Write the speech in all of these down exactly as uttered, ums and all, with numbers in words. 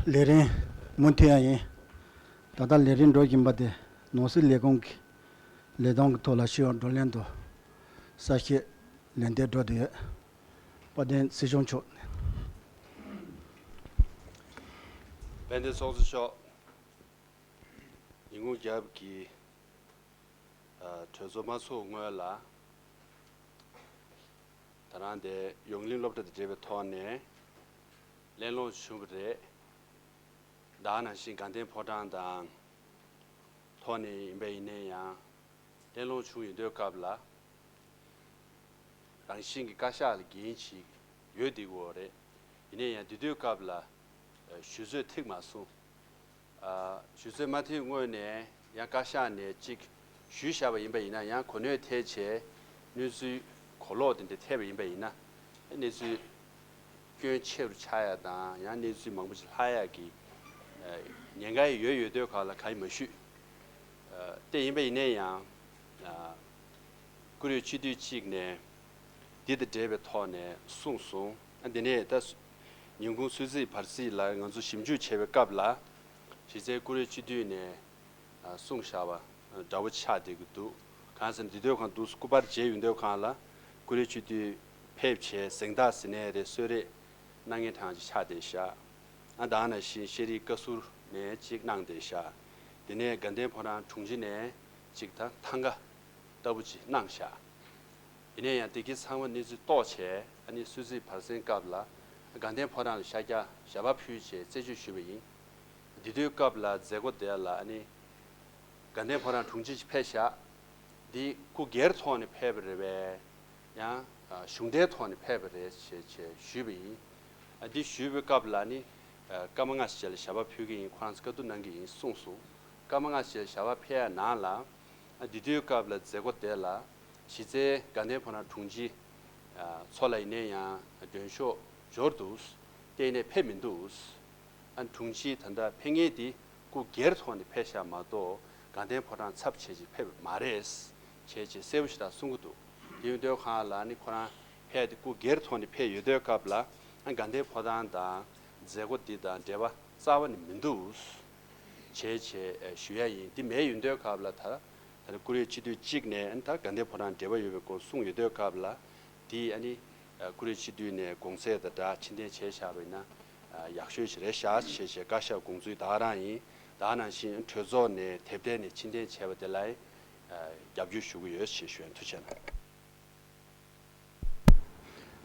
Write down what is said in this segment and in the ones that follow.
ལས་རིམ་མུ་མཐུད་ཡ་ཡིན། ད་ལྟ་ལས་རིམ་འགྲོ་བཞིན་པ་དེ་ནོར་སྲིད་ལས་ཁུངས་ཀྱི་ལས་དོན་གྱི་ཐོག་ལ་ཞུ་བ་བགྲོ་གླེང་དང་གསལ་བཤད་ལན་འདེབས་འགྲོ་བསྡད་ཡོད། དཔལ་ལྡན་སྲིད་སྐྱོང་མཆོག་དཔལ་ལྡན་ཚོགས་གཙོ་མཆོག་ཉིན་གུང་རྒྱབ་ཀྱི་གྲོས་ཚོགས་མ་ཚོགས་སྔོན་ལ། ད་རང་དེ་ཡོངས་གླིང་སློབ་གྲྭ་དང་འབྲེལ་བའི་ཐོག་ནས་གླེང་སློང་བྱུང་བ་རེད། ད་ག་ནང་བཞིན་དགའ་ལྡན་ཕོ་བྲང་དང་ཐོག་ནས་ཡིན་པ་ཡིན་ན་ཡང་གླེང་སློང་བྱུང་ཡོད་དུས་སྐབས་ལ། རང་བཞིན་གྱི་བཀའ་ཤག་ལ་འགན་ཞིག་ཡོད་བསྡད་ཀྱི་ཡོད་རེད། ཡིན་ན་ཡང་དེ་དུས་སྐབས་ལ་ཞུ་ཚོད་ཐིག་མ་སོང་། ཨ། ཞུ་ཚོད་མ་ཐིག་སྔོན་ནས་ཡང་བཀའ་ཤག་ནས་གཅིག་ཞུས་བཞག་པ་ཡིན་པ་ཡིན་ན། ཡང་གོ་གནས་ཐད་བྱས་གནས་ཚུལ་གོ་ལོག་དེ་འདྲ་ཐེབས་པ་ཡིན་པ་ཡིན་ན། གནས་ཚུལ་སྐྱོན་ཆེ་རུ་ཆགས་ཡ་དང་ཡང་གནས་ཚུལ་མང་པོ་ཞིག་ལྷག་ཡ་གི་ཉེན་ཁ་ཡོད་ཡོད་དུས་སྐབས་ལ་གང་ཡང་མ་ཞུས། ཨ། དེ་ཡིན་པ་ཡིན་ན་ཡང་། ཨ། བཀུར་འོས་སྤྱི་འཐུས་གཅིག་ནས་འདི་དང་འབྲེལ་བའི་ཐོག་ནས་གསུངས་སོང་། ཨ། འདི་ནས་ད་ཉིན་གུང་ཚོད་རྩིས་བར་རྩིས་ལ་ང་ཚོ་ཞིབ་འཇུག་བྱེད་པའི་སྐབས་ལ། གཞི་རྩའི་བཀུར་འོས་སྤྱི་འཐུས་ནས་གསུངས་བཞག་པ་འདྲ་བོ་ཆགས་བསྡད་ཀྱི་འདུག་གང་ཟེར་ན་དེ་དུས་སྒང་དུ་སྐུ་པར་མཇལ་ཡོང་དུས་སྒང་ལ་བཀུར་འོས་སྤྱི་འཐུས་ཕེབས་བྱས་གཟེངས་རྟགས་ཟེར་ནའི་རེད། གསོལ་རས་གནང་མཁན་གྲངས་ཅིག་ཆགས་བསྡད་བཞག་ཨ། ད་ག་ནང་བཞིན་ཤེས་རིག་བཀའ་ཟུར་ནས་གཅིག་གནང་བསྡད་བཞག་དེ་ནས་དགའ་ལྡན་ཕོ་བྲང་དྲུང་ཆེ་ནས་གཅིག་དང་ཐང་ག་ལྟ་བུ་ཅིག་གནང་བཞག་ཡིན་ན་ཡང་དེ་གའི་ཚང་མ་གནས་ཚུལ་རྟོགས་བྱས། ཨ་ནི་ཚོད་རྩིས་བར་གསེང་སྐབས་ལ་དགའ་ལྡན་ཕོ་བྲང་ལ་ཤར་རྒྱག་ཞལ་པར་ཕུལ་བྱས་རྩད་གཅོད་ཞུས་པ་ཡིན། དེ་དུས་སྐབས་ལ་མཛད་སྒོ་དེ་ལ་ཨ་ནི་དགའ་ལྡན་ཕོ་བྲང་དྲུང་ཆེ་ཞིག་ཕེབས་ཤག་འདི་སྐུ་སྒེར་ཐོག་ནས་ཕེབས་པ་རེད་པས། ཡང་གཞུང་འབྲེལ་ཐོག་ནས་ཕེབས་པ་རེད་ཅེས་ཅེས་ཞུས་པ་ཡིན། ཨ། འདི་ཞུས་པའི་སྐབས་ལ་ནི་སྐར་མ་ལྔ་ཙམ་རྗེས་ལ་ཞལ་པར་ཕུལ་གྱི་ཡིན། ཁོ་རང་ཚོ་བཀའ་བསྡུར་གནང་གི་ཡིན་གསུངས་སོང་། སྐར་མ་ལྔ་ཙམ་རྗེས་ལ་ཞལ་པར་ཕུལ་ཡ་ནང་ལ། ཨ། འདི་དུས་སྐབས་ལ་མཛད་སྒོ་དེ་ལ་གཞི་རྩའི་དགའ་ལྡན་ཕོ་བྲང་དྲུང་ཆེ་མཚོ་ལགས་ཡིན་ན་ཡང་མགྲོན་ཤོག་འབྱོར་འདུག་དེ་ཡིན་ནའི་ཕེབས་མི་འདུག་ཨ། དྲུང་ཆེ་ད་ལྟ་ཕེབས་མཁན་དེ་སྐུ་སྒེར་ཐོག་ནས་ཕེབས་ཤག་མ་གཏོགས་དགའ་ལྡན་ཕོ་བྲང་ཚབ་བྱས་ཅིག་ཕེབས་པ་མ་རེད་ཅེས་ཅེས་གསལ་པོ་ཞིག་ད་གསུང་གི་འདུག་དེ་ཡིན་དུས་སྒང་ལ་ནི་ཁོ་རང་ཕེབས་དེ་སྐུ་སྒེར་ཐོག་ནས་ཕེབས་ཡོད་དུས་སྐབས་ལ། ཨ། དགའ་ལྡན་ཕོ་བྲང་དང་མཛད་སྒོ་འདི་དང་འབྲེལ་བ་རྩ་བ་ནས་མི་འདུག་ཅེས་ཅེས་ཞུ་ཡ་ཡིན། དེ་མེད་ཡོད་དུས་སྐབས་ལ་ད་ད་ནི་བཀུར་འོས་སྤྱི་འཐུས་གཅིག་ནས་ཨ་ནི་ད་དགའ་ལྡན་ཕོ་བྲང་འབྲེལ་བ་ཡོད་པའི་སྐོར་གསུངས་ཡོད་དུས་སྐབས་ལ། དེ་ཨ་ནི་བཀུར་འོས་སྤྱི་འཐུས་ནས་དགོངས་ཚད་དང་སྦྲགས་ཕྱིར་འཐེན་བྱས་བཞག་པ་ཡིན་ན་ཡག་ཤོས་ཤིག་རེད་ཤག་ཅེས་བཀའ་ཤག་དགོངས་ཚུལ་ད་ག་རང་ཡིན། ད་ག་ནང་བཞིན་གྲོས་ཚོགས་ནས་དེབ་ཐེར་ནས་ཕྱིར་འཐེན་བྱས་པ་དེ་ལ་རྒྱབ་སྐྱོར་ཞུ་གི་ཡོད་ཅེས་ཞུ་ཡ་ཡིན། ཐུགས་རྗེ་གནང་།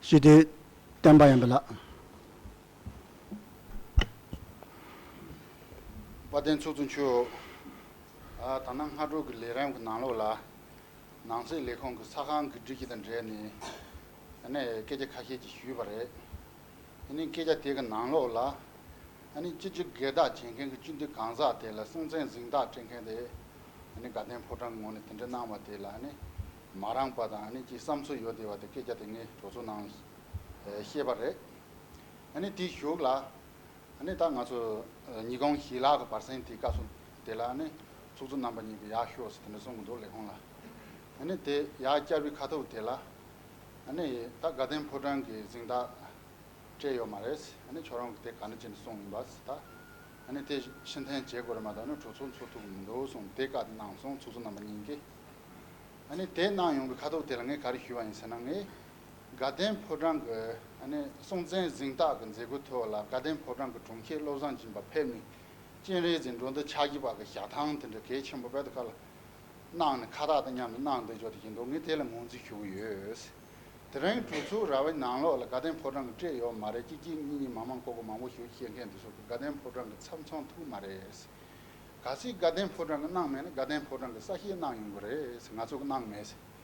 སྤྱི་འཐུས་བསྟན་པ་ཡར་འཕེལ་ལགས། དཔལ་ལྡན་ཚོགས་གཙོ་མཆོག་ཨ། ད་ནངས་སྔ་དྲོ་གི་ལས་རིམ་གྱི་ནང་ལོགས་ལ་ནང་སྲིད་ལས་ཁུངས་ཀྱི་ཚོགས་ཁང་གི་སྒྲིག་གཞི་དང་འབྲེལ་ནས་ཨ་ནི་སྐད་ཆ་ཁ་ཤས་ཅིག་ཞུས་པ་རེད། ཨ་ནི་སྐད་ཆ་དེ་གི་ནང་ལོགས་ལ་ཨ་ནི་སྤྱི་སྤྱོད་སྒེར་བདག་བྱེད་མཁན་གྱི་སྤྱི་འཐུས་གང་ཟག་དེ་ལ་སྲུང་བརྩི་གཟེངས་རྟགས་སྤྲད་མཁན་དེ་ཨ་ནི་དགའ་ལྡན་ཕོ་བྲང་གི་ངོས་ནས་དེ་འདྲ་གནང་བ་དེ་ལ་ཨ་ནི་མ་རངས་པ་དང་ཨ་ནི་ཅིག་བསམ་ཚུལ་ཡོད་བསྡད་པ་དེ་སྐད་ཆ་དེ་ངས་གྲོས་ཚོགས་ནང་ལ་བཤད་པ་རེད། ཨ་ནི་དེའི་གཞུག་ལ། ཨ་ནི་ད་ང་ཚོ་ཉིན་གུང་ཞལ་ལག་གི་བར་གསེང་དེའི་སྐབས་སུ་དེ་ལ་ཨ་ནི་ཚོགས་གཙོ་རྣམ་པ་གཉིས་ཀྱིས་ཡར་ཤོག་ཟེར་དེ་འདྲ་གསུང་གི་འདུག་ལས་ཁུངས་ལ། ཨ་ནི་དེ་ཡར་བཅར་བའི་ཁ་ཐུག་དེ་ལ་ཨ་ནི་ད་དགའ་ལྡན་ཕོ་བྲང་གི་གཟེངས་རྟགས་སྤྲད་ཡོད་མ་རེད། ཨ་ནི་ཁྱོད་རང་གིས་དེ་ག་འདྲ་བྱས་ནས་གསུངས་ཡིན་པ་ཟེར། ད་ཨ་ནི་དེ་ཕྱིར་འཐེན་བྱེད་དགོས་རེད་མ་གཏོགས་ཨ་ནི་གྲོས་ཚོགས་འཚོགས་ཐུབ་ཀྱི་མི་འདུག་གསུངས། དེ་བཀའ་དེ་གནང་སོང་། ཚོགས་གཙོ་རྣམ་པ་གཉིས་ཀྱིས། ཨ་ནི་དེ་གནང་ཡོང་བའི་ཁ་ཐུག་དེ་ལ་ངས་ག་རེ་ཞུས་པ་ཡིན་ཟེར་ན། ངས་དགའ་ལྡན་ཕོ་བྲང་གི་ཨ་ནི་སྲུང་བརྩི་གཟེངས་རྟགས་ཀྱི་མཛད་སྒོའི་ཐོག་ལ་དགའ་ལྡན་ཕོ་བྲང་གི་དྲུང་ཆེ་བློ་བཟང་སྦྱིན་པ་ཕེབས་ནས་སྤྱན་རས་གཟིགས་འགྲོ་འདུལ་ཕྱག་བཞི་པ་གི་ཞལ་ཐང་དེ་འདྲ་གལ་ཆེན་པོ་དཔེ་དེ་ཁ་ལ་གནང་ནས་ཁ་བཏགས་དང་མཉམ་དུ་གནང་བསྡད་ཆོག་དེ་བཞིན་དུ་ངས་དེ་ལ་ངོས་འཛིན་ཞུ་གི་ཡོད། དེ་རིང་གྲོས་ཚོགས་ར་བའི་ནང་ལོགས་ལ་དགའ་ལྡན་ཕོ་བྲང་གི་སྤྲད་ཡོད་མ་རེད། གཅིག་གཅིག་གཉིས་གཉིས་མང་མང་ཀོ་ཀོ་མང་པོ་ཞིག་བཤད་མཁན་དེ་ཚོ་གི་དགའ་ལྡན་ཕོ་བྲང་གི་ཚབ་མཚོན་ཐུབ་མ་རེད། གལ་སྲིད་དགའ་ལྡན་ཕོ་བྲང་གིས་གནང་མེད་ན་དགའ་ལྡན་ཕོ་བྲང་གིས་གསལ་བཤད་གནང་ཡོང་གི་རེད་ཟེར། ང་ཚོ་གིས་གནང་མེད་ཟེར།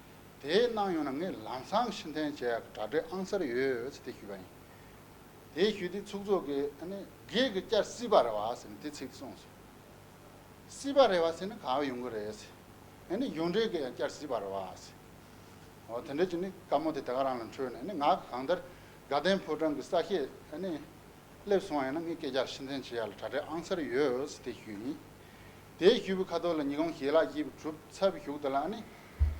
དེ་གནང་ཡོང་ན་ངས་ལམ་སང་ཕྱིར་འཐེན་བྱེད་ཡག་གི་གྲ་སྒྲིག་ཨང་གསར་ཡོད་ཟེར་དེ་ཞུས་པ་ཡིན། དེ་ཞུས་དུས་ཚོགས་གཙོ་གིས་ཨ་ནི་སྒེར་གྱི་བསྐྱར་སྲིད་པ་རེད་བ་ཟེར་ནས་དེ་ཚིག་གསུངས་སོང་། སྲིད་པ་རེད་བ་ཟེར་ན་ག་བ་ཡོང་གི་རེད་ཟེར། ཨ་ནི་གཞུང་འབྲེལ་གྱི་ཡང་བསྐྱར་སྲིད་པ་རེད་བ་ཟེར། འོ་དེ་འདྲ་བྱས་ནས་བཀའ་མོལ་དེ་དེ་ག་རང་ལ་འཕྲོད་ནས་ཨ་ནི་ང་གང་ལྟར་དགའ་ལྡན་ཕོ་བྲང་གི་གསལ་བཤད་ཨ་ནི། སླེབས་སོང་བ་ཡིན་ན་ངས་སྐད་ཆ་ཕྱིར་འཐེན་བྱེད་ཡ་ལ་གྲ་སྒྲིག་ཨང་གསར་ཡོད་ཟེར་དེ་ཞུས་ཡིན། དེ་ཞུས་པའི་ཁ་ཐོག་ལ་ཉིན་གུང་ཞལ་ལག་བཞེས་པ་གྲུབ་ཚར་བའི་གཞུག་དེ་ལ་ཨ་ནི་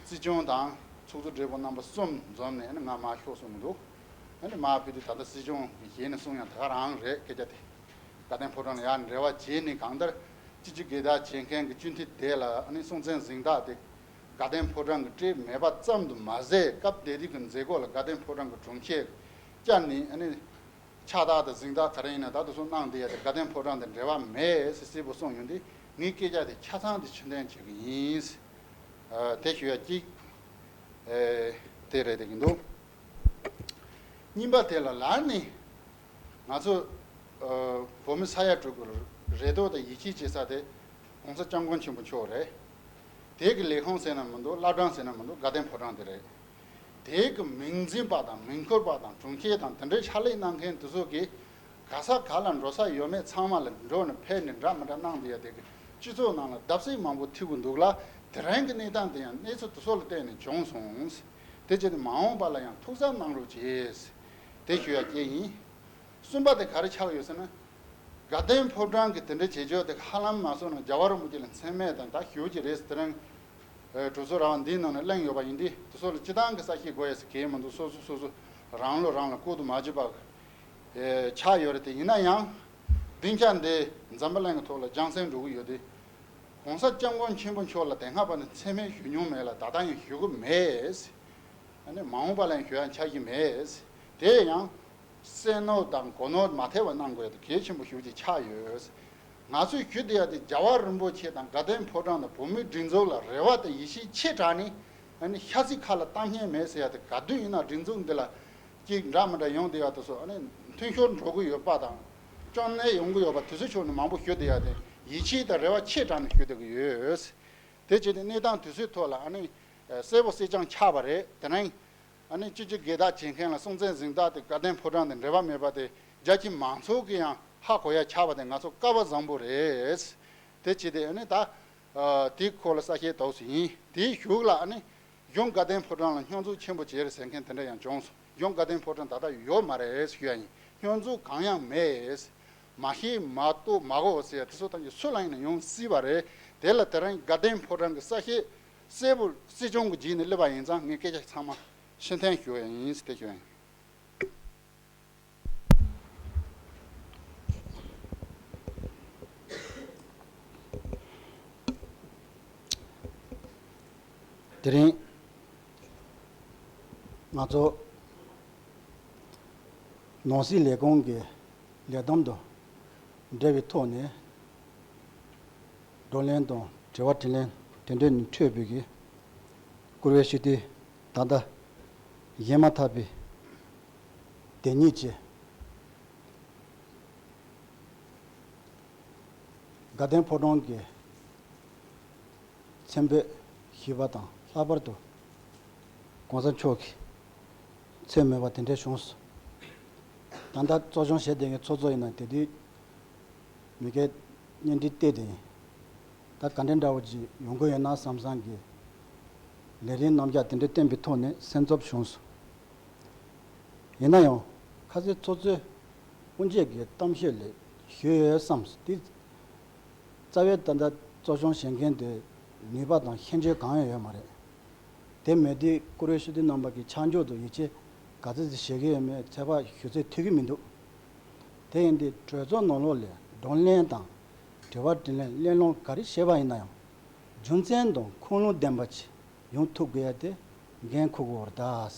སྲིད་སྐྱོང་དང་ཚོགས་གཙོ་སྦྲེལ་པོ་རྣམ་པ་གསུམ་འཛོམས་ནས་ཨ་ནི་ང་མར་ཤོག་གསུངས་གི་འདུག་ཨ་ནི་མར་ཕེབས་དུས་ད་ལྟ་སྲིད་སྐྱོང་གི་ཞལ་ནས་གསུང་ཡ་དེ་ག་རང་རེད་སྐད་ཆ་དེ། དགའ་ལྡན་ཕོ་བྲང་ལ་ཡར་འབྲེལ་བ་བྱས་ནས། གང་ལྟར་སྤྱི་སྤྱོད་སྒེར་བདག་བྱེད་མཁན་གྱི་སྤྱི་འཐུས་དེ་ལ་ཨ་ནི་སྲོང་བཙན་གཟེངས་རྟགས་དེ་དགའ་ལྡན་ཕོ་བྲང་གིས་སྤྲད་མེད་པ་ཙམ་དུ་མ་ཟད། སྐབས་དེ་དུས་ཀྱི་མཛད་སྒོ་ལ་དགའ་ལྡན་ཕོ་བྲང་གི་དྲུང་ཆེ་བཅར་ནས། ཨ་ནི་ཕྱག་རྟགས་དང་གཟེངས་རྟགས་ག་རེ་ཡིན་ན་ད་དེ་ཚོ་གནང་བསྡད་ཡ་དེ་དགའ་ལྡན་ཕོ་བྲང་དང་འབྲེལ་བ་མེད་ཟེར་གསལ་པོ་གསུངས་ཡོང་དུས། ངས་སྐད་ཆ་དེ་ཆ་ཚང་དེ་ཕྱིར་འཐེན་བྱེད་ཀྱི་ཡིན། ཨ། དེ་ཞུ་ཡ་གཅིག་ཨེ། དེ་རེད་བསྡད་ཀྱི་འདུག་གཉིས་པ་དེ་ལ་ལར་ནས་ང་ཚོ་ཨ་བོད་མི་ས་ཡ་དྲུག་གི་རེ་དོགས་དང་ཡིད་ཆེས་བྱེད་ས་དེ་༸གོང་ས་༸སྐྱབས་མགོན་ཆེན་པོ་མཆོག་རེད། དེ་གི་ལས་ཁུངས་ཟེར་ན་མི་འདུག་བླ་བྲང་ཟེར་ན་མི་འདུག་དགའ་ལྡན་ཕོ་བྲང་དེ་རེད། དེ་གི་མིང་འཛིན་པ་དང་མིང་འཁུར་བ་དང་དྲུང་ཆེ་དང་དེ་འདྲའི་ཕྱག་ལས་གནང་མཁན་དེ་ཚོ་གིས་ག་ས་ག་ལ་འགྲོ་ས་ཡོད་མེད་ཚང་མ་ལ་འགྲོ་ནས་ཕེབས་ནས་འདྲ་མི་འདྲ་གནང་བསྡད་ཡ་དེ་གི་སྤྱི་ཚོགས་ནང་ལ་བརྡབ་གསིག་མང་པོ་ཐེབས་ཀྱི་འདུག་ལ། དེ་རིང་གི་གནས་སྟངས་དེ་ཡང་གནས་ཚུལ་དེ་ཚོ་ལ་བརྟེན་ནས་བྱུང་སོང་། དེ་བྱས་ནས་མ་འོངས་པ་ལ་ཡང་ཐུགས་གཟབ་གནང་རོགས་བྱེད། དེ་ཞུ་ཡ་གཅིག་ཡིན། གསུམ་པ་དེ་ག་རེ་ཆགས་ཡོད་ཟེར་ན། དགའ་ལྡན་ཕོ་བྲང་གི་དེ་འདྲ་བྱེད་ཕྱོགས་དེ་ཧ་ལམ་མ་སོང་ན་རྒྱལ་བ་རིན་པོ་ཆེ་ལ་མཚན་སྨད་དང་ད་ཞུ་གི་རེད་ཟེར། དེ་རིང་ཨེ་གྲོས་ཚོགས་ར་བ་འདིའི་ནང་ནས་གླེང་ཡོད་པ་ཡིན་དུས། དེ་ཚོ་ལ་སྤྱི་བཏང་གི་གསལ་བཤད་དགོས་ཡས་ཟེར་གང་ཡང་མི་འདུག་སོ་སོ་སོ་སོ་རང་བློ་རང་ལ་བཀུར་དུ་མ་བཅུག་པ་ཨེ་ཆགས་ཡོད་རེད། དེ་ཡིན་ན་ཡང་སྡིངས་ཆ་འདི་འཛམ་བུ་གླིང་གི་ཐོག་ལ་རྒྱང་སྲིང་འགྲོ་གི་ཡོད་དུས། ༸གོང་ས་༸སྐྱབས་མགོན་ཆེན་པོ་མཆོག་ལ་དེ་སྔ་བར་ནས་མཚན་སྨད་ཞུ་མྱོང་མེད་ལ། ད་ལྟ་ཡང་ཞུ་གི་མེད། ཨ་ནི་མ་འོངས་པ་ལ་ཡང་ཞུ་ཡ་འཆར་གཞི་མེད། དེ་ཡང་སེམས་ནོར་དང་གོ་ནོར་མ་ཐེབས་པ་གནང་དགོས་ཡ་དེ་གལ་ཆེན་པོ་ཞེ་པོ་ཅིག་ཆགས་ཡོད། ང་ཚོས་ཞུ་བསྡད་ཡ་དེ་རྒྱལ་བ་རིན་པོ་ཆེ་དང་དགའ་ལྡན་ཕོ་བྲང་དང་བོད་མིའི་སྒྲིག་འཛུགས་ལ་རེ་བ་དང་ཡིད་ཆེས་ཆེ་དྲགས་ནས། ཨ་ནི་ཤ་ཚིག་ཁ་ལ་གཏམ་སྙན་མེད་ཟེར་ཡ་དེ་ག་དུས་ཡིན་ན་སྒྲིག་འཛུགས་འདི་ལ་ཅིག་འདྲ་མི་འདྲ་ཡོང་བསྡད་ཡ་དེ་ཚོ། ཨ་ནི་མཐུན་ཤོར་འགྲོ་གི་ཡོད་པ་དང་སྐྱོན་གནས་ཡོང་གི་ཡོད་པ་དེ་ཚོའི་ཕྱོགས་ནས་མང་པོ་ཞུ་བསྡད་ཡ་དེ་ཡིད་ཆེས་དང་རེ་བ་ཆེ་དྲགས་ནས་ཞུ་བསྡད་ཀྱི་ཡོད། དེ་བྱས་ཏེ་གནས་སྟངས་དེ་ཚོའི་ཐོག་ལ་ཨ་ནི་གསལ་པོ་གསལ་རྐྱང་ཆགས་པ་རེད། དེ་རིང་ཨ་ནི་སྤྱི་སྤྱོད་སྒེར་བདག་བྱེད་མཁན་ལ་སྲོང་བཙན་གཟེངས་རྟགས་དེ་དགའ་ལྡན་ཕོ་བྲང་དང་འབྲེལ་བ་མེད་པ་དེ་རྒྱ་ཆེ་མང་ཚོགས་ཀྱིས་ཡང་ཧ་གོ་ཡ་ཆགས་པ་དེ་ང་ཚོ་སྐལ་བ་བཟང་པོ་རེད། དེ་བྱས་ཏེ་ཨ་ནི་ད་ཨ་དེའི་སྐོར་ལ་གསལ་བཤད་ཏོག་ཙམ་ཡིན། དེའི་གཞུག་ལ་ཨ་ནི་གཞུང་དགའ་ལྡན་ཕོ་བྲང་ལ་སྙོན་འཛུགས་ཆེན་པོ་བྱས་རེད་ཟེར་མཁན་དེ་འདྲ་ཡང་བྱུང་སོང་། གཞུང་དགའ་ལྡན་ཕོ་བྲང་ད་ལྟ་ཡོད་མ་རེད་ཞུ་ཡ་ཡིན། སྙོན་འཛུགས་གང་ཡང་མེད། མ་ཤེས་མ་རྟོགས་མ་གོ་ཟེར་ཡ་དེ་ཚོ་ཐམས་ཅད་སུ་ལ་ཡིན་ན་ཡོང་སྲིད་པ་རེད། དེ་ལ་དེ་རིང་དགའ་ལྡན་ཕོ་བྲང་གི་གསལ་བཤད་གསལ་པོ་གསལ་རྐྱང་གི་རྗེས་ནས་སླེབས་པ་ཡིན་ཙང་། ངས་སྐད་ཆ་ཚང་མ་ཕྱིར་འཐེན་ཞུ་ཡ་ཡིན་ཟེར་དེ་ཞུ་ཡ་ཡིན། དེ་རིང་ང་ཚོ་ནང་སྲིད་ལས་ཁུངས་ཀྱི་ལས་བསྡོམས་དང་འབྲེལ་བའི་ཐོག་ནས་བགྲོ་གླེང་དང་དྲི་བ་དྲིས་ལན་དེ་འདྲ་ནས་འཕྲོས་པའི་གི་བཀུར་འོས་སྤྱི་འཐུས་ད་ལྟ་བཞེས་མ་ཐག་པའི་དེ་ཉིད་ཀྱི་དགའ་ལྡན་ཕོ་བྲང་གི་མཚན་འབོད་ཞུས་པ་དང་། ལྷག་པར་དུ་༸གོང་ས་མཆོག་གི་མཚན་སྨོས་པ་དེ་འདྲ་བྱུང་སོང་། ད་ལྟ་གཙོ་སྐྱོང་བྱས་བསྡད་མཁན་ཚོགས་གཙོ་ཡིན་ན་དེ་དུས་མི་སྒེར་གཉེན་སྒྲིག་བལྟས་ཏེ་ཡིན། ད་ག་འདྲ་འདྲ་བོ་ཅིག་ཡོང་གི་ཡོད་ན་བསམ་བསམ་གྱི་ལས་རིམ་རྣམ་གཞག་དེ་འདྲ་བསྟན་པའི་ཐོག་ནས་སེམས་འཚབ་བྱུང་སོང་། ཡིན་ན་ཡང་ཁ་སང་ཚོགས་གཙོས་དབུ་འབྱེད་ཀྱི་གཏམ་བཤད་ལས་ཞུས་ཡོད་བསམས། དེ་རྩ་བའི་ད་ལྟ་གཙོ་སྐྱོང་བྱེད་མཁན་དེ་ནུས་པ་དང་ཤེས་འཇོན་གང་ཡང་ཡོད་མ་རེད། དེ་མེད་དུས་བཀུར་འོས་སྤྱི་འཐུས་རྣམ་པ་གི་ཆ་འཇོག་དང་ཡིད་ཆེས་ག་ཚོད་ཅིག་བྱེད་ཀྱི་ཡོད་མེད་ཚོད་དཔག་ཞུ་ཚོད་ཐུབ་ཀྱི་མི་འདུག་དེ་ཡིན་དུས་གྲོས་ཚོགས་ནང་ལོགས་ལ་བགྲོ་གླེང་དང་དྲི་བ་དྲིས་ལན་གླེང་སློང་ག་རེ་བྱས་པ་ཡིན་ན་ཡང་རྒྱུ་མཚན་དང་ཁུངས་ལུང་ལྡན་པ་ཅིག་ཡོང་ཐུབ་དགོས་ཡ་དེ་འགན་འཁུར་དགོས་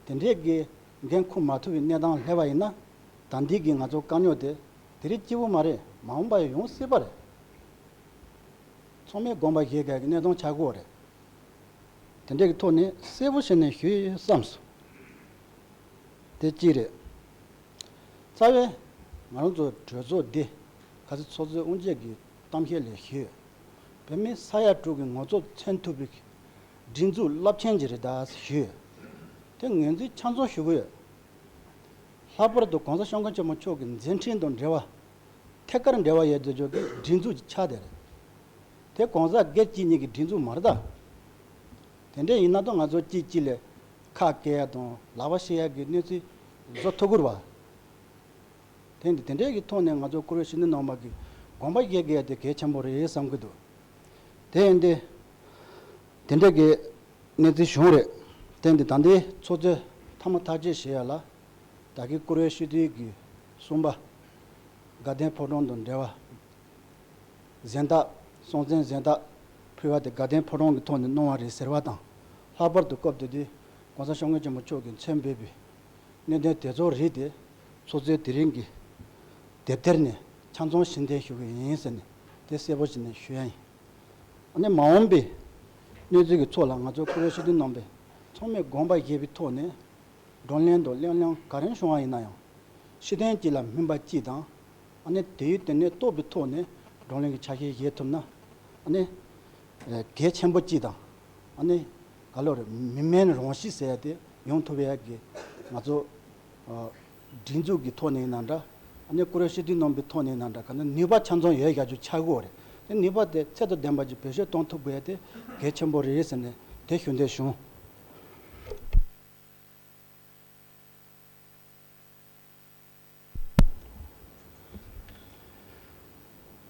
པ་རེད་ད། དེ་འདྲས་ཀྱི་འགན་འཁུར་མ་ཐུབ་པའི་གནས་སྟངས་སླེབས་པ་ཡིན་ན། ད་འདི་གི་ང་ཚོ་དཀའ་རྙོག་དེ་དེ་རིང་གཅིག་པུ་མ་རེད། མ་འོངས་པ་ཡང་ཡོང་སྲིད་པ་རེད། ཚང་མས་དགོངས་པ་བཞེས་དགོས་ཀྱི་གནས་སྟངས་ཆགས་ཀྱི་ཡོད་རེད། དེ་འདྲས་ཀྱི་ཐོག་ནས་གསལ་པོ་བྱས་ནས་ཞུས་བསམས་སོང་། དེ་གཅིག་རེད། རྩ་བའི་ང་རང་ཚོ་གྲོས་ཚོགས་འདི་ཁ་སང་ཚོགས་གཙོས་དབུ་འབྱེད་ཀྱི་གཏམ་བཤད་ལས་ཞུས། བོད་མི་ས་ཡ་དྲུག་གི་ངོ་ཚབ་མཚོན་ཐུབ་པའི་སྒྲིག་འཛུགས་རླབས་ཆེན་ཅིག་རེད་ད་ཞུས། དེ་ངོས་འཛིན་ཆ་ཚང་ཞུ་གི་ཡོད། ལྷག་པར་དུ་༸གོང་ས་༸སྐྱབས་མགོན་ཆེན་པོ་མཆོག་གི་མཛད་འཕྲིན་དང་འབྲེལ་བ། ཐད་ཀར་འབྲེལ་བ་ཡོད་དེ་ཅོག་གི་སྒྲིག་འཛུགས་ཅིག་ཆགས་བསྡད་རེད། དེ་གང་ཟག་སྒེར་གཅིག་གཉིས་ཀྱི་སྒྲིག་འཛུགས་མ་རེད་ད། དེ་འདྲ་ཡིན་ན་ད་ང་ཚོ་གཅིག་གཅིག་ལ་ཁ་སྐད་ཡ་དང་ལག་པ་བཤེད་ཡ་གི་གནས་ཚུལ་བཟོ་ཐུབ་ཀྱི་རེད་པ། དེ་འདི་དེ་འདྲའི་གི་ཐོག་ནས་ང་ཚོ་བཀུར་འོས་སྤྱི་འཐུས་རྣམ་པ་གི་དགོངས་པ་བཞེས་དགོས་ཡ་དེ་གལ་ཆེན་པོ་རེད་བསམ་གྱི་འདུག་དེ་ཡིན་དུས་དེ་འདྲ་གི་གནས་ཚུལ་བྱུང་རེད། དེ་འདི་ད་ལྟའི་ཚོགས་གཙོས་མཐའ་མ་ཐག་གཅོད་བྱེད་ཡ་ལ། ད་གི་བཀུར་འོས་སྤྱི་འཐུས་ཀྱི་གསུམ་པ་ དགའ་ལྡན་ཕོ་བྲང་དང་འབྲེལ་བ། གཟེངས་རྟགས། སྲོང་བཙན་གཟེངས་རྟགས་ཕུལ་བ་དེ་དགའ་ལྡན་ཕོ་བྲང་གི་ཐོག་ནས་གནང་བ་རེད་ཟེར་བ་དང་། ལྷག་པར་དུ་སྐབས་དེ་དུས་༸གོང་ས་༸སྐྱབས་མགོན་ཆེན་པོ་མཆོག་གིས་མཚན་འབོད་པའི་གནད་དོན་དེ་ཚོ་རིགས་དེ་ཚོགས་གཙོས་དེ་རིང་གི་དེབ་ཐེར་ནས་ཆ་ཚང་ཕྱིར་འཐེན་ཞུ་གི་ཡིན་ཟེར་ནས་དེ་གསལ་པོ་བྱས་ནས་ཞུ་ཡ་ཡིན། ཨ་ནི་མ་འོངས་པའི་གནས་ཚུལ་གྱི་ཚོགས་ལ་ང་ཚོ་སྐུ་ཞབས་ཤེས་ལྡན་རྣམ་པས་ཚང་མས་དགོངས་པ་བཞེས་པའི་ཐོག་ནས། བགྲོ་གླེང་དང་གླེང་སློང་ག་རེ་བྱུང་བ་ཡིན་ན་ཡང་། ཤེས་ལྡན་སྤྱི་ལ་སྨན་པ་སྤྱི་དང་། ཨ་ནི་དེའི་སྟེང་ནས་རྟོགས་པའི་ཐོག་ནས་བགྲོ་གླེང་གི་ཆ་ཤས་བཞེས་ཐུབ་ན། ཨ་ནི་གལ་ཆེན་པོ་སྤྱི་དང་། ཨ་ནི་ག་ལོ་རེད། མི་དམན་རང་གཤིས་ཟེར་ཡ་དེ་ཡོང་ཐུབ་ཡ་གི་ང་ཚོ་སྒྲིག་འཛུགས་ཀྱི་ཐོག་ནས་ཡིན་ན་འདྲ། ཨ་ནི་སྐུ་ཞབས་ཤེས་ལྡན་རྣམ་པའི་ཐོག་ནས་ཡིན་ན་འདྲ། ག་ནི་ནུས་པ་ཆ་ཚང་ཡོད་བཞག་རྒྱུ་ཆགས་ཀྱི་ཡོད་རེད། དེ་ནུས་པ་དེ་ཚད་དང་ལྡན་པ་ཅིག་བེད་སྤྱོད་གཏོང་ཐུབ་དགོས་ཡ་དེ་གལ་ཆེན་པོ་རེད་ཟེར་ནས་དེ་ཞུ་འདོད་བྱུང་།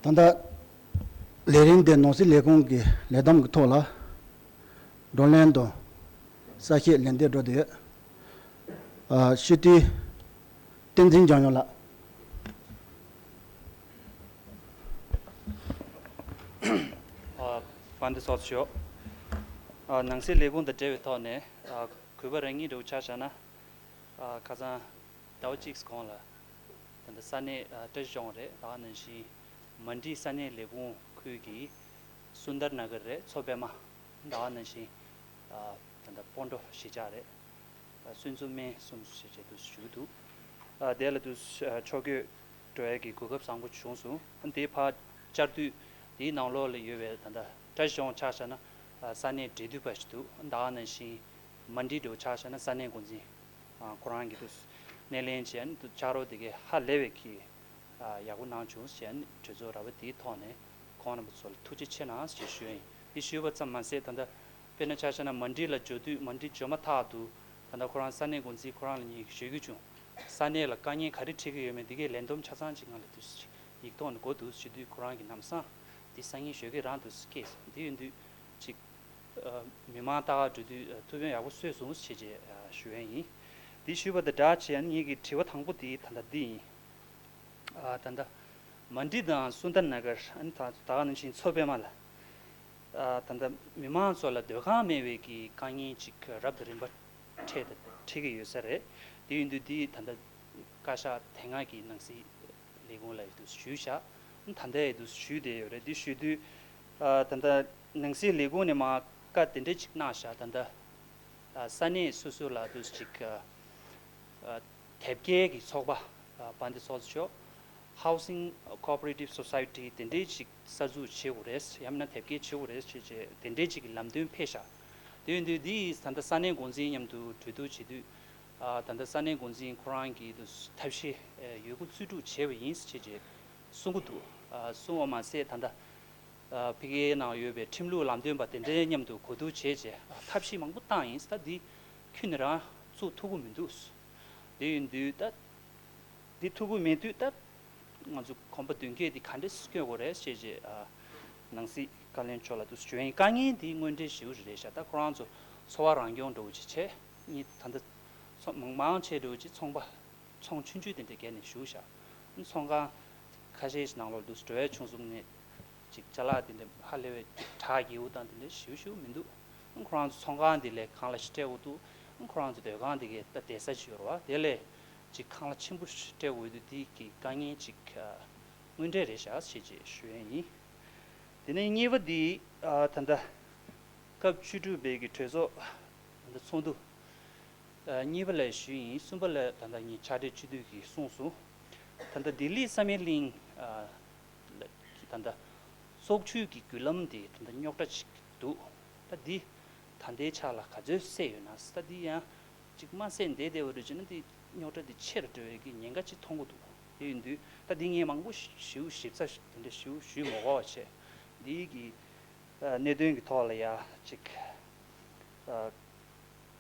ད་ལྟ་ལས་རིམ་དེ་ནང་སྲིད་ལས་ཁུངས་ཀྱི་ལས་བསྡོམས་ཀྱི་ཐོག་ལ་བགྲོ་གླེང་དང་གསལ་བཤད་ལན་འདེབས་འགྲོ་བསྡད་ཡོད། ཨ། སྤྱི་འཐུས་བསྟན་འཛིན་འཇམ་དབྱངས་ལགས། ཨ། དཔལ་ལྡན་ཚོགས་གཙོ་མཆོག་ཨ། ནང་སྲིད་ལས་ཁུངས་དང་འབྲེལ་བའི་ཐོག་ནས། ཨ། གུས་པ་རང་ཉིད་འདྲ་བོ་ཆ་བཞག་ན། ཨ། ཁ་སང་ཟླ་བ་གཅིག་གོང་ལ་ད་ལྟ་ས་གནས། ཨ། བཀྲ་ཤིས་ལྗོངས་རེད། ད་ག་ནང་བཞིན་མན་ཌི་ས་གནས་ལས་ཁུངས་ཁུལ་གྱི་སུན་དར་ན་གར་རེད། མཚོ་པད་མ། ད་ག་ནང་བཞིན། ཨ། ད་ལྟ་སྤོན་ཊོ་གཞིས་ཆགས་རེད། ཨ། སུན་ཙུ་སྨད་གསུམ་ཞེས་བྱས་འདུག་ཞུས་འདུག་ཨ། དེ་ལ་འདུག་ཨ། ཕྱོགས་བསྐྱོད་འགྲོ་ཡ་གི་གོ་སྐབས་བཟང་པོ་བྱུང་སོང་། ཨ། དེ་ཕར་བཅར་དུས་དེའི་ནང་ལོགས་ལ་ཡོད་པའི་ད་ལྟ་བཀྲ་ཤིས་ལྗོངས་ཆ་བཞག་ན། ཨ། ས་གནས་འབྲེལ་མཐུད་པ་ཞིག་འདུག་ད་ག་ནང་བཞིན་མན་ཌི་འདྲ་བོ་ཆ་བཞག་ན་ས་གནས་འགོ་འཛིན། ཨ། ཁོ་རང་གིས་འདུག་སྣེ་ལེན་བྱས་ནས་འདུག་ཕྱག་རོགས་དེ་གའི་ཧ་ལས་པའི་གི་ཨ། ཡག་པོ་གནང་བྱུང་ཞེས་ནས་གྲོས་ཚོགས་ར་བ་དེའི་ཐོག་ནས་ཁོང་རྣམ་པ་ཚོ་ལ་ཐུགས་རྗེ་ཆེ་གནང་ཞེས་ཞུ་ཡ་ཡིན། འདི་ཞུས་པ་ཙམ་མ་ཟད། ད་ལྟ་དཔེར་ན་ཆ་བཞག་ན་མན་ཌི་ལ་འབྱོར་དུས། མན་ཌི་འབྱོར་མ་ཐག་ཏུ་ད་ལྟ་ཁོ་རང་ས་གནས་འགོ་འཛིན་ཁོ་རང་ལ་ངས་ཞུ་རྒྱུ་བྱུང་། ས་གནས་ལ་དཀའ་ངལ་ག་རེ་འཕྲད་ཀྱི་ཡོད་མེད་འདི་གའི་ལན་འདེབས་ཆ་ཚང་ཅིག་ང་ལ་དུས་ཡིག་ཐོག་ནས་དགོས་འདུག་ཞུ་དུས། ཁོ་རང་གིས་ལམ་སང་འདི་སང་ཉིན་ཞུ་གི་རང་འདུག་སྐད། འདི་ཡིན་དུས་ཅིག་ཨ། མི་མང་ལྟ་ག་འགྲོ་དུས། ཨ། ཐུགས་ཕན་ཡག་པོ་གསོས་སོང་ཞེས་བྱས། ཨ། ཞུ་ཡ་ཡིན། འདི་ཞུས་པ་དང་སྦྲགས་བྱས་ནས་ངེད་ཀྱི་དྲི་བ་དང་པོ་དེ་ད་ལྟ་འདི་ཡིན། ཨ། ད་ལྟ་མན་ཌི་དང་སུན་དར་ན་གར། ཨ་ནི་ད་ད་ག་ནང་བཞིན་མཚོ་པད་མ་ལ། ཨ། ད་ལྟ་མི་མང་ཚོ་ལ་སྡོད་ཁང་མེད་པའི་གི་དཀའ་ངལ་ཅིག་རབ་དང་རིམ་པ་འཕྲད་དང་འཕྲད་ཀྱི་ཡོད་ས་རེད། དེ་ཡིན་དུས་འདི་ད་ལྟ་བཀའ་ཤག་དེ་སྔ་གི་ནང་སྲིད་ལས་ཁུངས་ལ་ཡིན་དུས་ཞུས་བཞག་ད་ལྟ་ཡིན་དུས་ཞུས་བསྡད་ཡོད་རེད། འདི་ཞུ་དུས། ཨ། ད་ལྟ་ནང་སྲིད་ལས་ཁུངས་ནས་མར་བཀའ་དེ་འདྲ་ཅིག་གནང་བཞག་ད་ལྟ། ཨ། ས་གནས་སོ་སོ་ལ་འདུག་ཅིག་ཨ། ཨ། དེབ་སྐྱེལ་གྱི་ཚོགས་པ། ཨ། དཔལ་ལྡན་ཚོགས་གཙོ་མཆོག Housing Cooperative Society དེ་འདྲའི་ཅིག་གསར་འཛུགས་བྱེད་དགོས་རེད། ཡང་མིན་ན་དེབ་སྐྱེལ་བྱེད་དགོས་རེད་ཅེས་བྱས་དེ་འདྲའི་ཅིག་གི་ལམ་སྟོན་ཕེབས་བཞག་དེ་ཡིན་དུས་འདི་ད་ལྟ་ས་གནས་འགོ་འཛིན་མཉམ་དུ་གྲོས་བསྡུར་བྱེད་དུས། ཨ། ད་ལྟ་ས་གནས་འགོ་འཛིན་ཁོ་རང་གིས་འདུག་ཐབས་ཤེས་ཡོད་རྒུ་རྩིས་སྤྲོད་བྱས་པ་ཡིན་ཅེས་བྱས་གསུང་གི་འདུག་ཨ། གསུང་བ་མ་ཟད། ད་ལྟ་ཨ། ཕ་གིའི་ནང་ཡོད་པའི་ཁྲིམས་ལུགས་ལམ་སྟོན་པ་དེ་འདྲའི་མཉམ་དུ་གོ་བསྡུར་བྱས་རྗེས། ཨ། ཐབས་ཤེས་མང་པོ་བཏང་ཡིན། ད་འདི་ཁྱོན་ནས་རང་བཙུགས་ཐུབ་ཀྱི་མི་འདུག་དེ་ཡིན་དུས་ད་འདི་ཐུབ་ཀྱི་མེད་དུས་ད་ང་ཚོ་གོམ་པ་མདུན་སྐྱོད་འདི་ག་འདྲས་སྐྱོད་དགོས་རེད་ཅེས་བྱས། ཨ། ནང་སྲིད་བཀའ་བློན་མཆོག་ལ་འདུག་ཞུ་ཡིན། དཀའ་ངལ་འདི་དངོས་འབྲེལ་ཞེ་པོ་ཅིག་རེད་ཤག་ད་ཁོ་རང་ཚོ་འཚོ་བ་རང་སྐྱོང་འདྲ་བོ་ཅིག་བྱས། གཉིས་ད་ལྟ་ཚོང་མང་མང་ཆེ་འདྲ་བོ་ཅིག་ཚོང་པ། ཚོང་ཆུང་ཆུང་དེ་འདྲ་བརྒལ་ནས་བཞུགས་ཤག་ཚོང་ཁང་ཁ་ཤས་ཤིག་ནང་ལོགས་འདུག་འགྲོ་ཡ་བྱུང་སོང་ནས། ཅིག་ཅ་ལག་དེ་འདྲ་ཧ་ལས་པའི་གྲ་རྒྱས་པོ་དང་དེ་འདྲ་ཞེ་པོ་ཞེ་པོ་མི་འདུག་ཁོ་རང་ཚོ་ཚོང་ཁང་དེ་ལས་ཁང་གླ་ཞིག་སྤྲད་དགོས་འདུག་ཁོ་རང་ཚོ་སྡོད་ཁང་དེ་གའི་ད་བསྡད་ས་ཅིག་ཡོད་རེད་པ། དེ་ལས་ཅིག་ཁང་གླ་ཆེན་པོ་ཞིག་སྤྲད་དགོས་འདུག་དེ་གི་དཀའ་ངལ་ཅིག་དངོས་འབྲེལ་རེད་ཤག་ཅེས་ཅིག་ཞུ་ཡ་ཡིན། དེ་ནས་གཉིས་པ་འདི། ཨ། ད་ལྟ་སྐབས་བཅུ་དྲུག་པའི་གི་གྲོས་ཚོགས་ད་ལྟ་ཚོགས་འདུ། ཨ། གཉིས་པ་ལ་ཞུས་ཡིན། གསུམ་པ་ལ་ད་ལྟ་ངས་ཕྱག་སྦྲེལ་སྤྱི་འཐུས་ཀྱིས་གསུངས་སོང་། ད་ལྟ་ལྡི་ལི་བསམ་ཡས་གླིང་། ཨ། ལ་ད་ལྟ་སོག་ཆུ་གི་བརྒྱུད་ལམ་དེ་ད་ལྟ་རྙོག་དྲ་ཅིག་འདུག་ད་འདི་ད་ལྟའི་ཆ་ལ་ག་ཚོད་སེལ་ཡོད་ན། ད་འདི་ཡང་ཅིག་མ་སེལ་བསྡད་བསྡད་པ་རེད་བྱས་ན། འདི་རྙོག་དྲ་འདི་ཆེ་རུ་འགྲོ་བའི་གི་ཉེན་ཁ་ཅིག་མཐོང་གི་འདུག་དེ་ཡིན་དུས་ད་འདི་ངས་མང་པོ་ཞིབ་ཞིབ་ཚགས་དེ་འདྲ་ཞིབ་ཞུས་མ་དགོས་པ་བྱས། འདི་གི་ཨ། གནད་དོན་གྱི་ཐོག་ལ་ཡ་ཅིག་ཨ།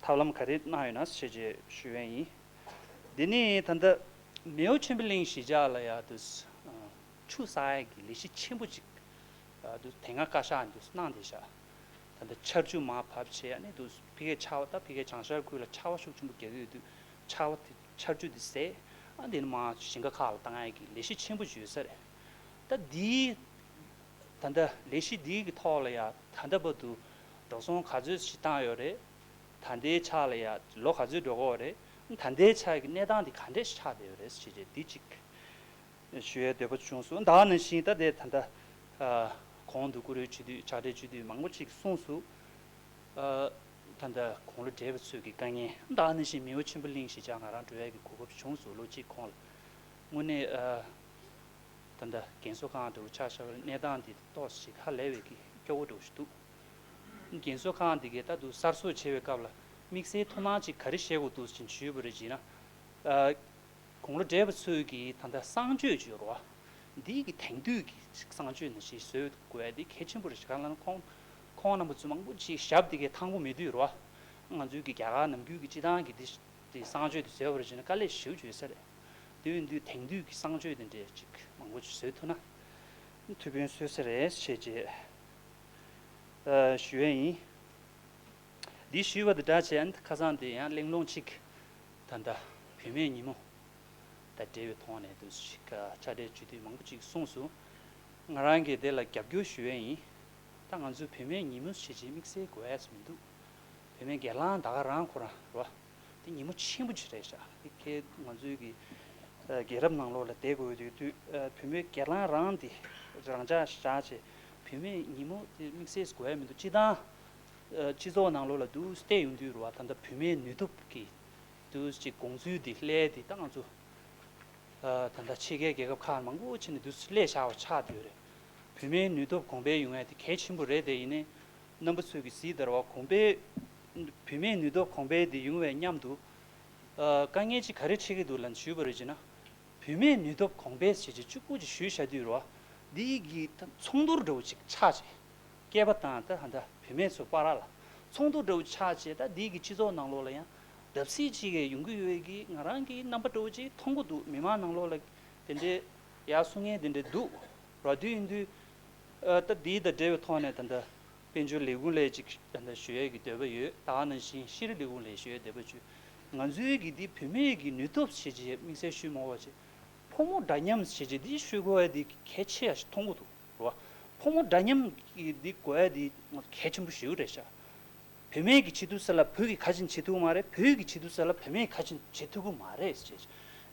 ཐབས་ལམ་ག་རེ་གནང་ཡོད་ན་ཞེས་བྱས་ཞུ་ཡ་ཡིན། འདི་ནི་ད་ལྟ་མེའོ་ཆོས་འཕེལ་གླིང་གཞིས་ཆགས་ལ་ཡ་དུས། ཨ། ཆུ་བསགས་ཡ་གི་ལས་གཞི་ཆེན་པོ་ཅིག་ཨ། དུས་དེ་སྔ་བཀའ་ཤག་དུས་གནང་བསྡད་ཤག་ད་ལྟ་ཆར་ཆུ་མར་བབས་བྱས་ནས་དུས་ཕ་གིའི་ཆར་པ། ད་ཕ་གིའི་བྱང་ཤར་ཁུལ་ལ་ཆར་པ་ཤུགས་ཆེན་པོ་རྒྱག་གི་ཡོད་དུས་ཆར་པ་དེ་ཆར་ཆུ་དེ་ཟད། ཨ་འདི་ནི་མ་ཞིང་ཁ་ཁག་ལ་བཏང་ཡ་གི་ལས་གཞི་ཆེན་པོ་ཞིག་ཡོད་ས་རེད། ད་འདིའི་ད་ལྟ་ལས་གཞི་འདིའི་གི་ཐོག་ལ་ཡ་ད་ལྟ་བར་དུ་འགྲོ་སོང་ག་ཚོད་ཞིག་བཏང་ཡོད་རེད། ད་ལྟའི་ཆ་ལ་ཡ་ལོ་ག་ཚོད་འགྲོ་གི་ཡོད་རེད། ད་ལྟའི་ཆ་གི་གནས་སྟངས་འདི་ག་འདྲས་ཆགས་བསྡད་ཡོད་རེད་ཞེས་བྱས་འདི་གཅིག་ཞུ་ཡའི་འདོད་པ་བྱུང་སོང་། ད་ག་ནང་བཞིན་ད་ལྟའི་ད་ལྟ་ཨ་གོང་དུ་བཀུར་འོས་སྤྱི་འཐུས་ཕྱག་སྦྲེལ་སྤྱི་འཐུས་མང་པོ་ཅིག་གསུངས་སོང་། ཨ་ད་ལྟ་དགུང་ལོ་བགྲེས་པ་ཚོས་ཀྱི་དཀའ་ངལ། ད་ག་ནང་བཞིན་མི་བོ་ཆེན་པོ་གླིང་གཞིས་ཆགས་ང་རང་འགྲོ་ཡ་གི་གོ་སྐབས་བྱུང་སོང་། ལོ་གཅིག་གོང་ལ་དངོས་གནས་ཨ་ད་ལྟ་རྒན་གསོ་ཁང་འདྲ་བོ་ཆ་བཞག་པ་ན་གནས་སྟངས་འདི་ཏོག་ཙམ་ཧ་ལས་པའི་གི་སྐྱོ་བོ་འདྲ་བོ་ཞིག་འདུག་རྒན་གསོ་ཁང་འདི་གའི་ད་དུང་གསར་བཟོ་བྱེད་པའི་སྐབས་ལ་དམིགས་བསལ་ཐུགས་སྣང་ཅིག་ག་རེ་བྱེད་དགོས་འདུག་ཅེས་ཞུས་པ་རེད་ཅེ་ན། ཨ་དགུང་ལོ་བགྲེས་པ་ཚོས་ཀྱི་ད་ལྟ་གསང་སྤྱོད་ཅིག་ཡོད་རེད་བ། འདི་གི་དེང་དུས་ཀྱི་གསང་སྤྱོད་ནང་བཞིན་བཟོ་དགོས་ཡ་འདི་གལ་ཆེན་པོ་རེད། གང་ལབ་ན་ཁོང་ཁོང་རྣམ་པ་ཚོ་མང་པོ་ཅིག་ཞབས་འདི་གའི་ཐང་པོ་མེད་དུས་རེད་བ། ང་ཚོའི་གི་རྒྱ་གར་ནམ་རྒྱུན་གྱི་སྤྱི་བཏང་གི་འདི་འདི་གསང་སྤྱོད་འདི་བཟོས་པ་རེད་ཅེ་ན་དཀའ་ལས་ཞེ་པོ་ཅིག་ཡོད་ས་རེད། དེ་ཡིན་དུས་དེང་དུས་ཀྱི་གསང་སྤྱོད་འདི་འདྲས་ཅིག་མང་པོ་ཅིག་བཟོས་ཐུབ་ན་ཐུགས་ཕན་གསོས་ས་རེད་ཞེས་བྱས་ཨ་ཞུ་ཡས་ཡིན། འདི་ཞུས་པ་དང་སྦྲགས་བྱས་ཨ་ནི་ཁ་སང་དེ་ཡང་གླེང་སློང་གཅིག་ད་ལྟ་བུད་མེད་ཉིན་མོ་དང་འབྲེལ་བའི་ཐོག་ནས་འདུག་ཅིག་ཕྱག་སྦྲེལ་སྤྱི་འཐུས་མང་པོ་ཅིག་གསུངས་སོང་། ང་རང་གིས་དེ་ལ་རྒྱབ་སྐྱོར་ཞུ་ཡས་ཡིན། ད་ང་ཚོའི་བུད་མེད་ཉིན་མོ་ཞེས་བྱའི་དམིགས་བསལ་དགོས་ཡས་མི་འདུག་བུད་མེད་སྒེར་ལངས་ད་ག་རང་ཁོ་རང་རེད་བ། དེ་ཉིན་མོ་ཆེན་པོ་ཅིག་རེད་ཤག་དེ་ཁྱེད་ང་ཚོའི་གི་ཨ་རྒྱལ་རབས་ནང་ལོགས་ལ་བསྡད་དགོས་ཡོད་དུས་ཨ་བུད་མེད་སྒེར་ལངས་རང་དེ་རང་འཇགས་བཞག་བྱས་བུད་མེད་ཉིན་མོ་དེ་དམིགས་བསལ་དགོས་ཡ་མི་འདུག་སྤྱི་བཏང་ཨ་སྤྱི་ཚོགས་ནང་ལོགས་ལ་འདུག་བལྟས་ཡོང་དུས་རེད་བ། ད་ལྟ་བུད་མེད་ནུས་སྟོབས་ཀྱི་འདུག་ཅིག་དགོངས་ཚུལ་དེ་སླེབས་དེ་ད་ང་ཚོ་ཨ་ད་ལྟ་ཕྱི་རྒྱལ་རྒྱལ་ཁབ་ཁག་མང་པོ་ཕྱིན་ནས་འདུག་སླེབས་བཞག་པ་ཆགས་བསྡད་ཡོད་རེད། བུད་མེད་ནུས་སྟོབས་གོང་འཕེལ་ཡོང་ཡ་དེ་གལ་ཆེན་པོ་རེད། དེ་ཡིན་ནའི་རྣམ་པ་ཚོས་ཀྱིས་གཟིགས་དང་རེད་བ། གོང་འཕེལ་བུད་མེད་ནུས་སྟོབས་གོང་འཕེལ་དེ་ཡོང་བའི་མཉམ་དུ་ཨ་དཀའ་ངལ་ཅིག་ག་རེ་འཕྲད་ཀྱི་འདུག་ལབ་ཞུས་པ་རེད་ཅེ་ན། བུད་མེད་ནུས་སྟོབས་གོང་འཕེལ་ཞེས་བྱས་གཅིག་པུ་ཅིག་ཞུས་བཞག་དུས་རེད་བ། འདི་གི་ད་ཚོགས་འདུར་འདྲ་བོ་ཅིག་ཆགས་བྱས། སྐྱེས་པ་དང་ད་ཧ་ད་བུད་མེད་ཚོ་བར་ལ་ཚོགས་འདུ་འདྲ་བོ་ཆགས་བྱས། ད་འདི་གི་སྤྱི་ཚོགས་ནང་ལོགས་ལ་ཡང་བརྡབ་གསིག་ཅིག་ཡོང་གི་ཡོད་ཀྱི་ང་རང་གི་རྣམ་པ་འདྲ་བོ་ཅིག་མཐོང་གི་འདུག་མི་མང་ནང་ལོགས་ལ་དེ་འདྲའི་ཡར་གསུང་མཁན་དེ་འདྲ་འདུག་ར། དུས་ཡིན་དུས་ཨ་ད་འདི་དང་འབྲེལ་བའི་ཐོག་ནས་ད་ད་དཔལ་འབྱོར་ལས་ཁུངས་ལ་ཅིག་ད་ལྟ་ཞུ་ཡས་ཀྱི་འདོད་པ་ཡོད། ད་ག་ནང་བཞིན་ཤེས་རིག་ལས་ཁུངས་ལ་ཞུ་ཡས་འདོད་པ་བྱུང་། ང་ཚོའི་གི་འདི་བུད་མེད་ཀྱི་ནུས་སྟོབས་ཞེས་བྱས་དམིགས་བསལ་ཞུས་མ་དགོས་པ་བྱས། ཕོ་མོ་འདྲ་མཉམ་ཞེས་བྱས་འདི་ཞུ་དགོས་ཡ་འདི་གལ་ཆེ་ཡ་ཞིག་མཐོང་གི་འདུག་རེད་བ། ཕོ་མོ་འདྲ་མཉམ་གྱི་འདི་དགོས་ཡ་འདི་གལ་ཆེན་པོ་ཞིག་རེད་ཤག་བུད་མེད་ཀྱི་བྱེད་ཐུབ་ས་ལ་བུ་གིས་ག་ཅིག་བྱེད་ཐུབ་ཀྱི་མ་རེད། བུ་གིས་བྱེད་ཐུབ་ས་ལ་བུད་མེད་ཀྱིས་ག་ཅིག་བྱེད་ཐུབ་ཀྱི་མ་རེད་ཞེས་བྱས།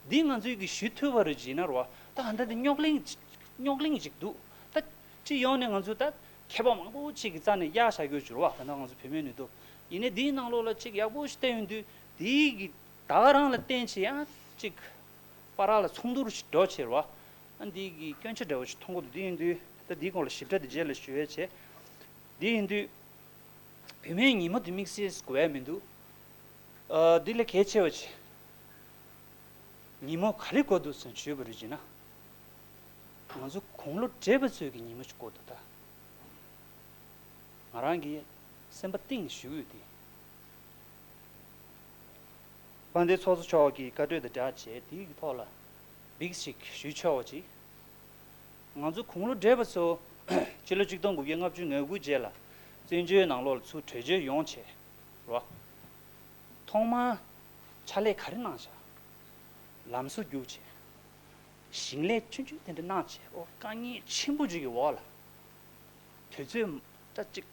འདི་ང་ཚོའི་གི་ཞུ་ཐུབ་པ་རེད་ཅེ་ན་རེད་བ། ད་ཨ་ད་འདི་རྙོག་གླེང་རྙོག་གླེང་ཅིག་འདུག་ད་སྤྱི་ཡོངས་ནས་ང་ཚོ་ད་མཁས་པ་མང་པོ་ཅིག་གི་རྩ་ནས་གཡར་བཞག་རྒྱུ་ཅིག་རེད་བ། ད་ལྟ་ང་ཚོ་བུད་མེད་ནུས་སྟོབས་ཡིན་ནའི་འདིའི་ནང་ལོགས་ལ་ཅིག་ཡག་པོ་ཞིག་བལྟས་ཡོང་དུས་འདིའི་གི་ད་ག་རང་ལ་བརྟེན་བྱས་ཡང་ཅིག་བར་ལ་ཚོགས་འདུར་ཞིག་འགྲོ་བྱས་རེད་བ། ཨ་འདི་གི་སྐྱོན་ཆ་འདྲ་བོ་ཞིག་མཐོང་གི་འདུག་འདི་ཡིན་དུས་ད་འདིའི་སྐོར་ལ་ཞིབ་ཕྲ་འདི་རྗེས་ལ་ཞུ་ཡས་བྱས། འདི་ཡིན་དུས་བུད་མེད་ཉིན་མོ་དེ་དམིགས་བསལ་དགོས་ཡ་མི་འདུག་ཨ་འདི་ལས་གལ་ཆེ་བ་ཅིག་ཉིན་མོ་ག་རེ་དགོས་འདུག་ཟེར་ཞུས་པ་རེད་ཅེ་ན། ང་ཚོ་དགུང་ལོ་བགྲེས་པ་ཚོའི་གི་ཉིན་མོ་ཞིག་དགོས་འདུག་ད་ང་རང་གི་སེམས་པ་གཏིང་ནས་ཞུ་གི་ཡོད་དེ། དཔལ་ལྡན་ཚོགས་གཙོ་མཆོག་གི་བཀའ་གྲོས་དང་སྦྲགས་བྱས་དེའི་གི་ཐོག་ལ་འབིགས་ཤིག་ཞུ་ཆོག་པ་ཅིག་ང་ཚོ་དགུང་ལོ་བགྲེས་པ་ཚོ་ཕྱི་ལོ་ཆིག་སྟོང་དགུ་བརྒྱ་ལྔ་བཅུ་ང་དགུ་རྗེས་ལ་བཙན་བྱོལ་ནང་ལོགས་ལ་ཚུར་བྲོས་བྱོལ་ཡོང་བྱས་རོ། ཐོག་མར་ཕྱག་ལས་ག་རེ་གནང་བྱ། ལམ་བཟོ་རྒྱུགས་བྱས། ཞིང་ལས་ཆུང་ཆུང་དེ་འདྲ་གནང་བྱས། ཨོ་དཀའ་ངལ་ཆེན་པོ་ཅིག་གི་འོག་ལ། དུས་ཚོད་ད་ཅིག་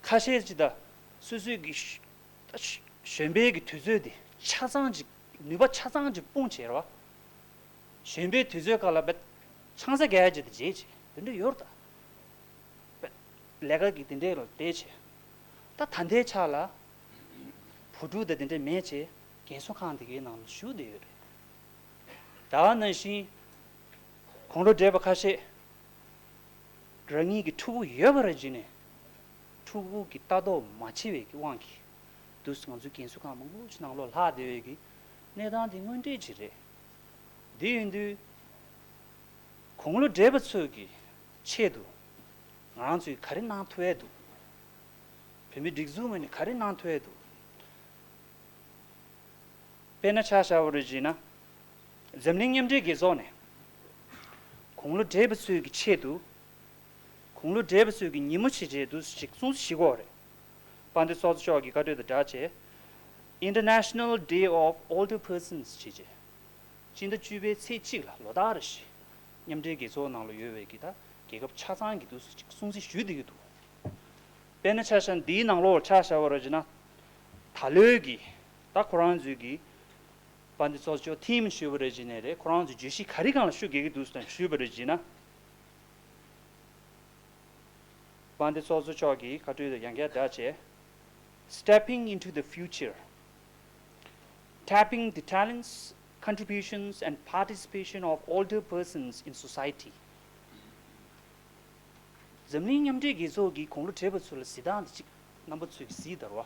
ཁ་ཤས་ཅིག་ད་སོ་སོའི་གི་ད་གཞོན་པའི་གི་དུས་ཚོད་དེ་ཆ་ཚང་ཅིག་ནུས་པ་ཆ་ཚང་ཅིག་སྤུངས་བྱས་རོ། གཞོན་པའི་དུས་ཚོད་ཁག་ལ་བེད་ཆང་ས་རྒྱག་ཡ་ཅིག་ད་བརྗེད་བྱས་དེ་འདྲ་ཡོད་རེད་ད། བེད་ལས་ཀ་གི་དེ་འདྲའི་ལ་བལྟས་བྱས། ད་ད་ལྟའི་ཆ་ལ་བུ་ཕྲུག་ད་དེ་འདྲ་མེད་བྱས་རྒན་གསོ་ཁང་དེ་གའི་ནང་ལ་བཞུགས་བསྡད་ཡོད་རེད། ད་ནང་བཞིན་དགུང་ལོ་བགྲེས་པ་ཁ་ཤས་རང་ཉིད་ཀྱི་ཕྲུ་གུ་ཡོད་པ་ར་བརྗེད་ནས་ཕྲུ་གུ་གི་ལྟ་རྟོག་མ་བྱས་པའི་གི་དབང་གིས་དུས་སུ་ང་ཚོའི་རྒན་གསོ་ཁང་མང་པོ་ཞིག་ནང་ལོགས་ལྷག་བསྡད་པའི་གི་གནས་སྟངས་དེ་དངོས་འབྲེལ་ཅིག་རེད། དེ་ཡིན་དུས་དགུང་ལོ་བགྲེས་པ་ཚོའི་གི་ཆེད་དུ་ང་རང་ཚོས་ག་རེ་གནང་ཐུབ་ཡས་འདུག་བོད་མི་སྒྲིག་འཛུགས་ངོས་ནས་ག་རེ་གནང་ཐུབ་ཡས་འདུག་དཔེར་ན་ཆ་བཞག་པ་རེད་བྱས་ན། འཛམ་གླིང་མཉམ་འབྲེལ་རྒྱལ་ཚོགས་ནས་དགུང་ལོ་བགྲེས་པ་ཚོའི་གི་ཆེད་དུ་དགུང་ལོ་བགྲེས་པ་ཚོའི་གི་ཉིན་མོ་ཞེས་བྱས་འདུག་ཅིག་གསུངས་ཤིག་གོ་རེད། དཔལ་ལྡན་ཚོགས་གཙོ་མཆོག་གི་བཀའ་གྲོས་དང་སྦྲགས་བྱས། International Day of Older Persons ཞེས་བྱས། སྤྱི་ཟླ་བཅུ་པའི་ཚེས་གཅིག་ལ་ལོ་ལྟར་རེ་བཞིན་མཉམ་འབྲེལ་རྒྱལ་ཚོགས་ནང་ལ་ཡོད་པའི་གི་ད་རྒྱལ་ཁབ་ཆ་ཚང་གི་འདུག་སེ་ཅིག་སྲུང་བརྩི་ཞུས་བསྡད་ཀྱི་འདུག་དཔེར་ན་ཆ་བཞག་ན་འདིའི་ནང་ལོགས་ཆ་བཞག་པ་རེད་བྱས་ན། ད་ལོའི་གི་ད་ཁོ་རང་ཚོའི་གི་དཔལ་ལྡན་ཚོགས་གཙོ་མཆོག་ཐིམ་ཞུས་པ་རེད་བྱས་ནས་རེད། ཁོ་རང་ཚོའི་བརྗོད་གཞི་ག་རེ་སྒང་ལ་ཤུགས་རྒྱག་གི་འདུག་ཟེར་ཞུས་པ་རེད་བྱས་ན། དཔལ་ལྡན་ཚོགས་གཙོ་མཆོག་གིས་བཀའ་འཁྲོལ་དུ་ཡང་བསྐྱར་བསྒྲགས་བྱས། Stepping into the future, tapping the talents, contributions and participation of older persons in society. འཛམ་གླིང་མཉམ་འབྲེལ་རྒྱལ་ཚོགས་ཀྱིས་དགུང་ལོ་བགྲེས་པ་ཚོ་ལ་གཟིགས་སྟངས་དེ་གཅིག་རྣམ་པ་ཚོས་གཟིགས་དང་རོ།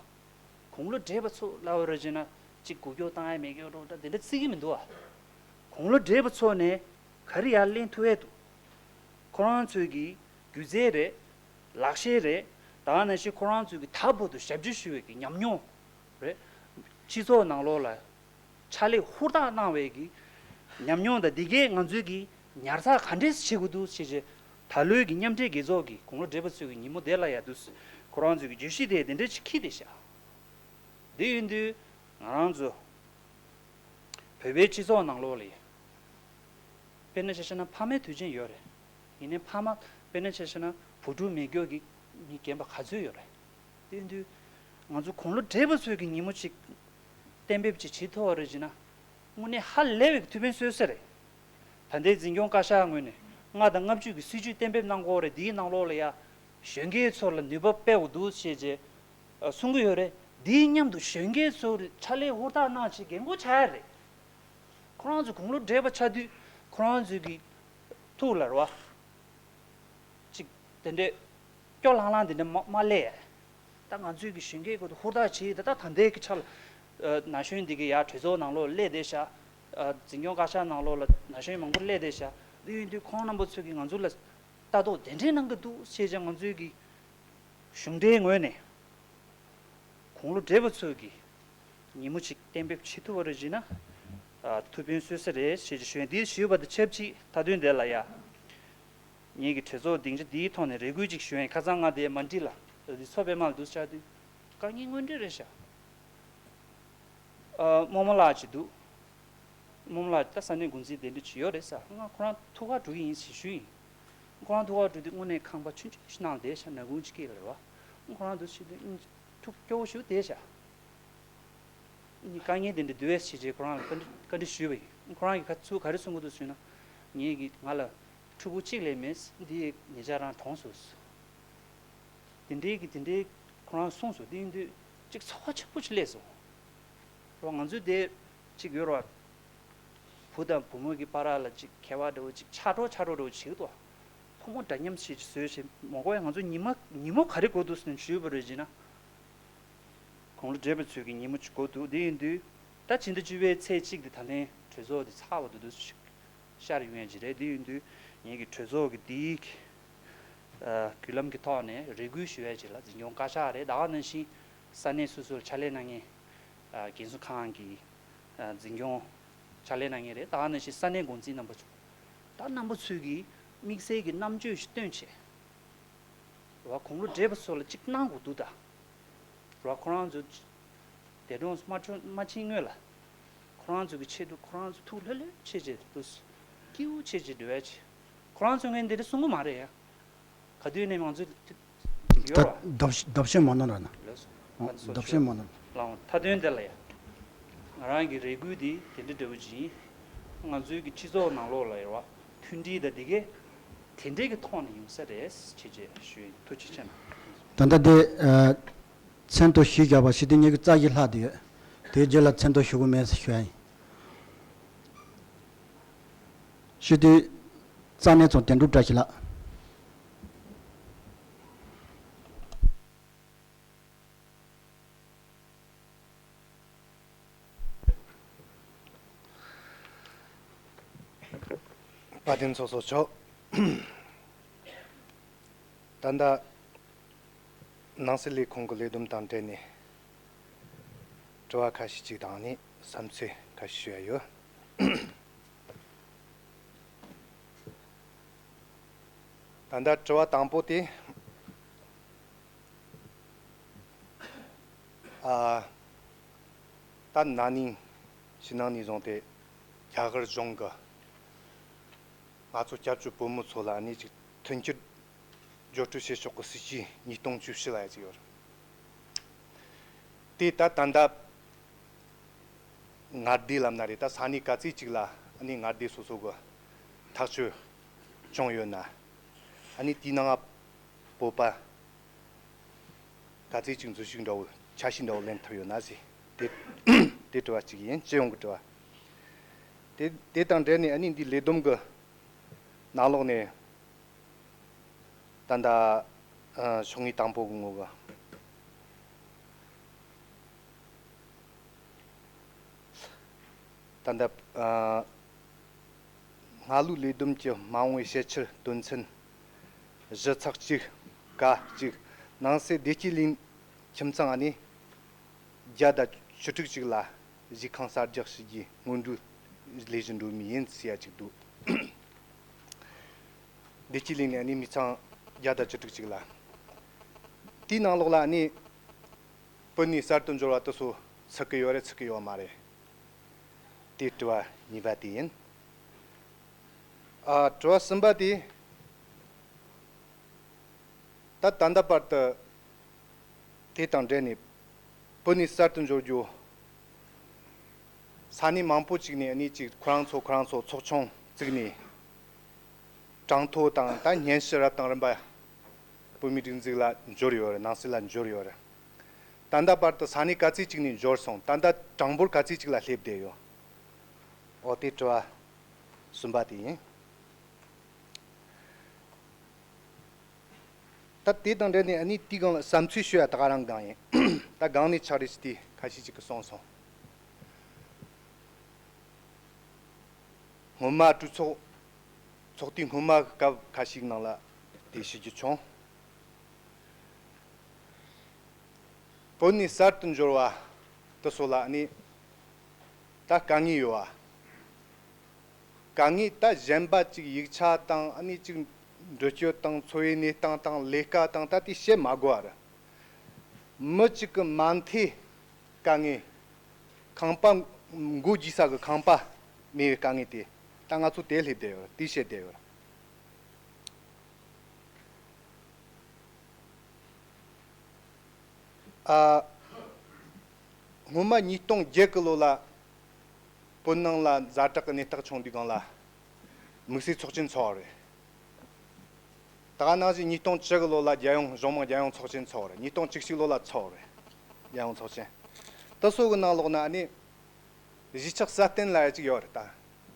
དགུང་ལོ་བགྲེས་པ་ཚོ་ལབ་པ་རེད་བྱས་ན་གཅིག་འགུལ་སྐྱོད་བཏང་ཡ་མེད་སྐྱོད་འགྲོ་ད་དེ་འདྲ་བརྩི་གི་མི་འདུག་ཨ། དགུང་ལོ་བགྲེས་པ་ཚོ་ནས་ག་རེ་ཡར་ལེན་ཐུབ་ཡས་འདུག་ཁོ་རང་ཚོས་ཀྱི་སྒྱུ་རྩལ་རེད། ལག་ཤེས་རེད། ད་ག་ནང་བཞིན་ཁོ་རང་ཚོས་ཀྱི་ད་བར་དུ་ཞབས་ཕྱི་ཞུ་བའི་གི་ཉམས་མྱོང་རེད། སྤྱི་ཚོགས་ནང་ལོགས་ལ་ཕྱག་ལས་ཧུར་ཐག་གནང་བའི་གི་ཉམས་མྱོང་དང་འདི་གས་ང་ཚོས་ཀྱི་ཉར་ཚགས་ག་འདྲས་བྱེད་དགོས་འདུག་ཞེས་བྱས། ད་ལོའི་གི་མཉམ་འབྲེལ་རྒྱལ་ཚོགས་ཀྱི་དགུང་ལོ་བགྲེས་པ་ཚོའི་གི་ཉིན་མོ་དེ་ལ་ཡ་འདུག་ཁོ་རང་ཚོའི་གི་བརྗོད་གཞི་དེ་དེ་འདྲས་ཅིག་འཁྱེར་བསྡད་ཤག་དེ་ཡིན་དུས་ང་རང་ཚོ་བོད་པའི་སྤྱི་ཚོགས་ནང་ལོགས་ལ་ཡ། དཔེར་ན་ཆ་བཞག་ན་ཕ་མའི་དུས་ཆེན་ཡོད་རེད། ཡིན་ནའི་ཕ་མ་དཔེར་ན་ཆ་བཞག་ན་བུ་ཕྲུག་མེད་མཁན་གྱི་མི་རྒན་པ་ག་ཚོད་ཡོད་རེད། དེ་ཡིན་དུས་ང་ཚོ་དགུང་ལོ་བགྲེས་པ་ཚོས་ཀྱི་ཉིན་མོ་གཅིག་གཏན་འབེབས་ཅིག་བྱེད་ཐུབ་པ་རེད་ཅེ་ན། དངོས་གནས་ཧ་ལས་པའི་ཐུགས་ཕན་གསོས་ས་རེད། ད་ལྟའི་འཛིན་སྐྱོང་བཀའ་ཤག་ངོས་ནས་ལྔ་དང་ལྔ་བཅུ་གི་སྲིད་ཇུས་གཏན་འབེབས་གནང་དགོས་རེད། འདིའི་ནང་ལོགས་ལ་ཡ་གཞོན་སྐྱེས་ཚོ་ལ་ནུས་པ་སྤེལ་དགོས་འདུག་ཞེས་བྱས་གསུང་གི་ཡོད་རེད། འདིའི་མཉམ་དུ་གཞོན་སྐྱེས་ཚོ་ཕྱག་ལས་ཧུར་ཐག་གནང་བྱས་འགན་འཁུར་བྱ་ཡ་རེད། ཁོ་རང་ཚོ་དགུང་ལོ་བགྲེས་པ་ཆགས་དུས་ཁོ་རང་ཚོའི་གི་ཐུགས་ལ་རེད་བ། ཅིག་དེ་འདྲས་སྐྱོ་ལྷང་ལྷང་དེ་འདྲས་མ་མ་སླེབས། ད་ང་ཚོའི་གི་གཞོན་སྐྱེས་ཀྱི་ཧུར་ཐག་བྱེད་ད་ད་ད་ལྟའི་གི་ཆ་ལ་ན་གཞོན་འདི་གི་ཡ་གྲོས་ཚོགས་ནང་ལོགས་སླེབས་བསྡད་ཤག་འཛིན་སྐྱོང་བཀའ་ཤག་ནང་ལོགས་ལ་ན་གཞོན་མང་པོ་སླེབས་བསྡད་ཤག་འདི་ཡིན་དུས་ཁོང་རྣམ་པ་ཚོས་གི་ང་ཚོ་ལ་ལྟ་རྟོག་དེ་འདྲས་གནང་གི་འདུག་ཞེས་ཀྱང་ང་ཚོའི་གི་གཞུང་འབྲེལ་ངོས་ནས་དགུང་ལོ་བགྲེས་པ་ཚོས་གི་ཉིན་མོ་གཅིག་གཏན་འབེབས་བྱེད་ཐུབ་པ་རེད་བྱས་ན། ཨ། ཐུགས་ཕན་གསོས་ས་རེད་ཞེས་ཞུ་ཡ་འདི་ཞུས་པ་དང་ཆབས་ཅིག་མཐའ་དོན་དེ་ལ་ཡ། ངེད་ཀྱི་གྲོས་ཚོགས་སྡིངས་ཆ་འདིའི་ཐོག་ནས་རེ་སྐུལ་ཅིག་ཞུ་ཡ་ཡིན། ཁ་སང་ང་དེ་མན་ཌི་ལ་འདི་ཚོ་པད་མ་ལ་འདུག་བཅར་དུས་དཀའ་ངལ་དངོས་འབྲེལ་རེད་ཤག་ཨ། རྨོ་མོ་ལགས་ཅིག་འདུག་རྨོ་མོ་ལགས་ད་ས་གནས་འགོ་འཛིན་དེ་འདྲ་ཅིག་ཡོད་རེད་ཟེར། ང་ཁོ་རང་ཐུག་ག་འགྲོ་གི་ཡིན་ཞེས་ཞུས་ཡིན། ཁོ་རང་ཐུག་ག་འགྲོ་དུས་དངོས་གནས་ཁང་པ་ཆུང་ཆུང་ཞིག་ནང་བསྡད་ཤག་ནག་ཁུང་ཅིག་སྐེ་ལ་རེད་བ། ཁོ་རང་འདུག་བྱེད་དུས་ཐུགས་སྐྱོ་བོ་ཞིག་བསྡད་ཤག་ནི་དཀའ་ངལ་དེ་འདྲ་འདུག་བས་ཞེས་བྱས་ཁོ་རང་ལ་བཀའ་འདྲི་བཀའ་འདྲི་ཞུས་པ་ཡིན། ཁོ་རང་གིས་ཁ་ཚུར་ག་རེ་གསུང་གི་འདུག་ཟེར་ན། ངེད་ཀྱིས་ང་ལ་ཕྲུ་གུ་གཅིག་ལས་མེད། འདི་ཉེ་ཆར་རང་གྲོངས་སོང་། དེ་འདྲའི་གི་དེ་འདྲའི་ཁོ་རང་གསུངས་སོང་། དེ་ཡིན་དུས་གཅིག་ཚོར་བ་ཆེན་པོ་ཞིག་སླེབས་སོང་། རོ། ང་ཚོའི་དེ་གཅིག་ཡོད་རོ། བུ་དང་བུ་མོ་གི་བར་ལ་གཅིག་ཁྱད་པར་འདྲ་བོ་གཅིག་ཆགས་འགྲོ་ཆགས་འགྲོ་འདྲ་བོ་བྱེད་ཀྱི་འདུག་ཕོ་མོ་འདྲ་མཉམ་ཞིག་བཟོས་བྱས་མ་དགོས་ཡ། ང་ཚོ་ཉི་མ་ཉིན་མོ་ག་རེ་དགོས་འདུག་ཟེར་ནས་ཞུས་པ་རེད་བྱས་ན། དགུང་ལོ་བགྲེས་པ་ཚོས་ཀྱི་ཉིན་མོ་གཅིག་དགོས་འདུག་དེ་ཡིན་དུས་ད་ཕྱི་ཟླ་བཅུ་པའི་ཚེས་གཅིག་དེ་ད་ལན་གྲོས་ཚོགས་དེ་ཚར་བ་དེ་འདུག་ཞིག་ཤར་ཡོང་ཡ་ཅིག་རེད། དེ་ཡིན་དུས་ངེད་ཀྱི་གྲོས་ཚོགས་ཀྱི་དེའི་ཨ། བརྒྱུད་ལམ་གྱི་ཐོག་ནས་རེ་སྐུལ་ཞུ་ཡ་ཅིག་ལ་འཛིན་སྐྱོང་བཀའ་ཤག་རེད། ད་ག་ནང་བཞིན་ས་གནས་སོ་སོར་ཕྱག་ལས་གནང་མཁན་ཨ། རྒན་གསོ་ཁང་གི་ཨ། འཛིན་སྐྱོང་ཕྱག་ལས་གནང་མཁན་རེད། ད་ག་ནང་བཞིན་ས་གནས་འགོ་འཛིན་རྣམ་པ་ཚོ། ད་རྣམ་པ་ཚོས་ཀྱིས་དམིགས་བསལ་གྱི་རྣམ་དཔྱོད་ཞིག་བཏོན་བྱས། རོ། དགུང་ལོ་བགྲེས་པ་ཚོ་ལ་གཅིག་གནང་དགོས་འདུག་ད། རོ། ཁོ་རང་ཚོ་འདས་གྲོངས་སུ་མ་འཕྲོ་མ་ཕྱིན་སྔོན་ལ། ཁོ་རང་ཚོ་གི་ཆེད་དུ་ཁོ་རང་ཚོ་ཐུགས་ལྷོད་ལྷོད་བྱེད་བྱེད་དུ། སྐྱིད་པོ་བྱེད་བྱེད་འགྲོ་ཡ་བྱེད། ཁོ་རང་ཚོ་ངས་འདི་འདྲ་གསུང་གི་མ་རེད་ཡ། ག་དུས་ནས་ང་ཚོ་ད་ཡོད་ར། རྡབ་རྡབ་ཤན་མ་གནང་ར་ན། ལགས་སོ། ཨོ། ང་ཚོ་རྡབ་ཤན་མ་གནང་། ལགས་འོང་། མཐའ་དོན་དེ་ལ་ཡ། ང་རང་གི་རེ་སྐུལ་འདི་དེ་འདྲ་འདྲ་བོ་ཅིག་ཡིན། ང་ཚོའི་གི་སྤྱི་ཚོགས་ནང་ལོགས་ལ་ཡོད་ར། མཐུན་སྒྲིལ་དང་དེ་གས་དེ་འདྲའི་གི་ཐོག་ནས་ཡོང་ས་རེད་ཅེས་ཅེས་ཞུ་ཡིན། ཐུགས་རྗེ་ཆེ་གནང་། ད་ལྟ་དེ་ཨ། མཚན་ཐོ་བཞི་བརྒྱབ་པ་ཞི་བདེ་གཉིས་ཀྱི་རྩ་བཞི་ལྷག་བསྡད་ཡོད། དེའི་རྗེས་ལ་མཚན་ཐོ་ཞུ་གི་མེད་ཟེར་ཞུ་ཡ་ཡིན། ཞི་བདེ་རྩ་གནས་ཚོགས་དོན་གྲུབ་བཀྲ་ཤིས་ལགས། དཔལ་ལྡན་ཚོགས་གཙོ་མཆོག་ད་ལྟ་ནང་སྲིད་ལས་ཁུངས་ཀྱི་ལས་བསྡོམས་དང་འབྲེལ་ནས་དྲི་བ་ཁ་ཤས་ཅིག་དང་ནི་བསམ་ཚུལ་ཁ་ཤས་ཞུ་ཡ་ཡོད། ད་ལྟ་དྲི་བ་དང་པོ་དེ། ཨ། ད་ན་ནིང་ཕྱི་ནང་གཉིས་བཟུང་སྟེ་ རྒྱ་གར་གཞུང་གི་ང་ཚོ་སྐྱབས་བཅོལ་བོད་མི་ཚོ་ལ་ནི་ཅིག་མཐུན་འགྱུར་སྦྱོར་སྤྲོད་བྱེད་ཕྱོགས་ཀྱི་སྲིད་ཇུས་ཉིས་སྟོང་བཅུ་བཞི་ལབ་ཡ་ཅིག་ཡོད་རེད། དེ་ད་ད་ལྟ་མངའ་སྡེ་ལབ་ན་རེད། ད་ས་གནས་ག་ཚོད་ཅིག་ལ་ནི་མངའ་སྡེ་སོ་སོ་གི་ཐག་གཅོད་བྱུང་ཡོད་ན། ཨ་ནི་དེའི་ནང་བོད་པ་ག་ཚོད་ཅིག་འཛུལ་ཞུགས་འདྲ་བོ་ཆ་ཤས་འདྲ་བོ་ལེན་ཐུབ་ཡོད་ན་ཟེར། དེ་དེ་དྲི་བ་གཅིག་ཡིན། སྤྱི་ཡོངས་ཀྱི་དྲི་བ། དེ་དེ་དང་འབྲེལ་ནས་ཨ་ནི་འདི་ལས་བསྡོམས་ཀྱི་ནང་ལོགས་ནས་ད་ལྟ་ཨ་ཕྱོགས་སྔའི་དང་པོ་གི་ངོ་གི་ད་ལྟ་ཨ་སྔ་ལོའི་ལས་བསྡོམས་ཀྱི་མ་འོངས་པའི་ཕྱི་ཕྱིར་དོན་ཚན་བཞི་ཚེག་གཅིག་ཀ་གཅིག་ནང་གསེས་བདེ་སྐྱིད་གླིང་ཁྱིམ་ཚང་ཨ་ནི་བརྒྱ་དང་བཅུ་དྲུག་ཅིག་ལ་གཞིས་ཁང་གསར་རྒྱག་བྱེད་རྒྱུའི་སྔོན་འགྲོའི་ལས་གཞི་འགྲོ་མུས་ཡིན་ཟེར་ཡ་ཅིག་འདུག་བདེ་སྐྱིད་གླིང་ནས་ཨ་ནི་མི་ཚང་བརྒྱ་དང་བཅུ་དྲུག་ཅིག་ལ། དེའི་ནང་ལོགས་ལ་ཨ་ནི་བོད་ནས་གསར་དུ་འབྱོར་བ་དེ་ཚོ་ཚུད་ཀྱི་ཡོད་རེད་ཚུད་ཀྱི་ཡོད་མ་རེད། དེ་དྲི་བ་གཉིས་པ་དེ་ཡིན། ཨ་དྲི་བ་གསུམ་པ་དེ། ད་ད་ལྟ་བར་དུ་དེ་དང་འབྲེལ་ནས་བོད་ནས་གསར་དུ་འབྱོར་རྒྱུ་ས་གནས་མང་པོ་ཅིག་ནས་ནི་ཅིག་ཁོ་རང་ཚོ་ཁོ་རང་ཚོ་ཚོགས་ཆུང་བཙུགས་ནས་གྲངས་ཐོ་དང་ད་སྙན་ཞུ་རབ་དང་རིམ་པ་བོད་མིའི་སྒྲིག་འཛུགས་ལ་འབྱོར་ཡོད་རེད། ནང་སྲིད་ལ་འབྱོར་ཡོད་རེད། ད་ལྟ་བར་དུ་ས་གནས་ག་ཚོད་ཅིག་ནས་འབྱོར་སོང་། ད་ལྟ་གྲངས་འབོར་ག་ཚོད་ཅིག་ལ་སླེབས་བསྡད་ཡོད། འོ་དེ་དྲི་བ་གསུམ་པ་དེ་ཡིན། ད་དེ་དང་འབྲེལ་ནས་ཨ་ནི་དེའི་སྒང་ལ་བསམ་ཚུལ་ཞུ་ཡ་ད་ག་རང་སྒང་ཡིན། ད་སྒང་ནས་ཕྱག་རེས་ཞུ་དུས་ཁ་ཤས་ཅིག་གིས་གསུངས་སོང་། སྔོན་མ་གྲོས་ཚོགས་ཚོགས་དུས་སྔོན་མ་གི་སྐབས་ཁ་ཤས་ནང་ལ་དེ་ཞུ་རྒྱུ་བྱུང་། བོད་ནས་གསར་དུ་འབྱོར་བ་དེ་ཚོ་ལ་ཨ་ནི་ད་དཀའ་ངལ་ཡོད་པ། དཀའ་ངལ་ད་གཞན་པ་ཅིག་ཡིག་ཆ་དང་ཨ་ནི་ཅིག་འགྲུལ་སྐྱོད་དང་འཚོ་བའི་གནས་སྟངས་དང་ལས་ཀ་དང་ད་དེ་བཤད་མ་དགོས་པ་རེད། མི་གཅིག་གི་མ་མཐའི་དཀའ་ངལ། ཁང་པ་མགོ་རྒྱས་ས་གི་ཁང་པ་མེད་པའི་དཀའ་ངལ་དེ་ད་ང་ཚོ་དེ་སླེབས་བསྡད་ཡོད་རེད། དེ་བཤད་བསྡད་ཡོད་རེད། ཨ། སྔོན་མ་ཉིས་སྟོང་བརྒྱད་གི་ལོ་ལ་བོད་ནང་ལ་ཛ་དྲག་གི་གནས་སྟངས་བྱུང་དུས་སྒང་ལ་དམིགས་བསལ་ཚོགས་ཆེན་ཚོགས་པ་རེད། ད་ག་ནང་བཞིན་ཉིས་སྟོང་བཅུ་གི་ལོ་ལ་རྒྱལ་ཡོངས་གཞུང་མང་རྒྱལ་ཡོངས་ཚོགས་ཆེན་ཚོགས་པ་རེད། ཉིས་སྟོང་བཅུ་གཅིག་ལོ་ལ་ཚོགས་པ་རེད། རྒྱལ་ཡོངས་ཚོགས་ཆེན་དེ་ཚོ་གི་ནང་ལོགས་ན་ཨ་ནི་གཞིས་ཆགས་སྲ་བརྟན་ལབ་ཡ་ཅིག་ཡོད་རེད། ད་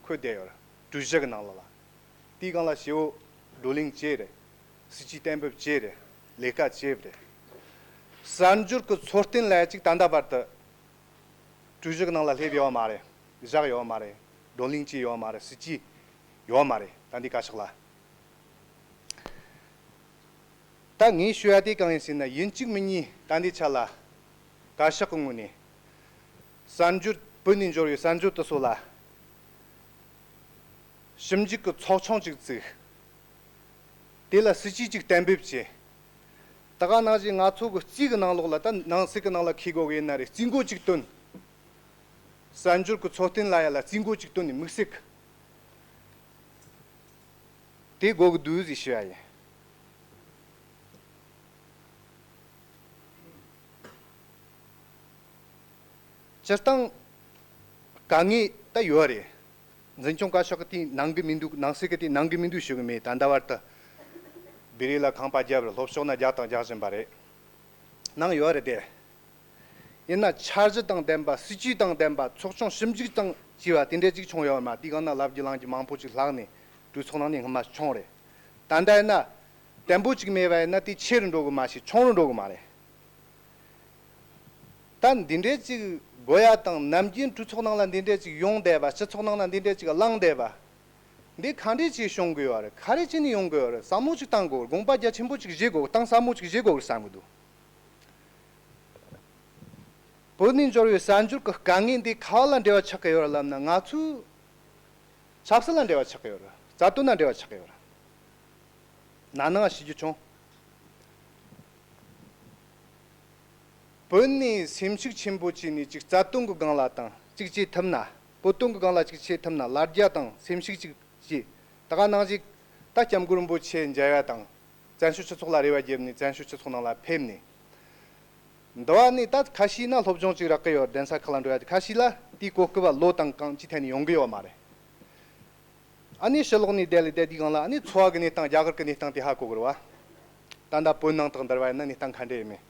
འཁོད་བསྡད་ཡོད་རེད། གྲོས་གཞི་གི་ནང་ལོགས་ལ། དེའི་སྒང་ལ་བྱེད་པོ་བགྲོ་གླེང་བྱས་རེད། སྲིད་ཇུས་གཏན་འབེབས་བྱས་རེད། ལས་ཀ་བྱས་པ་རེད། གསར་འབྱོར་གྱི་འཚོ་རྟེན་ལབ་ཡ་ཅིག་ད་ལྟ་བར་དུ་གྲོས་གཞི་གི་ནང་ལ་སླེབས་ཡོད་མ་རེད། བཞག་ཡོད་མ་རེད། བགྲོ་གླེང་བྱས་ཡོད་མ་རེད། སྲིད་ཇུས་ཡོད་མ་རེད། ད་འདི་བཀའ་ཤག་ལ། ད་ངས་ཞུ་ཡ་དེ་གང་ཡིན་ཟེར་ན། ཡིན་གཅིག་མིན་གཉིས་ད་འདི་ཆ་ལ་བཀའ་ཤག་གི་ངོས་ནས་གསར་འབྱོར་བོད་ནས་འབྱོར་བའི་གསར་འབྱོར་དེ་ཚོ་ལ་ཞིབ་འཇུག་གི་ཚོགས་ཆུང་ཅིག་བཙུགས། དེ་ལ་སྲིད་ཇུས་ཅིག་གཏན་འབེབས་བྱས། ད་ག་ནང་བཞིན་ང་ཚོ་གི་རྩིས་ཀྱི་ནང་ལོགས་ལ། ད་ནང་གསེས་ཀྱི་ནང་ལ་འཁེལ་དགོས་ཀྱི་ཡིན་ན་རེད། རྩིས་འགོ་ཅིག་བཏོན། གསར་འབྱོར་གྱི་འཚོ་རྟེན་ལབ་ཡ་ལ་རྩིས་འགོ་ཅིག་བཏོན་ནས་དམིགས་བསལ་གྱི་དེ་དགོས་ཀྱི་འདུག་ཟེར་ཞུ་ཡ་ཡིན། སྤྱིར་བཏང་དཀའ་ངལ་ད་ཡོད་རེད། འཛིན་སྐྱོང་བཀའ་ཤག་གི་དེ་གནང་གི་མི་འདུག། ནང་གསེས་ཀྱི་དེ་གནང་གི་མི་འདུག་ཞུ་གི་མེད། ད་ལྟ་བར་དུ་བེ་རི་ལ་ཁང་པ་བརྒྱབ་རེད། ལྷོ་ཕྱོགས་ན་རྒྱག་དང་རྒྱག་བཞིན་པ་རེད། གནང་ཡོད་རེད་དེ། ཡིན་ན་འཆར་གཞི་དང་ལྡན་པ། སྲིད་ཇུས་དང་ལྡན་པ། ཚོགས་ཆུང་ཞིབ་འཇུག་དང་བཅས་པ་དེ་འདྲས་ཅིག་བྱུང་ཡོད་མ་རེད། དེའི་སྒང་ན་ལབ་རྒྱུ་ལངས་རྒྱུ་མང་པོ་ཅིག་ལྷག་ནས་གྲོས་ཚོགས་ནང་ནས་སྔོན་མ་བྱུང་རེད། ད་ལྟ་ཡིན་ན་བརྟན་པོ་ཅིག་མེད་པ་ཡིན་ན་དེ་ཆེ་རུ་འགྲོ་གི་མ་ཤེས། ཆུང་རུ་འགྲོ་གི་མ་རེད། ད་འདི་འདྲས་ཅིག་དགོས་ཡ་དང་། ནམ་རྒྱུན་གྲོས་ཚོགས་ནང་ལ་འདི་འདྲས་ཅིག་ཡོང་བསྡད་པ། སྤྱི་ཚོགས་ནང་ལ་འདི་འདྲས་ཅིག་གླེང་བསྡད་པ། འདི་ག་འདྲས་ཅིག་བྱུང་གི་ཡོད་རེད། ག་རེ་བྱས་ནས་ཡོང་གི་ཡོད་རེད། བསམ་བློ་ཅིག་བཏང་དགོས། དགོངས་པ་རྒྱ་ཆེན་པོ་ཅིག་བཞེས་དགོས། གཏིང་ཟབ་མོ་ཅིག་བཞེས་དགོས་བསམ་གི་འདུག། བོད་ནས་འབྱོར་བའི་གསར་འབྱོར་གྱི་དཀའ་ངལ་འདི་ག་བ་ལ་འབྲེལ་བ་ཆགས་ཀྱི་ཡོད་རེད་ལབ་ན། ང་ཚོའི་ཆབ་སྲིད་ལ་འབྲེལ་བ་ཆགས་ཀྱི་ཡོད་རེད། རྩ་དོན་ལ་འབྲེལ་བ་ཆགས་ཀྱི་ཡོད་རེད། ན་ནིང་ཞུ་རྒྱུ་བྱུང་། བོད་ནས་སེམས་ཤུགས་ཆེན་པོ་བྱས་ནས་ཅིག་རྩ་དོན་གྱི་སྒང་ལ་དང་ཅིག་བྱེད་ཐུབ་ན། བོད་དོན་གྱི་སྒང་ལ་ཅིག་བྱེད་ཐུབ་ན་ལ་རྒྱ་དང་སེམས་ཤུགས་ཅིག་བྱས། ད་ག་ནང་བཞིན་ད་སྐྱབས་མགོན་རིན་པོ་ཆེ་མཇལ་བ་དང་། བཙན་བྱོལ་སྤྱི་ཚོགས་ལ་རེ་བ་བརྒྱབ་ནས་བཙན་བྱོལ་སྤྱི་ཚོགས་ནང་ལ་ཕེབས་ནས། འདི་བ་ནས་ད་ཁ་ཤས་ན་སློབ་སྦྱོང་ཅིག་རག་གི་ཡོད། གདན་ས་ཁག་ལ་འགྲོ་ཡ། ཁ་ཤས་ལ་དེའི་གོ་སྐབས་བ་ལོ་དང་གང་ཅིའི་ཐད་ནས་ཡོང་གི་ཡོད་མ་རེད། ཨ་ནི་ཕྱི་ལོགས་ནས་བསྡད་ལས་བསྡད་དུས་སྒང་ལ་ཨ་ནི་འཚོ་བ་གི་གནས་སྟངས། རྒྱ་གར་གི་གནས་སྟངས་དེ་ཧ་གོ་གི་རེད་བ། ད་ལྟ་བོད་ནང་དང་འདྲ་བ་ཡིན་ན་གནས་སྟངས་ག་འདྲ་ཡིན་མིན།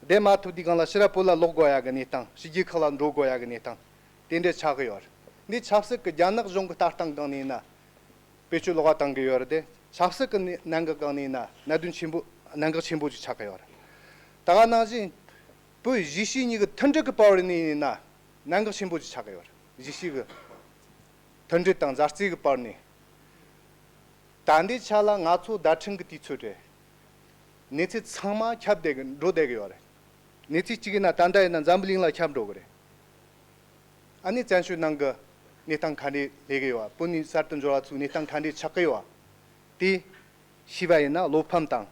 བསྡད་མ་ཐུབ་དུས་སྒང་ལ་ཕྱིར་བོད་ལ་ལོག་དགོས་ཡ་གི་གནས་སྟངས། ཕྱི་རྒྱལ་ཁག་ལ་འགྲོ་དགོས་ཡ་གི་གནས་སྟངས་དེ་འདྲ་ཆགས་གི་ཡོད་རེད། འདི་ཆབ་སྲིད་ཀྱི་རྒྱ་ནག་གཞུང་གི་ལྟ་སྟངས་སྒང་ནས་ཡིན་ན་བེད་སྤྱོད་ལོག་པ་བཏང་གི་ཡོད་རེད་དེ། ཆབ་སྲིད་ཀྱི་གནད་གནད་འགག་སྒང་ནས་ཡིན་ན་གནད་དོན་ཆེན་པོ། གནད་འགག་ཆེན་པོ་ཅིག་ཆགས་ཀྱི་ཡོད་རེད། ད་ག་ནང་བཞིན་བོད་གཞིས་བྱེས་གཉིས་ཀྱི་མཐུན་སྒྲིལ་གྱི་བར་ནས་ཡིན་ན་གནད་འགག་ཆེན་པོ་ཅིག་ཆགས་ཀྱི་ཡོད་རེད། གཞིས་བྱེས་ཀྱི་མཐུན་སྒྲིལ་དང་མཛའ་བརྩེ་གི་བར་ནས། ད་ལྟའི་ཆ་ལ་ང་ཚོ་བརྡ་འཕྲིན་གྱི་དུས་ཚོད་རེད། གནས་ཚུལ་ཚང་མ་ཁྱབ་བསྡད་གི་འགྲོ་བསྡད་གི་ཡོད་རེད། གནས་ཚུལ་གཅིག་ཡིན་ན་ད་ལྟ་ཡིན་ན་འཛམ་བུ་གླིང་ལ་ཁྱབ་འགྲོ་གི་རེད། ཨ་ནི་བཙན་བྱོལ་ནང་གི་གནས་སྟངས་ག་འདྲས་སླེབས་གི་ཡོད་བ། བོད་ནས་གསར་དུ་འབྱོར་བ་ཚོའི་གནས་སྟངས་ག་འདྲས་ཆགས་གི་ཡོད་བ། དེ་ཤེས་པ་ཡིན་ན་བློ་ཕམ་དང་།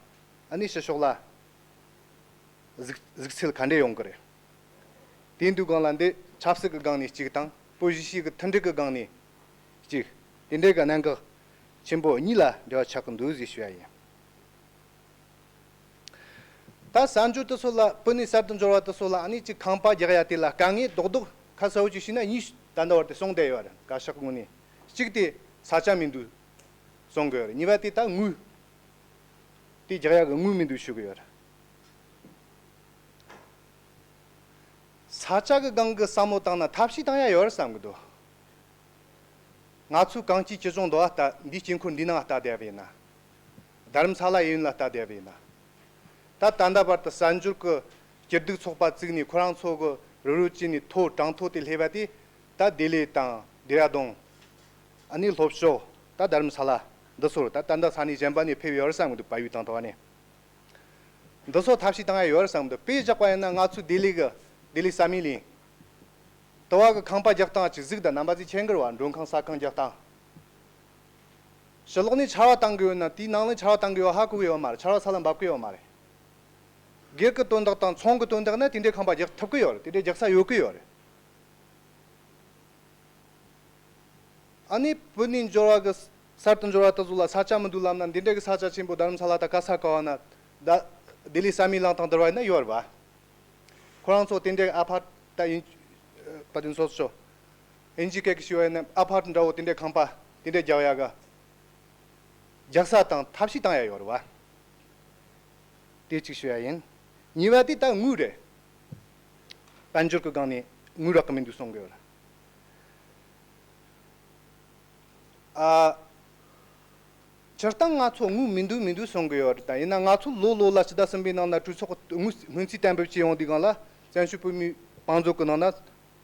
ཨ་ནི་ཕྱི་ཕྱོགས་ལ་གཟིགས་གཟིགས་ཚུལ་ག་འདྲས་ཡོང་གི་རེད། དེ་འདུག་སྒང་ལ་འདི་ཆབ་སྲིད་ཀྱི་སྒང་ནས་གཅིག་དང་བོད་གཞིས་བྱེས་ཀྱི་མཐུན་སྒྲིལ་གྱི་སྒང་ནས་གཅིག་དེ་འདྲའི་གི་གནད་འགག་ཆེན་པོ་གཉིས་ལ་འབྲེལ་བ་ཆགས་ཀྱི་འདུག་ཟེར་ཞུ་ཡ་ཡིན། ད་གསར་འབྱོར་དེ་ཚོ་ལ། བོད་ནས་གསར་དུ་འབྱོར་བ་དེ་ཚོ་ལ་ཨ་ནི་གཅིག་ཁང་པ་རྒྱག་ཡ་དེ་ལ་དཀའ་ངལ་རྡོག་རྡོག་ཁ་གསལ་བོ་ཅིག་ཞུས་ན། གཉིས་ད་ལྟ་བར་དུ་གསུངས་བསྡད་ཡོད་རེད། བཀའ་ཤག་ངོས་ནས། གཅིག་དེ་ས་ཆ་མི་འདུག་གསུང་གི་ཡོད་རེད། གཉིས་པ་དེ་ད་དངུལ། དེ་རྒྱག་ཡག་གི་དངུལ་མི་འདུག་ཞུ་གི་ཡོད་རེད། ས་ཆ་གི་སྒང་གི་བསམ་བློ་བཏང་ན་ཐབས་ཤེས་བཏང་ཡ་ཡོད་རེད་བསམ་གི་འདུག་ང་ཚོའི་གངས་སྐྱིད་ཆེ་ཆུང་འདི་བ་ལྟ། འདིའི་དཀྱིལ་འཁོར་འདི་ནང་ལ་ལྟ་བསྡད་པ་ཡིན་ན། རྡ་རམ་ས་ལ་གཡས་གཡོན་ལ་ལྟ་བསྡད་པ་ཡིན་ན། ད་ད་ལྟ་བར་དུ་གསར་འབྱོར་གྱི་སྐྱིད་སྡུག་ཚོགས་པ་བཙུགས་ནས་ཁོ་རང་ཚོ་གི་རུ་རུ་བྱས་ནས་ཐོ་གྲངས་ཐོ་དེ་སླེབས་པ་དེ། ད་ལྡི་ལི་དང་ལྡེ་ར་ལྡུན། ཨ་ནི་ལྷོ་ཕྱོགས་ད་རྡ་རམ་ས་ལ་འདི་ཚོར། ད་ད་ལྟ་ས་གནས་གཞན་པ་ནས་ཕེབས་ཡོད་རེད་བསམ་གི་འདུག་བལ་ཡུལ་དང་དེ་བ་ནས། འདི་ཚོ་ཐབས་ཤེས་བཏང་ཡ་ཡོད་རེད་བསམ་གི་འདུག་དཔེ་བཞག་པ་ཡིན་ན་ང་ཚོ་ལྡི་ལི་གི་ལྡི་ལི་བསམ་ཡས་གླིང་། དེ་བ་གི་ཁང་པ་རྒྱག་སྟངས་ཅིག་གཟིགས་དང་། རྣམ་པ་ཚོས་མཁྱེན་གི་རེད་བ། མགྲོན་ཁང་ཟ་ཁང་རྒྱག་སྟངས། ཕྱི་ལོགས་ནས་ཆར་པ་བཏང་གི་ཡོད་ན་དེའི་ནང་ལ་ཆར་པ་བཏང་གི་ཡོད་ཧ་གོ་གི་ཡོད་མ་རེད། ཆར་པ་ས་ལ་འབབ་གི་ཡོད་མ་རེད། སྒེར་གྱི་དོན་དག་དང་ཚོང་གི་དོན་དག་ན་དེ་འདྲའི་ཁང་པ་རྒྱག་ཐུབ་གི་ཡོད་རེད། དེ་འདྲའི་རྒྱག་ས་ཡོད་གི་ཡོད་རེད། ཨ་ནི་བོད་ནས་འབྱོར་བ་གི་གསར་དུ་འབྱོར་བ་དེ་ཚོ་ལ་ས་ཆ་མི་འདུག་ལབ་ན། འདི་འདྲའི་གི་ས་ཆ་ཆེན་པོ་རྡ་རམ་ས་ལ་དང་ག་ས་ག་བ་ན། ད་ལྡི་ལི་བསམ་ཡས་གླིང་དང་འདི་བ་ཡིན་ན་ཡོད་རེད་བ། ཁོ་རང་ཚོ་དེ་འདྲའི་ཨ་ཕ་ཊ་ད་ཡིན། པ་དེ་ཚོ་ཚོ། ཨིན་ཇི་སྐད་ཀྱི་ཞུ་བ་ཡིན་ན་ཨ་ཕ་ཊ་འདྲ་བོ་དེ་འདྲའི་ཁང་པ་དེ་འདྲའི་རྒྱག་ཡ་གི་རྒྱག་ས་དང་ཐབས་ཤེས་བཏང་ཡ་ཡོད་རེད་བ། དེ་གཅིག་ཞུ་ཡ་ཡིན། གཉིས་པ་དེ་ད་དངུལ་རེད། དཔལ་འབྱོར་གྱི་སྒང་ནས་དངུལ་རག་གི་མི་འདུག་གསུང་གི་ཡོད་རེད། ཨ། སྤྱིར་བཏང་ང་ཚོ་དངུལ་མི་འདུག་མི་འདུག་གསུང་གི་ཡོད་རེད། ད་ཡིན་ན་ང་ཚོ་ལོ་ལོ་ལ་སྤྱི་ཟླ་གསུམ་པའི་ནང་ན་གྲོས་ཚོགས་དངུལ་སྔོན་རྩིས་གཏན་འབེབས་བྱས་ཡོང་དུས་སྒང་ལ། བཙན་བྱོལ་བོད་མིའི་དཔལ་འབྱོར་གྱི་ནང་ན་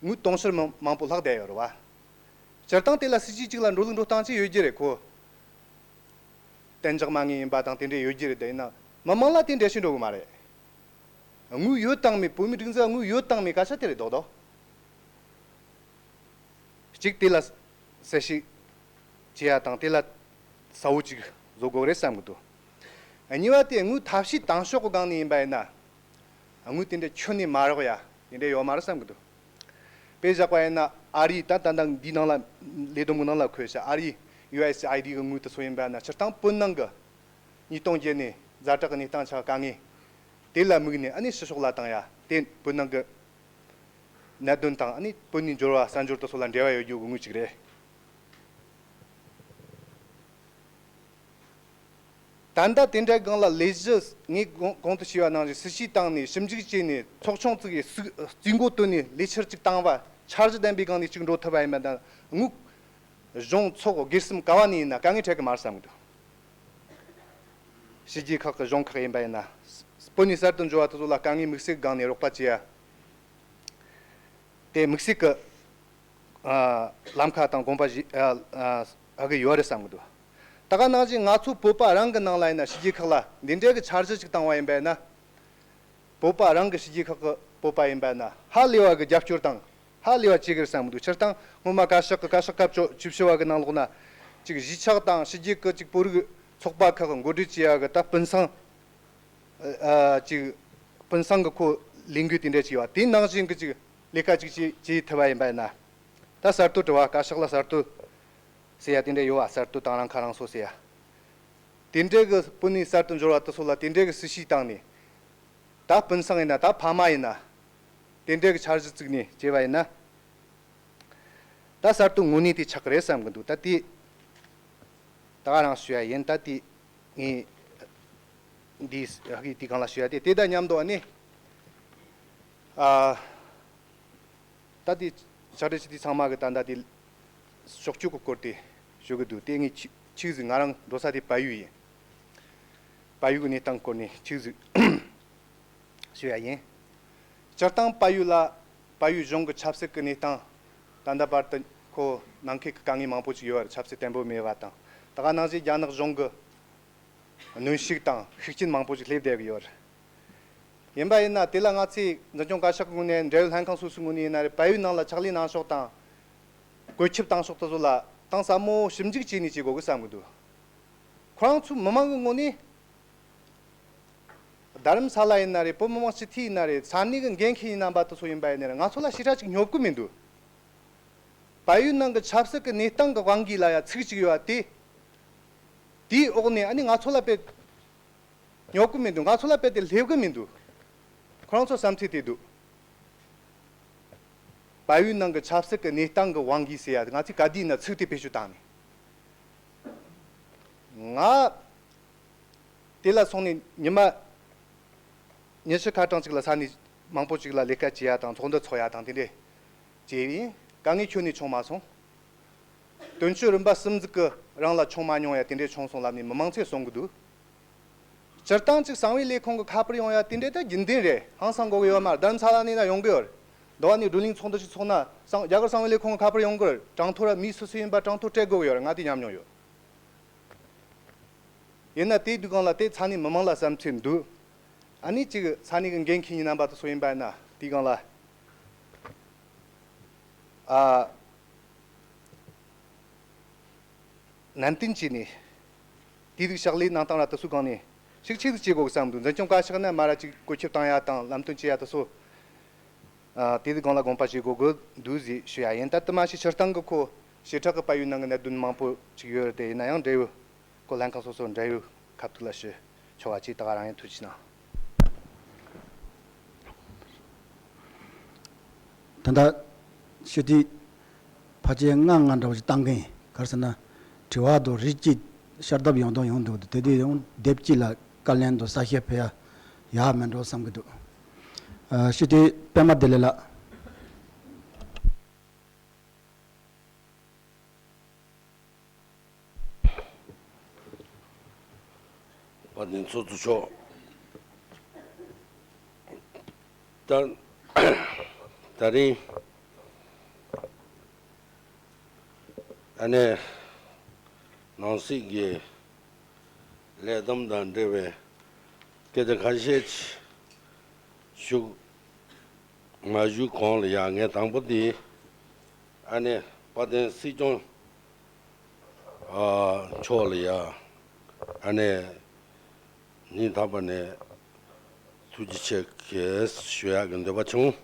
དངུལ་དུང་ཕྱུར་མང་མང་པོ་ལྷག་བསྡད་ཡོད་རེད་བ། སྤྱིར་བཏང་དེ་ལ་སྲིད་ཇུས་གཅིག་ལ་འགྲོ་ལུགས་འགྲོ་སྟངས་གཅིག་ཡོད་རྒྱུ་རེད་ཁོ། གཏན་འཇགས་མ་དངུལ་ཡིན་པ་དང་དེ་འདྲས་ཡོད་རྒྱུ་རེད། དེ་ཡིན་ན་མི་མང་ལ་དེ་འདྲས་ཞིག་འགྲོ་གི་མ་རེད། དངུལ་ཡོད་དང་མེད། བོད་མི་སྒྲིག་འཛུགས་དངུལ་ཡོད་དང་མེད་སྐད་ཆ་དེ་རེད་རྡོག་རྡོག་གཅིག་དེ་ལ་གསལ་བཤད་བྱེད་ཡ་དང་དེ་ལ་གསལ་བོ་གཅིག་བཟོ་དགོས་རེད་བསམ་གི་འདུག་གཉིས་པ་དེ་དངུལ་ཐབས་ཤེས་བཏང་ཕྱོགས་གི་སྒང་ནས་ཡིན་པ་ཡིན་ན། དངུལ་དེ་འདྲ་ཁྱོན་ནས་མ་རག་ཡ་དེ་འདྲ་ཡོད་མ་རེད་བསམ་གི་འདུག་དཔེ་བཞག་པ་ཡིན་ན་ཨ་རི་ད་ད་ལྟ་འདིའི་ནང་ལ་ལས་བསྡོམས་གི་ནང་ལ་འཁོད་བྱ། ཨ་རི་ཡུ་ཨེས་ཨའི་ཌི་གི་དངུལ་དེ་ཚོ་ཡིན་པ་ན་སྤྱིར་བཏང་བོད་ནང་གི་ཉིས་སྟོང་བརྒྱད་ནས་ཛ་དྲག་གི་གནས་སྟངས་ཆགས་དཀའ་ངལ་དེ་ལ་དམིགས་ནས། ཨ་ནི་ཕྱི་ཕྱོགས་ལ་བཏང་ཡ་དེ་བོད་ནང་གི་གནད་དོན་དང་། ཨ་ནི་བོད་ནས་འབྱོར་བ་གསར་འབྱོར་དེ་ཚོ་ལ་འབྲེལ་བ་ཡོད་རྒྱུ་གི་དངུལ་ཅིག་རེད། ད་ལྟ་དེ་འདྲའི་སྒང་ལ་ལས་གཞི་ངས་གོང་གོང་དུ་ཞུས་པ་ནང་བཞིན་སྲིད་ཇུས་བཏང་ནས་ཞིབ་འཇུག་བྱས་ནས་ཚོགས་ཆུང་བཙུགས་ཡས་རྩིས་རྩིས་འགོ་བཏོན་ནས་ལས་འཆར་ཅིག་བཏང་བ། འཆར་གཞི་ལྡན་པའི་སྒང་ནས་ཅིག་འགྲོ་ཐུབ་པ་ཡིན་པ་དང་། དངུལ་གཞུང་ཚོགས་སྒེར་གསུམ་ག་བ་ནས་ཡིན་ན་དཀའ་ངལ་འཕྲད་གི་མ་རེད་བསམ་གི་འདུག་སྤྱི་རྒྱལ་ཁག་གི་གཞུང་ཁག་ཡིན་པ་ཡིན་ན། བོད་ནས་གསར་དུ་འབྱོར་བ་དེ་ཚོ་ལ་དཀའ་ངལ་དམིགས་བསལ་གི་སྒང་ནས་རོགས་པ་བྱེད་ཡ། དེ་དམིགས་བསལ་གི་ཨ་ལམ་ཁ་དང་དགོངས་པ་བཞེས་ཨ་ཨ་ཨ་གི་ཡོད་རེད་བསམ་གི་འདུག་ད་ག་ནང་བཞིན་ང་ཚོ་བོད་པ་རང་གི་ནང་ལ་ཡིན་ན་ཕྱི་རྒྱལ་ཁག་ལ་འདི་འདྲའི་གི་འཆར་གཞི་ཅིག་བཏང་བ་ཡིན་པ་ཡིན་ན། བོད་པ་རང་གི་ཕྱི་རྒྱལ་ཁག་གི་བོད་པ་ཡིན་པ་ན་ཧ་ལས་པ་གི་རྒྱབ་སྐྱོར་དང་ཧ་ལས་པ་བྱེད་གི་རེད་བསམ་གི་འདུག་སྤྱིར་བཏང་སྔོན་མ་བཀའ་ཤག་གི་བཀའ་ཤག་སྐབས་བཅུ་བཅུ་བཞི་བ་གི་ནང་ལོགས་ན་ཅིག་གཞིས་ཆགས་དང་ཕྱི་རྒྱལ་གི་ཅིག་བོད་རིགས་ཚོགས་པ་ཁག་གི་འགོ་ཁྲིད་བྱེད་ཡ་གི་ད་དཔོན་སང་ཨ་ཅིག་དཔོན་སང་གི་ཁོ་ལས་འགུལ་དེ་འདྲ་བྱས་པ་དེ་ནང་བཞིན་གི་ཅིག་ལས་ཀ་ཅིག་བྱེད་བྱེད་ཐུབ་པ་ཡིན་པ་ཡིན་ན། ད་གསར་གཏོད་དྲི་བ། བཀའ་ཤག་ལ་གསར་གཏོད་ཟེར་ཡ་དེ་འདྲ་ཡོད་བ། གསར་གཏོད་དང་རང་ཁ་རང་གསོ་ཟེར་ཡ། དེ་འདྲའི་གི་སྤུན་ནི་གསར་དུ་འབྱོར་བ་དེ་ཚོ་ལ་དེ་འདྲའི་གི་སྲི་ཞུ་བཏང་ནས། ད་སྤུན་སྲིང་ཡིན་ན། ད་ཕ་མ་ཡིན་ན། དེ་འདྲའི་གི་འཆར་གཞི་བཙུགས་ནས་བྱས་པ་ཡིན་ན། ད་གསར་དུ་དངོས་གནས་དེ་ཆགས་ཀྱི་རེད་བསམ་གི་འདུག་ད་དེ་ད་ག་རང་ཞུ་ཡ་ཡིན། ད་དེ་ངས་འདིའི་ཧ་གི་དེའི་སྒང་ལ་ཞུ་ཡ་དེ། དེ་དང་མཉམ་དུ་ཨ་ནི། ཨ། ད་དེ་ཕྱག་བྲིས་ཞུ་དུས་ཚང་མ་གི་ད་ལྟ་དེ་ཕྱོགས་བསྐྱོད་ཀྱི་སྐོར་དེ་ཞུ་གི་འདུག་དེ་ངས་ཆི་ཆི་ཟིག་ང་རང་འགྲོ་ས་དེ་བལ་ཡུལ་ཡིན། བལ་ཡུལ་གྱི་གནས་སྟངས་སྐོར་ནས་ཆི་ཟིག་ཞུ་ཡ་ཡིན། སྤྱིར་བཏང་བལ་ཡུལ་ལ། བལ་ཡུལ་གཞུང་གི་ཆབ་སྲིད་ཀྱི་གནས་སྟངས་ད་ལྟ་བར་དུ་ཁོ་ནང་འཁོད་ཀྱི་དཀའ་ངལ་མང་པོ་ཅིག་ཡོད་རེད། ཆབ་སྲིད་བརྟན་པོ་མེད་པ་དང་། ད་ག་ནང་བཞིན་རྒྱ་ནག་གཞུང་གི་གནོན་ཤུགས་དང་ཤུགས་རྐྱེན་མང་པོ་ཞིག་སླེབས་བསྡད་ཀྱི་ཡོད་རེད། ཡིན་པ་ཡིན་ན། དེ་ལ་ང་ཚོས་འཛིན་སྐྱོང་བཀའ་ཤག་གི་ངོས་ནས། འབྲེལ་ཡོད་ལྷན་ཁང་སོ་སོའི་ངོས་ནས་ཡིན་ན་རེད། བལ་ཡུལ་ནང་ལ་ཕྱག་ལས་གནང་ཕྱོགས་དང་། བཀོད་ཁྱབ་བཏང་ཕྱོགས་དེ་ཚོ་ལ་གཏིང་ཟབ་མོ་ཞིབ་འཇུག་བྱས་ནས་བྱེད་དགོས་ཀྱི་བསམ་གྱི་འདུག་ཁོ་རང་ཚོའི་མི་མང་གི་ངོས་ནས། རྡ་རམ་ས་ལ་ཡིན་ན་རེད། བོད་མི་མང་སྤྱི་འཐུས་ཡིན་ན་རེད། ས་གནས་ཀྱི་འགན་འཁྱེར་ཡིན་རྣམ་པ་དེ་ཚོ་ཡིན་པ་ཡིན་ན་རེད། ང་ཚོ་ལ་ཞེ་དྲག་ཅིག་སྙོབ་ཀྱི་མི་འདུག་བལ་ཡུལ་ནང་གི་ཆབ་སྲིད་ཀྱི་གནས་སྟངས་ཀྱི་དབང་གིས་ལབ་ཡ་ཚིག་ཅིག་ཡོད་པ་དེ། དེའི་འོག་ནས་ཨ་ནི་ང་ཚོ་ལ་དཔེ་སྙོབ་ཀྱི་མི་འདུག་ང་ཚོ་ལ་དཔེ་དེ་སླེབས་ཀྱི་མི་འདུག་ཁོ་རང་ཚོ་བསམ་ཚུལ་དེ་འདུག་བལ་ཡུལ་ནང་གི་ཆབ་སྲིད་ཀྱི་གནས་སྟངས་ཀྱི་དབང་གིས་ཟེར་ཡ། ང་ཚོས་ག་དུས་ཡིན་ན་ཚིག་དེ་བེད་སྤྱོད་བཏང་ནས། ང་དེ་ལ་སོང་ནས་ཉི་མ་ཉི་ཤུ་ཁ་གྲངས་ཅིག་ལ་ས་གནས་མང་པོ་ཅིག་ལ་ལས་ཀ་བྱེད་ཡ་དང་། ཚོགས་འདུ་ཚོགས་ཡ་དང་དེ་འདྲས་བྱས་ཡིན། དཀའ་ངལ་ཁྱོན་ནས་བྱུང་མ་སོང་། དོན་གཅོད་རིམ་པ་གསུམ་ཟིག་གི་རིང་ལ་བྱུང་མ་མྱོང་ཡ་དེ་འདྲས་བྱུང་སོང་ལབ་ནས་མི་མང་ཚོས་གསུང་གི་འདུག་སྤྱིར་བཏང་ཅིག་གསང་བའི་ལས་ཁུངས་ཀྱི་ཁ་པར་ཡོང་ཡ་དེ་འདྲས་ད་རྒྱུན་ལྡན་རེད། ཧང་སང་དགོས་ཀྱི་ཡོད་མ་རེད། རྡ་རམ་ས་ལ་ནས་ན་ཡོང་གི་ཡོད་རེད། མདོ་བ་ནས་བགྲོ་གླེང་ཚོགས་འདུ་ཞིག་ཚོགས་ན། གསང་རྒྱ་གར་གསང་བའི་ལས་ཁུངས་ཀྱི་ཁ་པར་ཡོང་གི་རེད། གྲངས་ཐོ་ར་མི་སུ་སུ་ཡིན་པ་གྲངས་ཐོ་སྤྲད་དགོས་ཀྱི་ཡོད་རེད། ང་དེ་ཉམས་མྱོང་ཡོད། ཡིན་ན་དེའི་དུས་སྒང་ལ་དེ་ས་གནས་མི་མང་ལ་བསམ་ཚུལ་འདུག་ཨ་ནི་ཅིག་ས་གནས་ཀྱི་འགན་འཁྱེར་མཁན་རྣམ་པ་དེ་ཚོ་ཡིན་པ་ཡིན་ན། དེའི་སྒང་ལ། ཨ། ནན་ཏན་བྱས་ནས་དེའི་རིགས་ཕྱག་ལས་གནང་སྟངས་ར་དེ་ཚོའི་སྒང་ནས་ཤུགས་ཆེ་ཙམ་བྱེད་དགོས་ཀྱི་བསམ་འདུག་འཛིན་སྐྱོང་བཀའ་ཤག་ནས་མར་ར་ཅིག་བཀོད་ཁྱབ་བཏང་ཡ་དང་ལམ་སྟོན་བྱེད་ཡ་དེ་ཚོ། ཨ། དེའི་རིགས་སྒང་ལ་དགོངས་པ་བཞེས་དགོས་ཀྱི་འདུག་ཟེར་ཞུ་ཡ་ཡིན། ད་དུ་མ་ཞིག་སྤྱིར་བཏང་གི་ཁོ་བྱེ་བྲག་གི་བལ་ཡུལ་ནང་གི་གནད་དོན་མང་པོ་ཅིག་ཡོད་རེད་དེ། ཡིན་ན་ཡང་འབྲེལ་ཡོད་ཁོ་ལྷན་ཁང་སོ་སོ་འབྲེལ་ཡོད་ཁ་ཐུག་ལ་ཞུ་ཆོག་པ་ཅིག་ད་ག་རང་ཡིན། ཐུགས་རྗེ་གནང་། ད་ལྟ་ཞུ་དུས་ཕལ་ཆེར་ལྔ་ལྔ་འདྲ་བོ་ཞིག་བཏང་གི་ཡིན། ག་རེ་ཟེར་ན། དྲི་བ་དང་རིགས་གཅིག་ཤར་ལྡབ་ཡང་དང་ཡང་འདུག་དེ་དུས་ཡང་སྡེབ་གཅིག་ལ་བཀའ་ལན་དང་གསལ་བཤད་ཕུལ་ཡ་ཡག་མེད་འགྲོ་བསམ་གྱི་འདུག་ཨ། ཞུ་དུས་པད་མ་བདེ་ལེགས་ལགས། དཔལ་ལྡན་ཚོགས་གཙོ་མཆོག་ད། ད་རིང་ཨ་ནི་ནང་སྲིད་ཀྱི་ལས་བསྡོམས་དང་འབྲེལ་བའི་སྐད་ཆ་ཁ་ཤས་ཅིག་ཞུ། མ་ཞུ་གོང་ལ་ཡ། ངས་དང་པོ་དེ་ཨ་ནི་དཔལ་ལྡན་སྲིད་སྐྱོང་ཨ་མཆོག་ལ་ཡ། ཨ་ནི་སྙིང་ཐག་པ་ནས་ཐུགས་རྗེ་ཆེ་ཞུ་ཡག་གི་འདོད་པ་བྱུང་།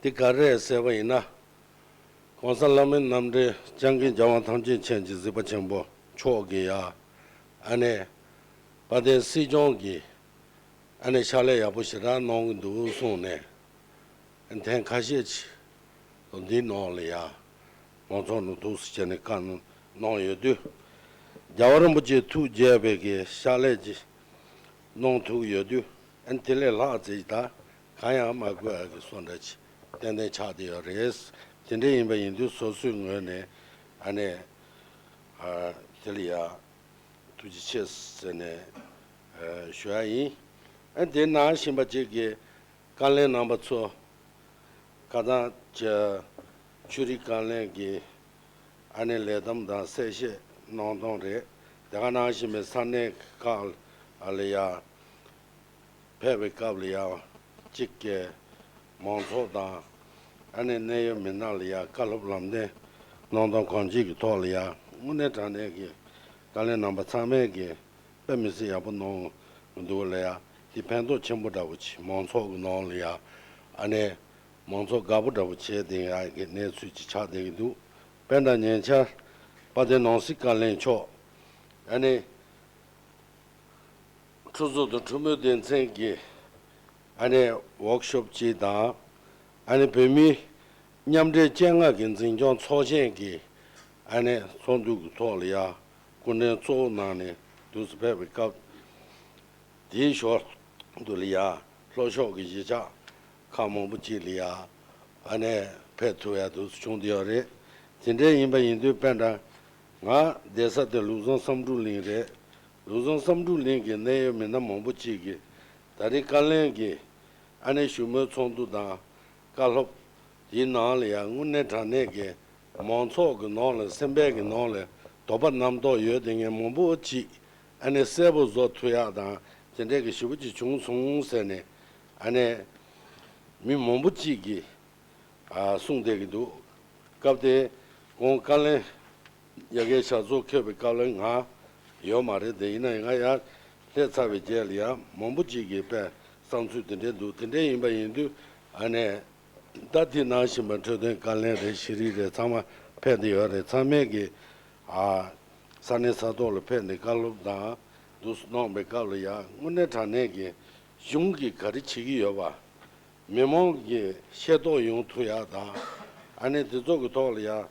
དེ་ག་རེ་རེད་ཟེར་བ་ཡིན་ན། ༸གོང་ས་ལྷ་མིའི་རྣམ་འདྲེན་སྐྱབས་མགོན་རྒྱལ་དབང་ཐམས་ཅད་མཁྱེན་ཅིང་གཟིགས་པ་ཆེན་པོ་མཆོག་གིས་ཡ། ཨ་ནི་དཔལ་ལྡན་སྲིད་སྐྱོང་གིས་ཨ་ནི་ཕྱག་ལས་ཡག་པོ་ཞེ་དྲག་གནང་གི་འདུག་གསུངས་ནས། ཐེངས་ཁ་ཤས་ཅིག་འདིའི་ནང་ལ་ཡ་མང་ཚོགས་ནང་འདུག་སེ་བྱས་ནས་བཀའ་གནང་ཡོད་དུས། རྒྱལ་བ་རིན་པོ་ཆེ་ཐུགས་དགྱེས་པའི་གི་ཕྱག་ལས་ཅིག་གནང་ཐུབ་ཡོད་དུས། ཨ་ནི་དེ་ལས་ལྷག་ཙམ་ད་གང་ཡང་མ་དགོས་ཡག་གི་བཟོ་འདྲ་ཅིག་ཏན་ཏན་ཆགས་བསྡད་ཡོད་རེད། དེ་འདྲ་ཡིན་པ་ཡིན་དུས་སོ་སོའི་ངོས་ནས་ཨ་ནི་ཨ་དེ་ལ་ཡ་ཐུགས་རྗེ་ཆེ་ཟེར་ནས་ཨ་ཞུ་ཡ་ཡིན། ཨ་དེ་ནང་བཞིན་པ་ཅིག་གི་བཀའ་བློན་རྣམ་པ་ཚོ། ཁ་སང་ཆ་ཆོས་རིག་བཀའ་བློན་གྱིས་ཨ་ནི་ལས་བསྡོམས་དང་གསལ་བཤད་གནང་སྟངས་རེད། དེ་ག་ནང་བཞིན་པའི་ས་གནས་ཁག་ལ་ཡ་ཕེབས་པའི་སྐབས་ལ་ཡ་གཅིག་གི་མང་ཚོགས་དང་ཨ་ནི་གནད་ཡོད་མི་སྣ་ལ་ཡ་བཀའ་སློབ་ལམ་སྟོན་གནང་སྟངས་གང་ཅིའི་ཐོག་ལ་ཡ་དངོས་གནས་དྲང་གནས་ཀྱི་བཀའ་བློན་རྣམ་པ་ཚང་མས་ཀྱི་དཔེ་མི་སྲིད་ཡག་པོ་གནང་འདུག་ལ་ཡ། དེ་ཕན་ཐོགས་ཆེན་པོ་འདྲ་བོ་ཅིག་མང་ཚོགས་ཀྱི་ནང་ལ་ཡ་ཨ་ནི་ མང་ཚོགས་དགའ་པོ་འདྲ་པོ་བྱས་བསྡད་ཡག་གི་གནས་ཚུལ་ཅིག་ཆགས་བསྡད་ཀྱི་འདུག་དཔེར་ན་ཉེ་ཆར་དཔལ་ལྡན་ནང་སྲིད་བཀའ་བློན་མཆོག་ཨ་ནི་ཁྲུ་ཚོ་དང་ཁྲུ་མོའི་སྡེ་ཚན་གྱི་ཨ་ནི་ཝོག་ཤོབ་ཅིག་དང་། ཨ་ནི་བོད་མིའི་མཉམ་འབྲེལ་སྤྱན་སྔ་གི་འཛིན་སྐྱོང་ཚོགས་ཆེན་གྱི་ཨ་ནི་ཚོགས་འདུ་གི་ཐོག་ལ་ཡ་སྐུ་མགྲོན་གཙོ་བོ་གནང་ནས་དུས་སུ་ཕེབས་པའི་སྐབས། དེའི་ཞོར་དུ་ལ་ཡ་ལྷོ་ཕྱོགས་ཀྱི་གཞིས་ཆགས་ཁག་མང་པོ་ཅིག་ལ་ཡ་ཨ་ནི་ཕེབས་ཐུབ་ཡ་དུས་སུ་བྱུང་བསྡད་ཡོད་རེད། དེ་འདྲ་ཡིན་པ་ཡིན་དུས་དཔེར་ན་ང་བསྡད་ས་དེ་ལུགས་བཟང་བསམ་གྲུབ་གླིང་རེད། ལུགས་བཟང་བསམ་གྲུབ་གླིང་གི་གནད་ཡོད་མི་སྣ་མང་པོ་ཅིག་གིས་ད་རེས་བཀའ་བློན་གྱི་ཨ་ནེ་བཞུགས་མོལ་ཚོགས་འདུ་དང་བཀའ་སློབ་དེའི་ནང་ལ་ཡང་དངོས་གནས་དྲང་གནས་ཀྱི་མང་ཚོགས་ཀྱི་ནང་ལ་སེམས་པའི་གི་ནང་ལ་དོགས་པ་རྣམ་རྟོག་ཡོད་དེ་ངས་མང་པོ་ཅིག་ཨ་ནེ་གསལ་པོ་བཟོ་ཐུབ་ཡག་དང་དེ་འདྲས་ཀྱི་ཞེ་པོ་ཅིག་བྱུང་སོང་ཟེར་ནས་ཨ་ནེ་མི་མང་པོ་ཅིག་གིས། ཨ་གསུངས་བསྡད་ཀྱི་འདུག་སྐབས་དེ་ཁོང་བཀའ་བློན་ཡ་གའི་ཞབས་སོར་འཁོད་པའི་བཀའ་བློན་ང་ཡོད་མ་རེད་དེ། ཡིན་ན་ཡང་ང་ཡར་སླེབས་ཚར་བའི་རྗེས་ལ་ཡང་མང་པོ་ཅིག་གིས་དཔེ་བསམ་ཚུལ་དེ་འདྲས་འདུག་དེ་འདྲས་ཡིན་པ་ཡིན་དུས་ཨ་ནེ་ད་དེ་ནང་བཞིན་པ་འཕྲོད་བསྟེན་བཀའ་བློན་རེད། ཤེས་རིག་རེད། ཚང་མ་ཕེབས་བསྡད་ཡོད་རེད། ཚང་མས་ཀྱི་ཨ་ས་གནས་ས་ཐོག་ལ་ཕེབས་ནས་བཀའ་སློབ་དང་འདུག་སེ་གནང་བའི་སྐབས་ལ་ཡང་དངོས་གནས་དྲང་གནས་ཀྱི་གཞུང་གིས་ག་རེ་བྱེད་ཀྱི་ཡོད་པ། མི་མང་གི་ཤེས་རྟོགས་ཡོང་ཐུབ་ཡག་དང་། ཨ་ནི་དེ་ཚོ་གི་ཐོག་ལ་ཡང་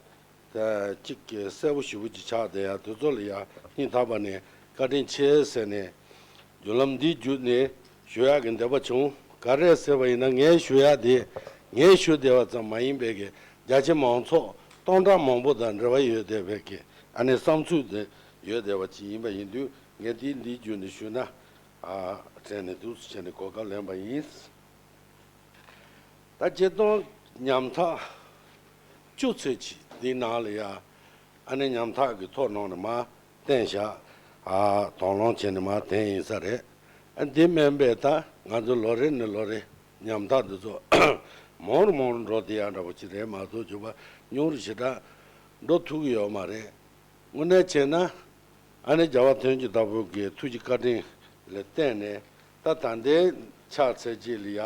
གཅིག་གི་གསལ་པོ་ཞེ་པོ་ཅིག་ཆགས་བསྡད་ཡག་དེ་ཚོ་ལ་ཡང་སྙིང་ཐག་པ་ནས་བཀའ་དྲིན་ཆེ་ཟེར་ནས་བརྒྱུད་ལམ་འདི་བརྒྱུད་ནས་ཞུ་ཡག་གི་འདོད་པ་བྱུང་། ག་རེ་ཟེར་བ་ཡིན་ན་ངས་ཞུ་ཡག་དེ་ངས་ཞུ་བདེ་བ་ཙམ་མ་ཡིན་པའི་གི་རྒྱ་ཆེ་མང་ཚོགས་སྟོང་ཕྲག་མང་པོ་དང་འབྲེལ་བ་ཡོད་བསྡད་པའི་གི་ཨ་ནི་བསམ་ཚུལ་དེ་ཡོད་བསྡད་པ་ཅིག་ཡིན་པ་ཡིན་དུས་ངས་འདི་འདི་བརྒྱུད་ནས་ཞུས་ན། ཨ་དྲན་ནས་འདུག་སེ་བྱས་ནས་གོ་སྐབས་ལེན་པ་ཡིན། ད་སྤྱིར་བཏང་ཉམ་ཐག་བཅུ་ཚོད་ཅིག་འདི་ནང་ལ་ཡ་ཨ་ནི་ཉམ་ཐག་གི་ཐོག་ནང་ནས་མར་བསྟན་བཞག་ཨ་དང་བླངས་བྱས་ནས་མར་བསྟན་ཡིན་ས་རེད། ཨ་འདི་མིན་པའི་ད་ང་ཚོ་ལོ་རེ་ནས་ལོ་རེ་ཉམ་ཐག་འདི་ཚོ་མང་རུ་མང་རུ་འགྲོ་བསྡད་ཡག་འདྲ་པོ་ཅིག་རེད་མ་གཏོགས་གྱུར་པ་ཉུང་རུ་ཞེ་དྲག་འགྲོ་ཐུབ་ཀྱི་ཡོད་མ་རེད། དངོས་གནས་བྱས་ན། ཨ་ནི་རྒྱལ་བ་དོན་གྱི་བདག་པོ་གི་ཐུགས་ཀྱི་བཀའ་དྲིན་ལ་བརྟེན་ནས་ད་ད་ལྟའི་ཆགས་ཚད་ཅིག་ལ་ཡ་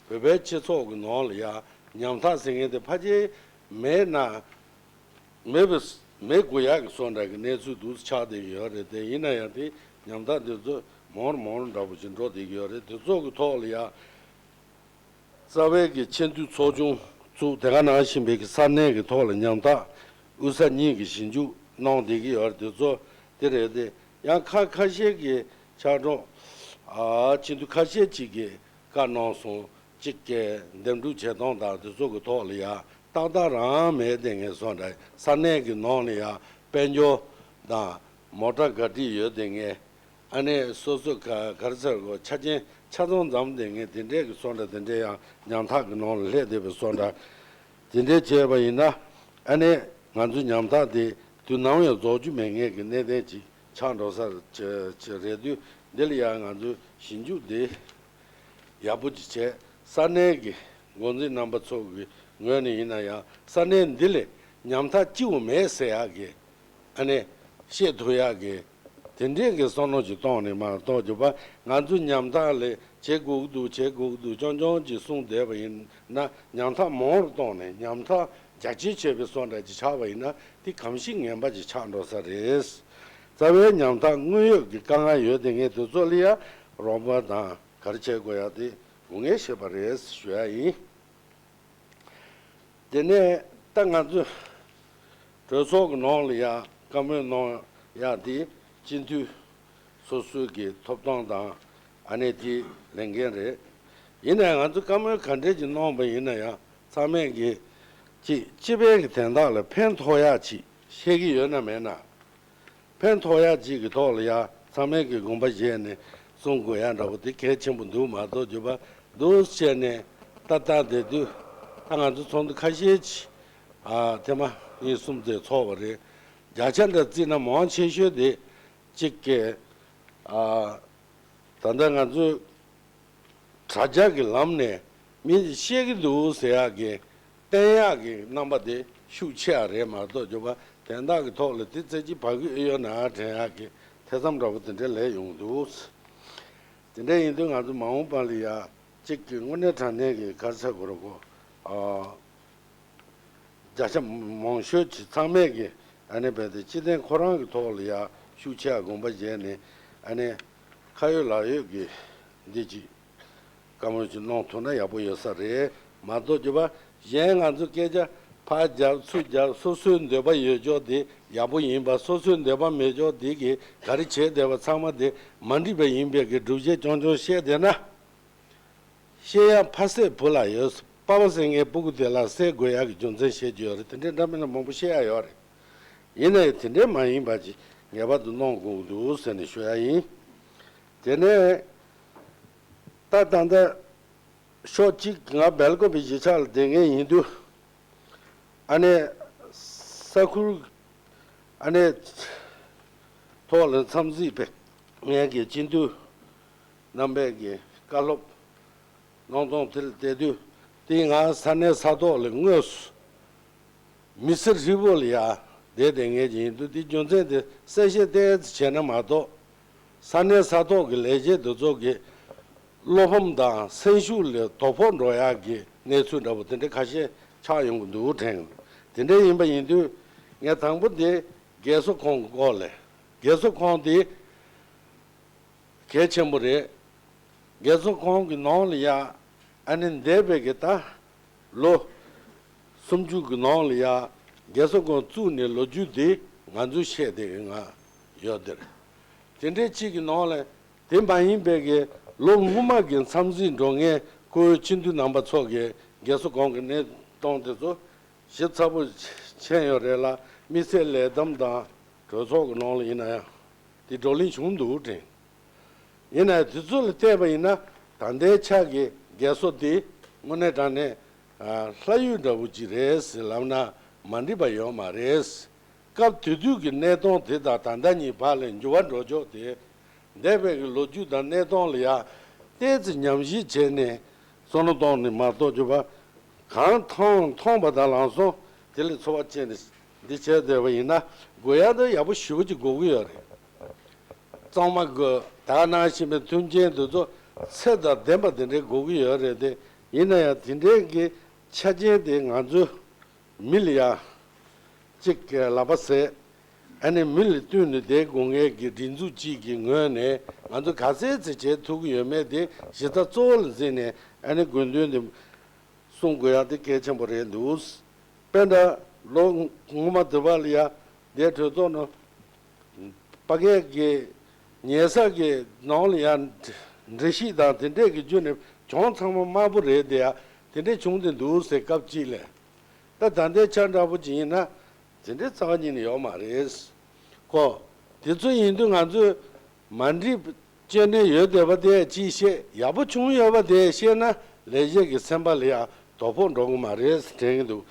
བོད་པའི་སྤྱི་ཚོགས་ཀྱི་ནང་ལ་ཡ་ཉམ་ཐག་ཟེར་མཁན་དེ་ཕལ་ཆེར་མེད་ན་མེད་པ་མེད་དགོས་ཡག་གི་བཟོ་འདྲ་གི་གནས་ཚུལ་འདུག་ཆགས་བསྡད་ཀྱི་ཡོད་རེད་དེ། ཡིན་ན་ཡང་དེ་ཉམ་ཐག་དེ་ཚོ་མང་རུ་མང་རུ་འདྲ་པོ་ཅིག་འགྲོ་བསྡད་ཀྱི་ཡོད་རེད། དེ་ཚོ་གི་ཐོག་ལ་ཡ། རྩ་བའི་གི་ཆེས་མཐོའི་ཚོགས་ཆུང་བཙུགས། དེ་ག་ནང་བཞིན་པའི་གི་ས་གནས་ཀྱི་ཐོག་ལ་ཉམ་ཐག་དབུས་ས་གཉིས་ཀྱི་ཞིབ་འཇུག་གནང་བསྡད་ཀྱི་ཡོད་རེད། དེ་ཚོ་དེ་རེད་དེ། ཡང་ཁག་ཁ་ཤས་ཀྱི་ཕྱག་རོགས་ཨ་སྤྱི་འཐུས་ཁ་ཤས་ཅིག་གིས་བཀའ་གནང་སོང་། གཅིག་གི་འདེམས་སྒྲུག་བྱེད་སྟངས་དང་དེ་ཚོ་གི་ཐོག་ལ་ཡ་ཏག་ཏག་རང་མེད་དེ་ངས་སོང་འདྲ། ས་གནས་ཀྱི་ནང་ལ་ཡ་དཔལ་འབྱོར་དང་མོ་ཊ་ག་སྒྲིག་ཡོད་དེ་ངས། ཨ་ནི་སོ་སོ་ག་ག་རེ་ཟེར་དགོས། ཆ་རྐྱེན་ཆ་ཚང་འཛོམས་དེ་ངས་དེ་འདྲས་ཀྱི་བཟོ་འདྲ་དེ་འདྲས་ཡང་ཉམ་ཐག་གི་ནང་ལ་སླེབས་བསྡད་པའི་བཟོ་འདྲ། དེ་འདྲས་བྱས་པ་ཡིན་ན་ཨ་ནི་ང་ཚོ་ཉམ་ཐག་དེ་དུས་ནམ་ཡང་རྫོགས་རྒྱུ་མེད་མཁན་གྱི་གནད་དོན་ཅིག་ཆགས་འགྲོ་ས་ཅིག་ཅིག་རེད་དུས། འདི་ལ་ཡང་ང་ཚོས་ཞིབ་འཇུག་དེ་ཡག་པོ་ཅིག་བྱས། ས་གནས་ཀྱི་འགོ་འཛིན་རྣམ་པ་ཚོ་གི་ངོས་ནས་ཡིན་ན་ཡང་ས་གནས་འདི་ལས་ཉམ་ཐག་སྐྱིད་པོ་མེད་ཟེར་ཡག་གི་ཨ་ནི་བཤད་ཐུབ་ཡག་གི་དེ་འདྲས་ཀྱི་བསམ་བློ་ཞིག་གཏོང་ནས་མ་གཏོགས་གྱུར་པ་ང་ཚོ་ཉམ་ཐག་ལས་བྱེད་དགོས་ཀྱི་འདུག་བྱེད་དགོས་ཀྱི་འདུག་རྐྱང་རྐྱང་ཅིག་གསུངས་བསྡད་པ་ཡིན་ན། ཉམ་ཐག་མང་རུ་གཏོང་ནས་ཉམ་ཐག་རྒྱ་སྐྱེད་བྱེད་པའི་བཟོ་འདྲ་ཅིག་ཆགས་པ་ཡིན་ན་དེ་གང་ཞིག་ངན་པ་ཅིག་ཆགས་འགྲོ་ས་རེད། རྩ་བའི་ཉམ་ཐག་དངོས་ཡོད་ཀྱི་དཀའ་ངལ་ཡོད་དེ་ངས་དེ་ཚོ་ལ་ཡ་རོགས་པ་དང་ག་རེ་བྱེད་དགོས་ཡ་དེ་དགོས་ངེས་ཤེས་པ་རེད་ཞུ་ཡ་ཡིན། དེ་ནས་ད་ང་ཚོས་གྲོས་ཚོགས་ཀྱི་ནང་ལ་ཡ་བཀའ་མོལ་གནང་ཡག་དེ་སྤྱི་འཐུས་སོ་སོའི་གི་ཐོབ་ཐང་དང་ཨ་ནེ་དེ་ལས་འགན་རེད། ཡིན་ནའང་ང་ཚོས་བཀའ་མོལ་ག་འདྲས་ཀྱི་གནང་བ་ཡིན་ན་ཡང་ཚང་མས་གི་ཅིག་སྤྱི་པའི་གི་དོན་དག་ལ་ཕན་ཐོགས་ཡག་ཅིག་བཤད་ཀྱི་ཡོད་ན་མེད་ན། ཕན་ཐོགས་ཡག་ཅིག་གི་ཐོག་ལ་ཡ་ཚང་མས་ཀྱི་དགོངས་པ་བཞེས་ནས་གསུང་དགོས་ཡག་འདྲ་པོ་དེ་གལ་ཆེན་པོ་འདུག་མ་གཏོགས་གྱུར་པ་འདུག་བྱས་ནས་ཏག་ཏག་བསྡད་དུས་ད་ང་ཚོ་ཚོགས་འདུ་ཁ་ཤས་ཅིག་ཨ་ཐེངས་མ་གཉིས་གསུམ་ཙམ་ཚོགས་པ་རེད། བརྒྱ་ཆ་འདྲ་བརྩིས་ན་མང་ཆེ་ཤོས་དེ་གཅིག་གི་ཨ་ད་ལྟ་ང་ཚོས་དྲ་རྒྱ་གི་ལམ་ནས་མི་ཤེས་ཀྱི་འདུག་ཟེར་ཡག་གི་བསྟན་ཡག་གི་རྣམ་པ་དེ་ཤུགས་ཆེ་བ་རེད་མ་གཏོགས་གྱུར་པ་དོན་དག་གི་ཐོག་ལ་དེ་རྩེ་གཅིག་བར་གི་ཨེ་ཡོད་ན་དྲན་ཡག་གི་ཐེ་ཚོམ་འདྲ་པོ་དེ་འདྲ་སླེབས་ཡོང་གི་འདུག་དེ་འདྲ་ཡིན་དུས་ང་ཚོ་མ་འོངས་པ་ལ་ཡ་གཅིག་གི་དངོས་གནས་དྲང་གནས་ཀྱི་ག་རེ་ཟེར་དགོས་རེད་གོ། ཨ་བརྒྱ་ཆ་མང་ཤོས་ཀྱི་ཚང་མས་ཀྱི་ཨ་ནི་རྦད་དེ་སྤྱི་བསྟན་ཁོ་རང་གི་ཐོག་ལ་ཡ་ཤུགས་ཆེ་བ་དགོངས་པ་བཞེས་ནས། ཨ་ནི་ཁ་ཡོད་ལག་ཡོད་ཀྱི་འདི་ཅིག་བཀའ་མོལ་ཅིག་གནང་ཐུབ་ན་ཡག་པོ་ཡོད་ས་རེད། མ་གཏོགས་ཀྱི་བ་གཞན་ང་ཚོ་སྐད་ཆ་ཕར་རྒྱབ་ཚུར་རྒྱབ་སོ་སོའི་འདོད་པ་ཡོད་ཅོག་དེ་ཡག་པོ་ཡིན་པ། སོ་སོའི་འདོད་པ་མེད་ཅོག་དེ་གི་ག་རེ་བྱས་བསྡད་པ་ཚང་མ་དེ་མ་འགྲིག་པ་ཡིན་པའི་གི་སྒྲུབ་བྱེད་རྐྱང་རྐྱང་བཤད་བསྡད་ན། བཤད་ཡ་ཕ་སྲས་བུ་ལ་ཡོད། པ་ཕ་སྲས་ངའི་སྤུ་གུ་དེ་ལ་སྲས་དགོས་ཡག་གི་རྒྱུ་མཚན་བཤད་རྒྱུ་ཡོད་རེད། དེ་འདྲའི་འདྲ་མིན་ན་མང་པོ་བཤད་ཡ་ཡོད་རེད། ཡིན་ནའི་དེ་འདྲའི་མ་ཡིན་པ་ཅིག་ངེས་པར་དུ་གནང་དགོས་ཀྱི་འདུག་ཟེར་ནས་ཞུ་ཡ་ཡིན། དེ་ནས་ད་ད་ལྟ་ཕྱོགས་གཅིག་ང་སྦེལ་ཀོབ་པའི་གཞིས་ཆགས་ལ་བསྡད་མཁན་ཡིན་དུས། ཨ་ནེ་ས་ཁུལ་ཨ་ནེ་ཐོག་ལ་འཚམས་གཟིགས་པའི་ངེད་ཀྱི་སྤྱི་འཐུས་རྣམ་པས་ཀྱི་བཀའ་སློབ་གནང་སྟངས་དེ་ལ་བལྟས་དུས། དེ་ང་ས་གནས་ས་ཐོག་ལ་དངོས་སུ་མི་སེར་ཧྲིལ་པོ་ལ་ཡ་བསྡད་བསྡད་མཁན་ཅིག་ཡིན་དུས། དེ་རྒྱུ་མཚན་དེ་གསལ་བཤད་ཏོག་ཙམ་བྱས་ན་མ་གཏོགས། ས་གནས་ས་ཐོག་གི་ལས་བྱེད་དེ་ཚོ་གི་བློ་ཕམ་དང་སེམས་ཤུགས་ལ་དོ་ཕོག་འགྲོ་ཡག་གི་གནས་ཚུལ་འདྲ་པོ་དེ་འདྲ་ཁ་ཤས་ཆགས་ཡོང་གི་འདུག་དྲན། དེ་འདྲ་ཡིན་པ་ཡིན་དུས་ངས་དང་པོ་དེ་རྒས་གསོ་ཁང་གི་སྐོར་ལ། རྒས་གསོ་ཁང་དེ་གལ་ཆེན་པོ་རེད། རྒས་གསོ་ཁང་གི་ནང་ལ་ཡ་ཨ་ནི་འདས་པའི་གི་ད་ལོ་སུམ་ཅུ་གི་ནང་ལ་ཡ་རྒས་གསོ་ཁང་བཙུགས་ནས་ལོ་རྒྱུས་དེ་ང་ཚོས་བཤད་བསྡད་ཀྱི་ང་ཡོད་དེ་རེད། དེ་འདྲའི་གཅིག་གི་ནང་ལ་དེ་མ་ཡིན་པའི་གི་ལོ་སྔོན་མ་གི་འཚམས་གཟིགས་འགྲོ་མཁན་ཁོའི་སྤྱི་འཐུས་རྣམ་པ་ཚོ་གི་རྒས་གསོ་ཁང་གི་གནས་སྟངས་དེ་ཚོ་ཞིབ་ཚགས་པོ་མཁྱེན་ཡོད་རེད་ལ། དམིགས་བསལ་ལས་བསྡོམས་དང་གྲོས་ཚོགས་ཀྱི་ནང་ལ་ཡིན་ན་ཡང་དེ་བགྲོ་གླེང་བྱུང་འདུག་དྲན། ཡིན་ནའི་དུས་ཚོད་ལ་བལྟས་པ་ཡིན་ན་ད་ལྟའི་ཆ་གི་རྒས་གསོ་དེ་དངོས་གནས་དྲང་གནས་ལྷ་ཡུལ་འདྲ་བོ་ཅིག་རེད་ཟེར་ལབ་ན་མ་འགྲིག་པ་ཡོད་མ་རེད། སྐབས་དེ་དུས་ཀྱི་གནས་སྟངས་དེ་དང་ད་ལྟ་གཉིས་བར་ལ་འགྱུར་བ་འགྲོ་ཕྱོགས་དེ། འདས་པའི་གི་ལོ་རྒྱུས་དང་གནས་སྟངས་ལ་ཡ་ཏོག་ཙམ་ཉམས་ཞིབ་བྱས་ནས་བསམ་བློ་གཏོང་ནས་མ་གཏོགས་གྱུར་པ། གང་མཐོང་མཐོང་པ་དང་ལམ་སང་དེ་ལ་ཚོར་བ་སྐྱེས་ནས་འདི་བྱས་བསྡད་པ་ཡིན་ན་དགོས་ཡག་དེ་ཡག་པོ་ཞེ་པོ་ཅིག་དགོས་ཀྱི་ཡོད་རེད། གཙང་མ་དགོས། ད་ག་ནང་བཞིན་པའི་མཐུན་རྐྱེན་དེ་ཚོ་ཚད་དང་ལྡན་པ་དེ་འདྲའི་དགོས་ཀྱི་ཡོད་རེད་དེ། ཡིན་ན་ཡང་དེ་འདྲའི་གི་ཆ་རྐྱེན་དེ་ང་ཚོའི་མི་ལ་ཡ་གཅིག་གི་ལག་པ་ཟས། ཨ་ནི་མི་ལ་བསྟུན་ནས་བསྡད་དགོས་མཁན་གྱི་སྒྲིག་འཛུགས་གཅིག་གི་ངོས་ནས་ང་ཚོ་ག་ཚད་ཚད་བྱེད་ཐུབ་ཀྱི་ཡོད་མེད་དེ་གཞི་རྩ་གཙོ་བོ་ལ་འཛིན་ནས། ཨ་ནི་དགོས་འདུན་དེ་གསུང་དགོས་ཡག་དེ་གལ་ཆེན་པོ་རེད་འདུག། དཔེར་ན་ལོ་སྔོན་མ་དུ་བ་ལ་ཡ་དེ་གྲོས་ཚོགས་ནང་། ཕ་གིའི་གི་ཉལ་ས་གི་ནང་ལ་ཡ་འགྲེལ་བཤད་དང་དེ་འདྲས་ཀྱི་བརྒྱུད་ནས་གྱོང་ཚང་མ་དམར་པོ་རེད་དེ་ཡ། དེ་འདྲས་བྱུང་སྟེ་འདུག་ཟེར་སྐབས་གཅིག་ལ། ད་ད་ལྟའི་ཆ་འདྲ་པོ་ཅིག་ཡིན་ན་དེ་འདྲས་རྩ་བ་ཉིད་ནས་ཡོད་མ་རེད། ཁོ་དེ་ཚོ་ཡིན་དུས་ང་ཚོས་མ་འགྲིག་སྐྱོན་གནས་ཡོད་བསྡད་པ་དེ་ཅིག་བཤད། ཡག་པོ་བྱུང་ཡོད་པ་དེ་བཤད་ན་ལས་བྱེད་ཀྱི་སེམས་པ་ལ་ཡང་དོ་ཕོག་འགྲོ་གི་མ་རེད་དྲན་གྱི་འདུག།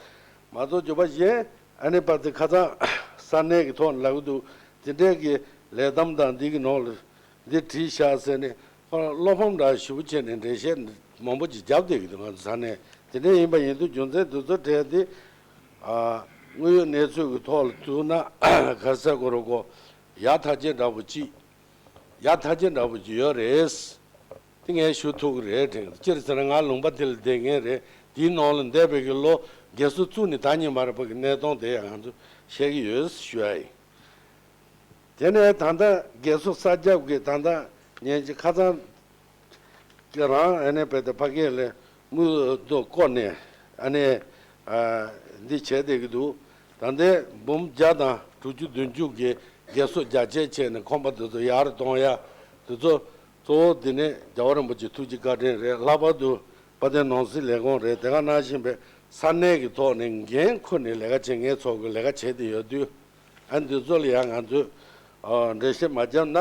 མ་གཏོགས་གྱོད་པ་གཞན་ཨ་ནི་པ་དེ་ཁ་སང་ས་གནས་ཀྱི་ཐོག་ནས་ལབ་ཀྱི་འདུག། དེ་འདྲས་ཀྱི་ལས་བསྡོམས་དང་འདི་གི་ནང་ལ་འདི་བྲིས་བཞག་ཟེར་ནས་ཁོ་རང་བློ་ཕམ་འདྲ་ཞེ་པོ་བྱས་ནས་འགྲེལ་བཤད་མང་པོ་ཅིག་བརྒྱབ་བསྡད་ཀྱི་འདུག། ང་ཚོ་ས་གནས་དེ་འདྲས་ཡིན་པ་ཡིན་དུས་རྒྱུ་མཚན་དེ་ཚོ་གྲས་དེ་དངོས་ཡོད་གནས་ཚུལ་གྱི་ཐོག་ལ་ཐུག་ན་ག་རེ་ཟེར་དགོས་རེད། ཁོ་ཡག་ཐག་ཆོད་འདྲ་པོ་ཅིག་ཡག་ཐག་ཆོད་འདྲ་པོ་ཅིག་ཡོད་རེད། དེ་ངས་ཞུ་ཐུབ་ཀྱི་རེད་དྲན། ཅི་ཟེར་ན་ང་ལུང་པ་དེ་ལ་བསྡད་མཁན་རེད། དེའི་ནང་ལ་འདས་པའི་གི་ལོ་རྒས་གསོ་བཙུགས་ནས་ད་ཉིན་མར་བར་གྱི་གནས་སྟངས་དེ་ཡང་ང་ཚོ་ཤེས་ཀྱི་ཡོད་ཞུ་ཡ་ཡིན། དེ་ནས་ད་ལྟ་རྒས་གསོ་གསར་རྒྱབ་ཀྱི་ད་ལྟ་ཉན་གྱི་ཁ་སང་གི་རང་ཨ་ནེ་བེ་ཏེ་ཕ་སྐད་ལས་དངུལ་རྡོ་བསྐོར་ནས་ཨ་ནེ་འདི་བྱས་བསྡད་ཀྱི་འདུག། ད་ལྟའི་འབུམ་བརྒྱ་དང་དྲུག་ཅུ་བདུན་ཅུ་གི་རྒས་གསོ་རྒྱ་སྐྱེད་བྱས་ནས་ཁང་པ་དེ་ཚོ་ཡར་གཏོང་ཡ་དེ་ཚོ་གཙོ་བོ་འདི་ནི་རྒྱལ་བ་རིན་པོ་ཆེ་ཐུགས་ཀྱི་བཀའ་དྲིན་རེད། ལྷག་པར་དུ་དཔལ་ལྡན་ནང་སྲིད་ལས་ཁུངས་རེད། དེ་ག་ནང་བཞིན་པའི་ས་གནས་ཀྱི་ཐོག་ནས་འགན་ཁུར་ནས་ལས་ཀ་བྱེད་མཁན་ཚོ་གི་ལས་ཀ་བྱེད་བསྡད་ཡོད་དུས། ཨ་འདི་ཚོ་ལ་ཡང་ང་ཚོས་འགྲེལ་བཤད་མ་བརྒྱབ་ན།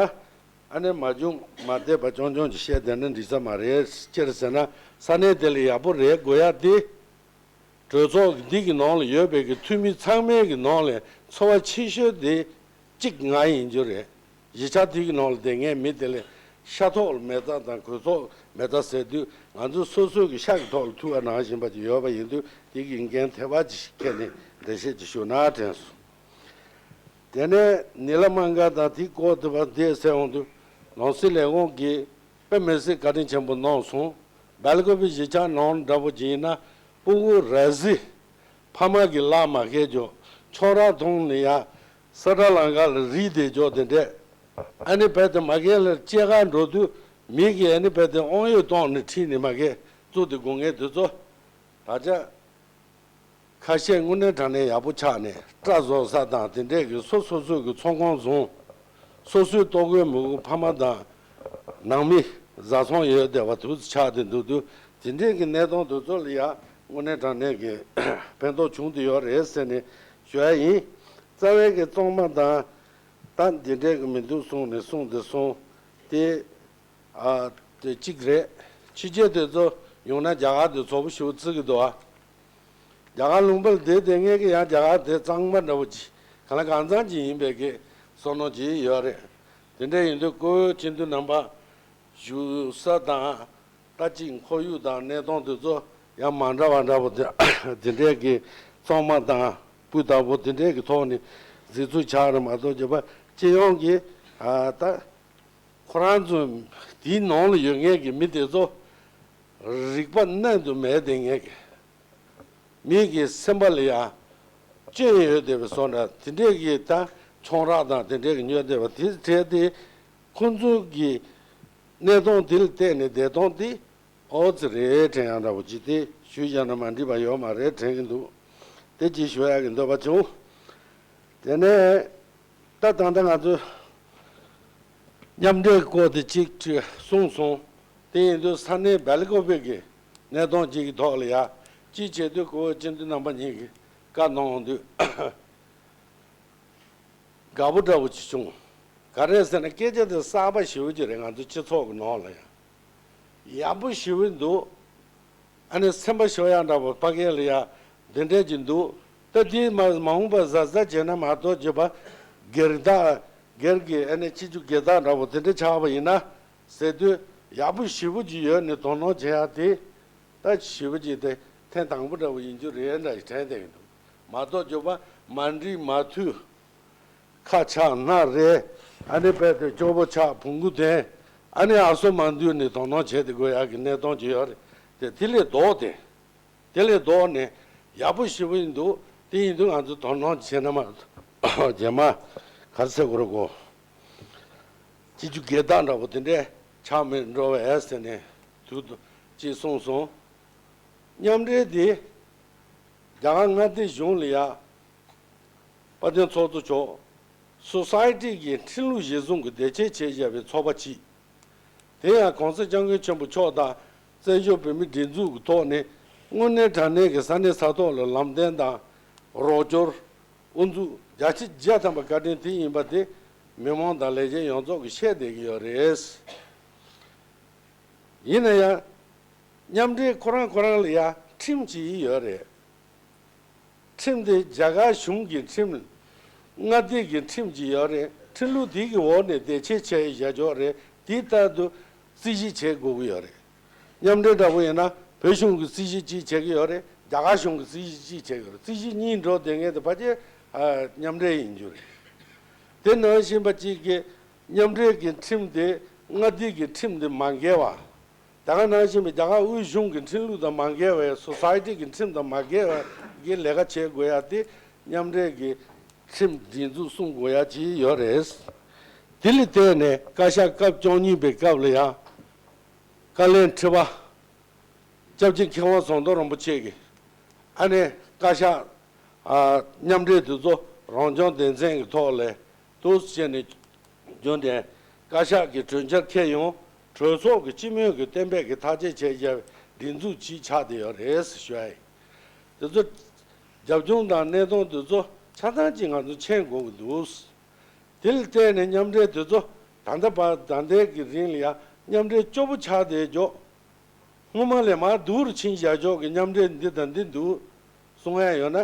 ཨ་ནི་མ་བྱུང་མ་བསྡད་པ་རྐྱང་རྐྱང་ཅིག་བཤད་བསྡད་ན་འགྲིག་ས་མ་རེད། ཅི་ཟེར་ན་ས་གནས་དེ་ལ་ཡག་པོ་རེད་དགོས་ཡ་དེ། གྲོས་ཚོགས་འདི་གི་ནང་ལ་ཡོད་པའི་གི་འཐུས་མི་ཚང་མའི་གི་ནང་ལས་ཚོར་བ་ཆེ་ཤོས་དེ་གཅིག་ང་ཡིན་རྒྱུ་རེད། གཞིས་ཆགས་དེ་གི་ནང་ལ་བསྡད་མཁན་མི་དེ་ལས་ཤ་ཐོག་ལ་མེ་བཏགས་དང་གོས་ཐོག་མེ་བཏགས་ཟེར་དུས་ང་ཚོ་སོ་སོའི་གི་ཤ་གི་ཐོག་ལ་ཐུག་པ་ནང་བཞིན་པ་ཅིག་ཡོད་པ་ཡིན་དུས་དེ་གི་འགན་ཐེ་བ་ཅིག་འཁྱེར་ནས་འགྲེལ་བཤད་ཅིག་ཞུ་ན་དྲན་སོང་། དེ་ནས་ནི་ལ་མང་ག་དང་དེའི་སྐོར་དུ་བ་དེ་ཟེར་འོང་དུས་ནང་སྲིད་ལས་ཁུངས་ཀྱིས་དཔེ་མི་སྲིད་བཀའ་དྲིན་ཆེན་པོ་གནང་སོང་། སྦེལ་ཀོབ་པའི་གཞིས་ཆགས་ནང་འདྲ་པོ་ཅིག་ཡིན་ན་ སྤུ་གུ་ར་བཟི། ཕ་མ་གི་ལག་མ་ཁེལ་འཇོག་ཆོག་རག་མཐོང་ནས་ཡ། ས་ཁྲ་ལང་ཁ་ལ་རིལ་བསྡད་འཇོག་དེ་འདྲས། ཨ་ནི་བལ་དུ་མ་ཁེལ་ལ་སྐྱེས་སྐར་འགྲོ་དུས་མི་གིས་ཨ་ནི་བལ་དུ་དབང་ཡོད་གཏོང་ནས་ཁྲིད་ནས་མ་ཁེལ་བཙུགས་ཏེ་དགོས་ངེས་དུས་ཚོད། ད་ཆ། ཁ་ཤས་དངོས་གནས་དྲང་གནས་ཡག་པོ་ཆགས་ནས་སྐྲ་བཟོ་ས་དང་དེ་འདྲས་ཀྱི་སོ་སོ་སོའི་གི་ཚོང་ཁང་བཟུང་། སོ་སོའི་ལྟོ་གོས་མི་དགོས་ཕ་མ་དང་ནང་མི་བཟའ་ཚང་ཡོད་བསྡད་པ་དུས་ཆགས་ཏེ་འདུག་དུས་དེ་འདྲས་ཀྱི་གནས་སྟངས་དེ་ཚོ་ལ་ཡང་དངོས་གནས་དྲང་གནས་ཀྱི་ཕན་ཐོགས་བྱུང་དེ་ཡོད་རེད་ཟེར་ནས་ཞུ་ཡ་ཡིན། རྩ་བའི་གི་གཙང་མ་དང་ད་འདི་འདྲས་ཀྱི་མི་འདུག་གསུངས་ནས་གསུངས་ཏེ་སོང་སྟེ། ཨ། དེ་གཅིག་རེད། ཕྱི་རྒྱལ་དེ་ཚོ་ཡོང་ན་རྒྱ་གར་དེ་ཚོ་བོ་ཞེ་པོ་བརྩི་གི་འདུག་ཨ། རྒྱ་གར་ལུང་པར་བསྡད་དེ་ངས་ཀྱི་ཡང་རྒྱ་གར་དེ་གཙང་མ་འདྲ་བོ་ཅིག་གང་ལ་གང་འཚམ་ཅིག་ཡིན་པའི་གི་བསམ་མནོ་ཅིག་ཡོད་རེད། དེ་འདྲ་ཡིན་དུས་སྐུ་ངོ་སྤྱི་འཐུས་རྣམ་པ་བཞུགས་ས་དང་ད་ཅིག་ཁོར་ཡུག་དང་གནས་སྟངས་དེ་ཚོ་ཡང་མ་འདྲ་བ་འདྲ་བོ་དེ་དེ་འདྲས་ཀྱི་གཙང་མ་དང་སྤུས་དག་པོ་དེ་འདྲས་ཀྱི་ཐོག་ནས་གཟིགས་ཚུལ་ཆགས་རེད་མ་གཏོགས་བརྗོད་པ་སྤྱི་ཡོངས་ཀྱི་ཨ་ད། ཁོ་རང་ཚོ་དེའི་ནང་ལ་ཡོད་མཁན་གྱི་མི་དེ་ཚོ་རིག་པ་གནད་དུ་མེད་དེ་ངེས་ཀྱི་མི་གི་སེམས་པ་ལ་ཡང་སྐྱོན་ཡོད་བསྡད་པའི་བཟོ་འདྲ་དེ་འདྲས་ཀྱི་ད་ཆང་རག་དང་དེ་འདྲས་ཀྱི་ཉོས་བསྡད་པ་དེ་བྲལ་ཏེ་ཁོ་ཚོ་གི་གནས་སྟངས་དེ་ལ་བལྟས་ནས་བསྡད་སྟངས་དེ་ཨོ་ཙི་རེད་དྲན་ཡག་འདྲ་པོ་ཅིག་དེ་ཞུས་བཞག་ན་མ་འགྲིག་པ་ཡོད་མ་རེད་དྲན་གྱི་འདུག་དེ་ཅིག་ཞུ་ཡག་གི་འདོད་པ་བྱུང་། དེ་ནས། ད་ད་ལྟ་ང་ཚོས་མཉམ་འབྲེལ་སྐོར་དེ་གཅིག་ཅིག་གསུངས་སོང་། དེ་ཡིན་དུས་ས་གནས་སྦེལ་ཀོབ་གི་གནས་སྟངས་གཅིག་གི་ཐོག་ལ་ཡ་གཅིག་བྱེད་དུས་སྐུ་ངོ་སྤྱི་འཐུས་རྣམ་པ་གཉིས་ཀྱིས་བཀའ་གནང་དུས་དགའ་པོ་འདྲ་བོ་ཅིག་བྱུང་། ག་རེ་ཟེར་ན་སྐད་ཆ་དེ་གསར་པ་ཞེ་པོ་ཅིག་རེད། ང་ཚོ་སྤྱི་ཚོགས་ཀྱི་ནང་ལ་ཡ་ཡག་པོ་ཞེ་པོ་འདུག་ཨ་ནི་སེམས་པ་ཤོར་ཡག་འདྲ་པོ་ཕ་གི་ལ་ཡ་འདི་འདྲས་ཀྱི་འདུག་ད་འདི་མ་མ་འོངས་པ་གཟབ་གཟབ་བྱས་ན་མ་གཏོགས་བརྗོད་པ་སྒེར་བདག་སྒེར་གྱི་ཨ་ནི་སྤྱི་རྒྱུ་སྒེར་བདག་འདྲ་པོ་དེ་འདྲས་ཆགས་པ་ཡིན་ན་ཟེར་དུས་ཡག་པོ་ཞེ་པོ་ཅིག་ཡོད་ནི་དོ་སྣང་བྱེད་ཡག་དེ་ད་ཞེ་པོ་ཅིག་དེ་ཐེངས་དང་པོ་འདྲ་པོ་ཡིན་རྒྱུ་རེད་འདྲ་ཞིག་དྲན་བསྡད་ཀྱི་འདུག་མ་གཏོགས་བརྗོད་པ་མ་འགྲིག་མ་འཐུས། ཁ་ཆག་སྣ་རལ། ཨ་ནི་དཔེ་དེ་སྐྱོ་པོ་ཆགས་བོང་གུ་དེ། ཨ་ནི་ཨ་སོ་མ་འདུས་ནས་དོ་སྣང་བྱེད་དེ་དགོས་ཡག་གི་གནས་སྟངས་ཅིག་ཡོད་རེད། དེ་དེ་ལས་ལྡོག་སྟེ། དེ་ལས་ལྡོག་ནས་ཡག་པོ་ཞེ་པོ་ཡིན་འདུག་དེ་ཡིན་དུས་ང་ཚོ་དོ་སྣང་བྱེད་ན་མ། རྗེས་མ། ག་རེ་ཟེར་དགོས་རེད་གོ། སྤྱི་རྒྱུ་སྒེར་བདག་འདྲ་པོ་དེ་འདྲས་ཆགས་མི་འགྲོ་བས་ཟེར་ནས་དུས་དུ་ཅེས་གསུངས་སོང་། མཉམ་འབྲེལ་དེ། རྒྱ་གར་མངའ་སྡེ་གཞུང་ལ་ཡ། དཔལ་ལྡན་ཚོགས་གཙོ་མཆོག་སོ་སའི་ཊི་གི་ཁྲིམས་ལུགས་གཞིར་བཟུང་གི་དེ་ཆེད་བྱས་བཞག་པའི་ཚོགས་པ་གཅིག་དེ་ཡང་གོང་ས་སྐྱབས་མགོན་ཆེན་པོ་མཆོག་དང་བཙན་བྱོལ་བོད་མིའི་སྒྲིག་འཛུགས་ཀྱི་ཐོག་ནས་དངོས་གནས་དྲང་གནས་ཀྱི་ས་གནས་ས་ཐོག་ལ་ལམ་སྟོན་དང་རོགས་སྐྱོར་དབུ་འཛུགས་བརྒྱ་ཆ་བརྒྱ་ཐམ་པ་བཀའ་དྲིན་དེ་ཡིན་པ་དེ་མི་མང་དང་ལས་བྱེད་ཡོངས་རྫོགས་ཀྱིས་ཤེས་བསྡད་ཀྱི་ཡོད་རེད། ཡིན་ན་ཡང་། མཉམ་འབྲེལ་ཁོ་རང་ཁོ་རང་ལ་ཡང་ཁྲིམས་ཅིག་ཡོད་རེད། ཁྲིམས་དེ་རྒྱ་གར་གཞུང་གི་ཁྲིམས། མངའ་སྡེ་གི་ཁྲིམས་ཅིག་ཡོད་རེད། ཁྲིམས་ལུགས་དེ་གི་འོག་ནས་དེ་ཆེད་བྱས་བཞག་ཆོག་རེད། དེ་ལྟར་དུ་རྩིས་ཞིབ་བྱེད་དགོས་ཀྱི་ཡོད་རེད། མཉམ་འབྲེལ་འདྲ་པོ་ཡིན་ན་བོད་གཞུང་གི་རྩིས་ཞིབ་ཅིག་བྱེད་ཀྱི་ཡོད་རེད། རྒྱ་གར་གཞུང་གི་རྩིས་ཞིབ་ཅིག་བྱེད་ཀྱི་ཡོད་རེད། རྩིས་ཞིབ་གཉིས་འགྲོ་བསྡད་མཁན་དེ་ཕལ་ཆེར་མཉམ་འབྲེལ་ཡིན་རྒྱུ་རེད། དེ་ནང་བཞིན་པ་གཅིག་གིས་མཉམ་འབྲེལ་གྱི་ཁྲིམས་དེ་མངའ་སྡེ་གི་ཁྲིམས་དེ་མ་འགལ་བ། ད་ག་ནང་བཞིན་པའི་རྒྱ་གར་དབུས་གཞུང་གི་ཁྲིམས་ལུགས་དང་མ་འགལ་བའི་སོ་སའི་ཊི་གི་ཁྲིམས་དང་མ་འགལ་བའི་གི་ལས་ཀ་བྱེད་དགོས་ཡ་དེ་མཉམ་འབྲེལ་གྱི་ཁྲིམས་སྒྲིག་འཛུགས་སྲུང་དགོས་ཡ་ཅིག་ཡོད་རེད། དེ་ལ་བརྟེན་ནས་བཀའ་ཤག་སྐབས་བཅུ་གཉིས་པའི་སྐབས་ལ་ཡང་བཀའ་བློན་ཁྲི་པ། སྐྱབས་རྗེ་མཁས་དབང་ཟམ་གདོང་རིན་པོ་ཆེ་གིས་ཨ་ནེ་བཀའ་ཤག་ཨ་མཉམ་འབྲེལ་དེ་ཚོ་རང་སྐྱོང་སྡེ་ཚན་གྱི་ཐོག་ལས་འདུག་བྱས་ནས་རྒྱུན་ལྡན་བཀའ་ཤག་གི་གྲོས་འཆར་འཁྱེར་ཡོང་གྲོས་ཚོགས་ཀྱི་སྤྱི་མོས་ཀྱི་གཏན་འབེབས་ཀྱི་ཐག་བཅད་བྱས་བཞག་པའི་སྒྲིག་འཛུགས་ཅིག་ཆགས་བསྡད་ཡོད་རེད་ཞུ་ཡ་ཡིན། དེ་ཚོ་རྒྱབ་ལྗོངས་དང་གནས་སྟངས་དེ་ཚོ་ཆ་ཚང་ཅིག་ང་ཚོ་མཁྱེན་དགོས་ཀྱི་འདུག་དེ་ལ་བརྟེན་ནས་མཉམ་འབྲེལ་དེ་ཚོ་ད་ལྟ་བར་ད་ལྟའི་གི་རིང་ལ་ཡང་མཉམ་འབྲེལ་སྐྱོ་པོ་ཆགས་བསྡད་ཀྱོག་སྔོན་མ་ལས་མར་སྡུག་རུ་ཕྱིན་བཞག་ཕྱོགས་ཀྱི་མཉམ་འབྲེལ་འདི་དང་འདི་འདུག་གསུང་ཡ་ཡོད་ན་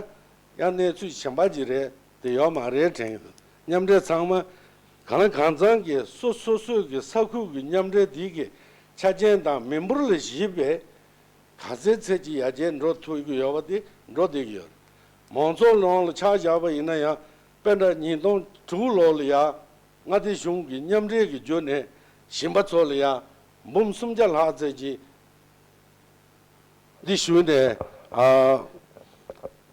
ཡང་གནས་ཚུལ་གཞན་པ་ཅིག་རེད་དེ་ཡོད་མ་རེད་དྲན་གྱི་འདུག་མཉམ་འབྲེལ་ཚང་མ་གང་ལ་གང་འཚམ་གྱི་སོ་སོ་སོའི་གི་ས་ཁུལ་གྱི་མཉམ་འབྲེལ་འདི་གི་ཆ་རྐྱེན་དང་མི་འབོར་ལ་གཞིགས་པའི་ག་ཚད་ཚད་ཀྱི་ཡར་རྒྱས་འགྲོ་ཐུབ་ཀྱི་ཡོད་པ་དེ་འགྲོ་བསྡད་ཀྱི་ཡོད་རེད། མང་ཚོགས་ནང་ལ་ཆ་བཞག་པ་ཡིན་ན་ཡང་དཔེ་འདྲ་ཉིས་སྟོང་དྲུག་ལོ་ལ་ཡང་མངའ་སྡེ་གཞུང་གི་མཉམ་འབྲེལ་གྱི་བརྒྱུད་ནས་ཞིང་པ་ཚོ་ལ་ཡང་འབུམ་སུམ་བརྒྱ་ལྷག་ཙམ་ཅིག་འདི་ཞུས་ནས་ ཨ།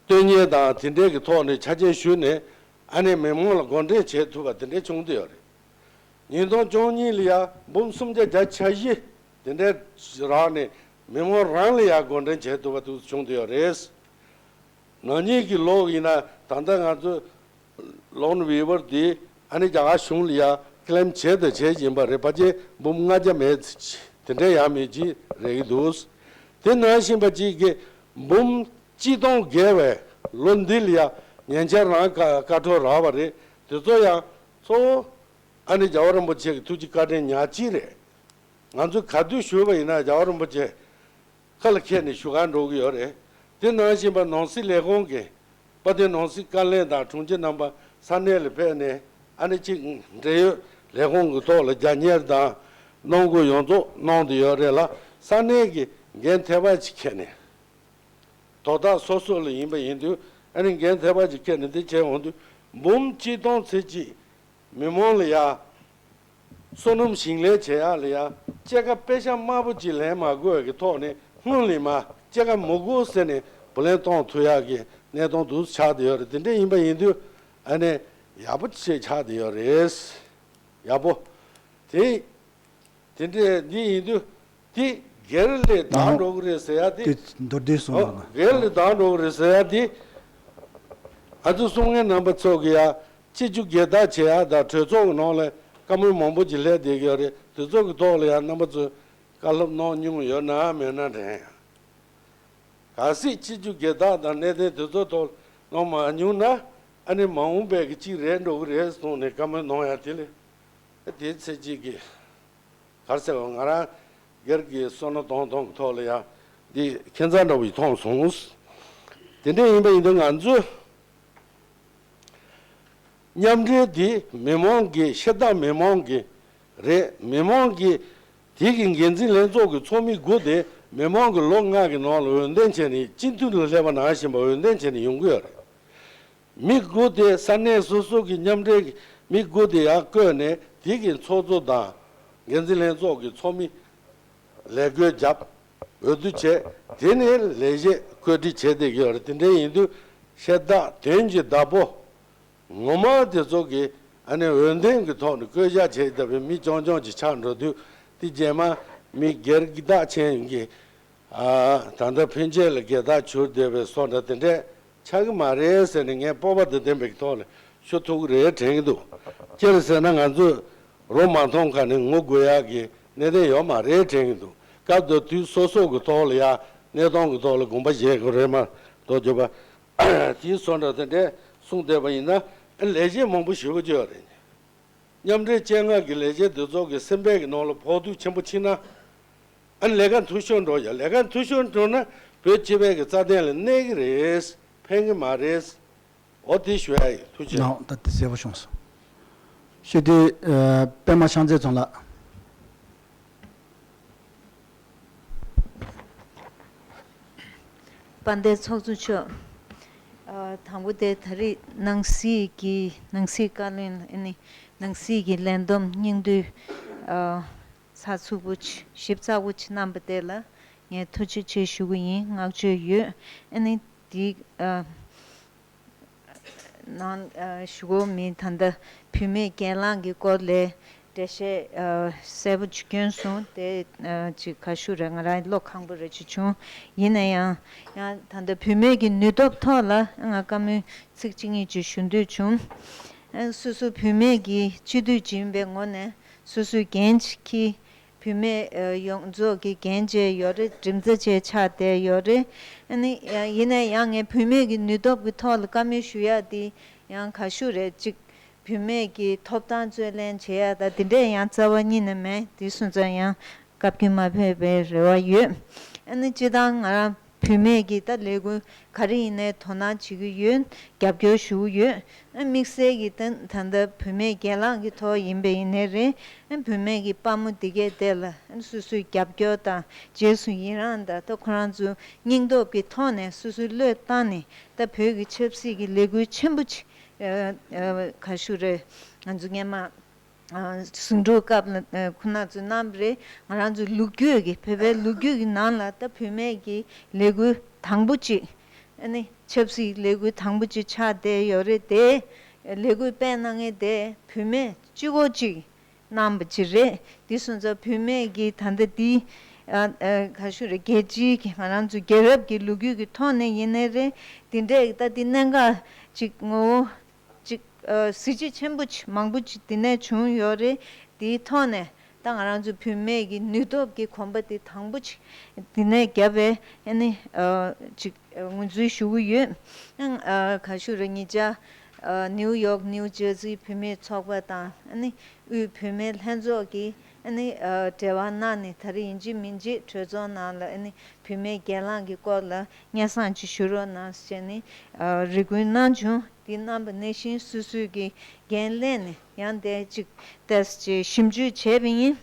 སྟོན་ཉན་དང་དེ་འདྲའི་གི་ཐོག་ནས་ཆ་རྐྱེན་ཞུས་ནས་ཨ་ནི་མི་མང་ལ་འགོ་འདྲེན་བྱེད་ཐུབ་པ་དེ་འདྲའི་བྱུང་བསྡད་ཡོད་རེད། ཉིས་སྟོང་བཅུ་གཉིས་ལ་ཡ་འབུམ་སུམ་བརྒྱ་བརྒྱ་ཆ་བཞི་དེ་འདྲའི་རག་ནས་མི་མང་རང་ལ་ཡ་འགོ་འདྲེན་བྱེད་ཐུབ་པ་དེ་བྱུང་བསྡད་ཡོད་རེད། ནང་ཉིད་ཀྱི་ལོག་ཡིན་ན་ད་ལྟ་ང་ཚོ་ལོན་ཝི་ཝར་དེ་ཨ་ནི་རྒྱ་གར་གཞུང་ལ་ཡ་ཀི་ལེམ་བྱས་དང་བྱེད་བཞིན་པ་རེད། ཕལ་ཆེར་འབུམ་ལྔ་བརྒྱ་མེད་དེ་འདྲ་ཡང་མེད་ཅིག་རེད་ཀྱི་འདུག་དེ་ནང་བཞིན་པ་ཅིག་གི་འབུམ་གཅིག་སྟོང་བརྒལ་བའི་ལོ་འདི་ལ་ཡ་ཉེ་ཆར་རང་བཀའ་བཀའ་འཁྲོལ་རག་པ་རེད། དེ་ཚོ་ཡང་གཙོ་བོ་ཨ་ནི་རྒྱལ་བ་རིན་པོ་ཆེ་གི་ཐུགས་རྗེ་བཀའ་དྲིན་ཉག་གཅིག་རེད། ང་ཚོས་ག་དུས་ཞུས་པ་ཡིན་ན་རྒྱལ་བ་རིན་པོ་ཆེ་ཁ་ལ་འཁྱེར་ནས་ཞུ་གར་འགྲོ་གི་ཡོད་རེད། དེ་ནང་བཞིན་པ་ནང་སྲིད་ལས་ཁུངས་ཀྱི་དཔལ་ལྡན་ནང་སྲིད་བཀའ་བློན་དང་དྲུང་ཆེ་རྣམ་པ་ས་གནས་ལ་ཕེབས་ནས་ཨ་ནི་གཅིག་འབྲེལ་ཡོད་ལས་ཁུངས་ཀྱི་ཐོག་ལ་རྒྱ་གཉེར་དང་གནང་སྒོ་ཡོངས་རྫོགས་གནང་བསྡད་ཡོད་རེད་ལ། ས་གནས་ཀྱི་འགན་ཐེ་བ་ཅིག་འཁྱེར་ནས་དོ་བདག་སོ་སོ་ལ་ཡིན་པ་ཡིན་དུས་ཨ་ནི་འགན་ཐེ་བ་ཅིག་འཁྱེར་ནས་འདི་བྱས་འོང་དུས་འབུམ་གཅིག་སྟོང་ཚེ་གཅིག་མི་མང་ལ་ཡ། སོ་ནམ་ཞིང་ལས་བྱེད་ཡག་ལ་ཡ་སྐྱེད་ཀ་པེ་ཤ་དམའ་པོ་ཅིག་ལེན་མ་དགོས་ཀྱི་ཐོག་ནས་སྔོན་ལ་མ་སྐྱེད་ཀ་མི་དགོས་ཟེར་ནས་བུ་ལོན་གཏོང་ཐུབ་ཡག་གི་གནས་སྟངས་འདུག་ཆགས་བསྡད་ཡོད་རེད། དེ་འདྲ་ཡིན་པ་ཡིན་དུས་ཨ་ནི་ཡག་པོ་ཅིག་ཆགས་བསྡད་ཡོད་རེད། ཡག་པོ། དེ་དེ་འདྲ་འདི་ཡིན་དུས་དེ་སྒེར་ལ་བདག་འགྲོ་གི་རེད་ཟེར་ཡག་དེ། དེ་མདོར་བསྡུས་གསུངས་ཨོ། རོགས་གནང་། སྒེར་ལ་བདག་འགྲོ་གི་རེད་ཟེར་ཡག་དེ། ང་ཚོ་གསུང་མཁན་རྣམ་པ་ཚོ་གི་ཡ། སྤྱི་སྤྱོད་སྒེར་བདག་བྱེད་ཡག་དང་གྲོས་ཚོགས་ཀྱི་ནང་ལ་བཀའ་མོལ་མང་པོ་ཅིག་སླེབས་བསྡད་ཀྱི་ཡོད་རེད། དེ་ཚོ་གི་ཐོག་ལ་ཡང་རྣམ་པ་ཚོས་བཀའ་སློབ་གནང་མྱོང་ཡོད་ན་མེད་ན་དྲན་ཡང་། གལ་སྲིད་སྤྱི་སྤྱོད་སྒེར་བདག་དང་གནད་དོན་དེ་ཚོ་ཐོག་གནང་མ་མྱོང་ན་ཨ་ནི་མ་འོངས་པའི་གི་གཅིག་རེད་འགྲོ་གི་རེད་གསུངས་ནས་བཀའ་མོལ་གནང་ཡག་དེ་ལས་དེ་ཚེ་གཅིག་གི་གར་ཟེར་བ་ང་རང་སྒེར་གྱི་བསོད་ནམས་གཏོང་སྟངས་ཀྱི་ཐོག་ལ་ཡང་འདི་ཁྱད་མཚར་འདྲ་བོ་ཞིག་མཐོང་སོང་། དེ་འདྲ་ཡིན་པ་ཡིན་དུས་ང་ཚོས་མཉམ་འབྲེལ་འདི་མི་མང་གི་ཤ་སྟག་མི་མང་གི་རེད། མི་མང་གི་དེ་གི་འགན་འཛིན་ལྷན་ཚོགས་ཀྱི་ཚོགས་མི་དགུ་དེ་མི་མང་གི་ལོ་ལྔ་གི་ནང་ལ་འོས་འདེམས་བྱས་ནས་སྤྱི་འཐུས་ལ་སླེབས་པ་ནང་བཞིན་པ་འོས་འདེམས་བྱས་ནས་ཡོང་གི་ཡོད་རེད། མི་དགུ་དེ་ས་གནས་སོ་སོ་གི་མཉམ་འབྲེལ་གྱི་མི་དགུ་དེ་ཡང་བསྐོས་ནས་དེ་གི་ཚོགས་གཙོ་དང་འགན་འཛིན་ལྷན་ཚོགས་ཀྱི་ཚོགས་མི་ལས་བགོས་བརྒྱབ། འོས་བསྡུ་བྱས། དེ་ནས་ལས་བྱེད་བཀོད་སྒྲིག་བྱས་བསྡད་ཀྱི་ཡོད་རེད། དེ་འདྲ་ཡིན་དུས་ཤ་སྟག་དོན་གྱི་བདག་པོ་ངོ་མ་དེ་ཚོ་གི་ཨ་ནི་འོས་འདེམས་ཀྱི་ཐོག་ནས་བསྐོ་བཞག་བྱས་བསྡད་པའི་མི་རྐྱང་རྐྱང་ཅིག་ཆགས་འགྲོ་དུས་དེ་རྗེས་མ་མི་སྒེར་གྱི་བདག་ཆེན་གྱི་ཨ། ད་ལྟ་ཕན་ཆད་ལ་སྒེར་བདག་གྱུར་བསྡད་པའི་བཟོ་འདྲ་དེ་འདྲས་ཆགས་ཀྱི་མ་རེད་ཟེར་ནས་ངས་སྤོབས་པ་དང་ལྡན་པའི་ཐོག་ནས་ཞུ་ཐུབ་ཀྱི་རེད་དྲན་གྱི་འདུག་ཅི་ལ་ཟེར་ན་ང་ཚོས་རོ་མ་མཐོང་ཁ་ནས་ངུ་དགོས་ཡག་གི་གནད་དོན་ཡོད་མ་རེད་དྲན་གྱི་འདུག་སྐབས་དང་དུས་སོ་སོ་གི་ཐོག་ལ་ཡ་གནས་སྟངས་ཀྱི་ཐོག་ལ་དགོངས་པ་བཞེས་དགོས་རེད་མ་གཏོགས་གྱུར་པ་དེའི་བཟོ་འདྲ་དེ་འདྲས་གསུངས་བསྡད་པ་ཡིན་ན་ལས་བྱེད་མང་པོ་ཞེ་པོ་ཅིག་ཡོད་རེད། མཉམ་འབྲེལ་སྤྱན་སྔ་གི་ལས་བྱེད་འདི་ཚོ་གི་སེམས་པའི་གི་ནང་ལ་ཕོག་ཐུག་ཆེན་པོ་ཕྱིན་ན། ཨ་ནི་ལས་ཀ་འཐུས་ཤོར་འགྲོ་ཡ། ལས་ཀ་འཐུས་ཤོར་འགྲོ་ན་བོད་སྤྱི་པའི་གི་རྩ་དོན་ལ་གནོད་གི་རེད། ཕན་གི་མ་རེད། འོ་དེ་ཞུ་ཡ་ཡིན། ཐུགས་རྗེ་ཆེ། ནའོ་ད་དེ་གསལ་པོ་བྱུང་སོང་། ཞུ་དེ་ཨ། པད་མ་ཤང་རྩེ་རྫོང་ལགས། དཔལ་ལྡན་ཚོགས་གཙོ་མཆོག་ཨ། དང་པོ་དེ་ད་རེས་ནང་སྲིད་ཀྱི་ནང་སྲིད་བཀའ་བློན་ཨ་ནི་ནང་སྲིད་ཀྱི་ལས་བསྡོམས་སྙིང་བསྡུས་ཨ། ཚགས་ཚུད་པོ་ཆེ་ཞིབ་ཚགས་པོ་ཆེ་གནང་པ་དེ་ལ་ངས་ཐུགས་རྗེ་ཆེ་ཞུ་གི་ཡིན། བསྔགས་བརྗོད་ཡོད། ཨ་ནི་དེ་ཨ། ནང་ཨ། ཞུ་གོ་མིན་ད་ལྟ་བུད་མེད་གྱེན་ལངས་ཀྱི་སྐོར་ལས་འགྲེལ་བཤད་ཨ། གསལ་པོ་ཅིག་བསྐྱོན་སོང་། དེ་ཨ། ཅིག་ག་ཞུ་རེད། ང་རང་བློ་ཁེངས་པོ་རེ་ཅིག་བྱུང་། ཡིན་ན་ཡང་ཡང་ད་ལྟ་བུད་མེད་ཀྱི་ནུས་སྟོབས་ཐོག་ལ་ང་བཀའ་མོལ་ཚིག་གཅིག་གཉིས་ཅིག་ཞུ་འདོད་བྱུང་། ཨ། སོ་སོ་བུད་མེད་ཀྱི་སྤྱི་འཐུས་ཡིན་པའི་ངོས་ནས་སོ་སོའི་འགན་ཅིག་འཁྱེར། བུད་མེད་ཡོངས་རྫོགས་ཀྱི་འགན་བཅས་ཡོད་རེད། མགྲིན་ཚབ་བཅས་ཆགས་བསྡད་ཡོད་རེད། ཨ་ནི་ཡིན་ན་ཡང་ངས་བུད་མེད་ཀྱི་ནུས་སྟོབས་ཀྱི་ཐོག་ལ་བཀའ་མོལ་ཞུ་ཡག་དེ་ཡང་ག་ཞུ་རེད། གཅིག་བུད་མེད་ཀྱི་ཐོབ་ཐང་རྩོད་ལེན་བྱེད་ཡག་དང་དེ་འདྲས་ཡང་རྩ་བ་ཉིད་ནས་མེད། དེ་སོང་ཙང་ཡང་བཀའ་བཀྱོན་མ་ཕེབས་པའི་རེ་བ་ཡོད། ཨ་ནི་སྤྱིར་བཏང་ང་རང་བུད་མེད་ཀྱི་ད་ལས་འགུལ་ག་རེ་ཡིན་ནའི་དོ་སྣང་བྱེད་ཀྱི་ཡོད། རྒྱབ་སྐྱོར་ཞུ་གི་ཡོད། ཨ། དམིགས་བསལ་གྱི་ད་ད་ལྟ་བུད་མེད་གྱེན་ལངས་ཀྱི་ཐོག་ཡིན་པ་ཡིན་ནའི་རེད། ཨ། བུད་མེད་ཀྱི་དཔའ་མོ་འདི་གས་དེ་ལ་ཨ། སོ་སོའི་རྒྱབ་སྐྱོར་དང་རྗེས་སུ་ཡི་རང་དང་ད་ཁོ་རང་ཚོ་སྙིང་སྟོབས་ཀྱི་ཐོག་ནས་སོ་སོའི་བློས་བཏང་ནས་ད་བོད་ཀྱི་ཆབ་སྲིད་ཀྱི་ལས་འགུལ་ཆེན་པོ་ཅིག་ཨ། ཨ། ག་ཞུ་རེད། ང་ཚོ་སྔན་མ། ཨ། ཟིང་འཁྲུག་སྐབས་ལ་ཨ། ཁོང་རྣམ་ཚོས་གནང་བ་རེད། ང་རང་ཚོའི་ལོ་རྒྱུས་ཀྱི་བོད་པའི་ལོ་རྒྱུས་ཀྱི་ནང་ལ་ད་བུད་མེད་ཀྱི་ལས་འགུལ་ དང་པོ་གཅིག་ཨ་ནི་ཆབ་སྲིད་ལས་འགུལ་དང་པོ་གཅིག་ཆགས་བསྡད་ཡོད་རེད་དེ། ལས་འགུལ་སྤེལ་གནང་མཁན་དེ་བུད་མེད་གཅིག་པོ་གཅིག་གནང་བ་ཅིག་རེད། དེ་སོང་ཙང་བུད་མེད་ཀྱི་ད་ལྟ་འདི་ཨ་ཨ་ག་ཞུ་རེད། རྒྱལ་སྤྱིའི་གི་ང་རང་ཚོ་རྒྱལ་རབས་ཀྱི་ལོ་རྒྱུས་ཀྱི་ཐོག་ནས་ཡིན་ནའི་རེད། དེ་འདྲས་ད་འདི་གནད་འགག་ཅིག་ངོ་བོ་ཅིག་ཨ་གཟི་བརྗིད་ཆེན་པོ་ཅིག་མང་པོ་ཅིག་འདི་ནས་བྱུང་ཡོད་རེད། དེའི་ཐོག་ནས་ད་ང་རང་ཚོ་བུད་མེད་ཀྱི་ནུས་སྟོབས་ཀྱི་གོམ་པ་དེ་དང་པོ་ཅིག་འདི་ནས་བརྒྱབ་པའི་ཨ་ནི་ཨ་ཅིག་ངོས་འཛིན་ཞུ་གི་ཡོད། ཨ་ག་ཞུ་རེད། ཉེ་ཆར་ཨ་ནིའུ་ཡོག་ནིའུ་ཇར་སི་བུད་མེད་ཚོགས་པ་དང་ཨ་ནི་དབུས་བུད་མེད་ལྷན་ཚོགས་ཀྱིས་ཨ་ནི་ཨ་འབྲེལ་བ་གནང་ནས། ད་རེས་ཡིན་གཅིག་མིན་གཅིག་གྲོས་ཚོགས་ནང་ལ་ཨ་ནི་བུད་མེད་སྒེར་ལངས་ཀྱི་སྐོར་ལ་སྙན་སེང་ཅིག་ཞུ་རོགས་གནང་ཟེར་ནས་ཨ་རེ་སྐུལ་གནང་བྱུང་། འདི་གནང་པ་ནང་བཞིན་སོ་སོས་ཀྱི་འགན་ལེན་ནས་ཡང་དེ་ཅིག་ཏོག་ཙམ་ཞིབ་འཇུག་བྱས་པ་ཡིན།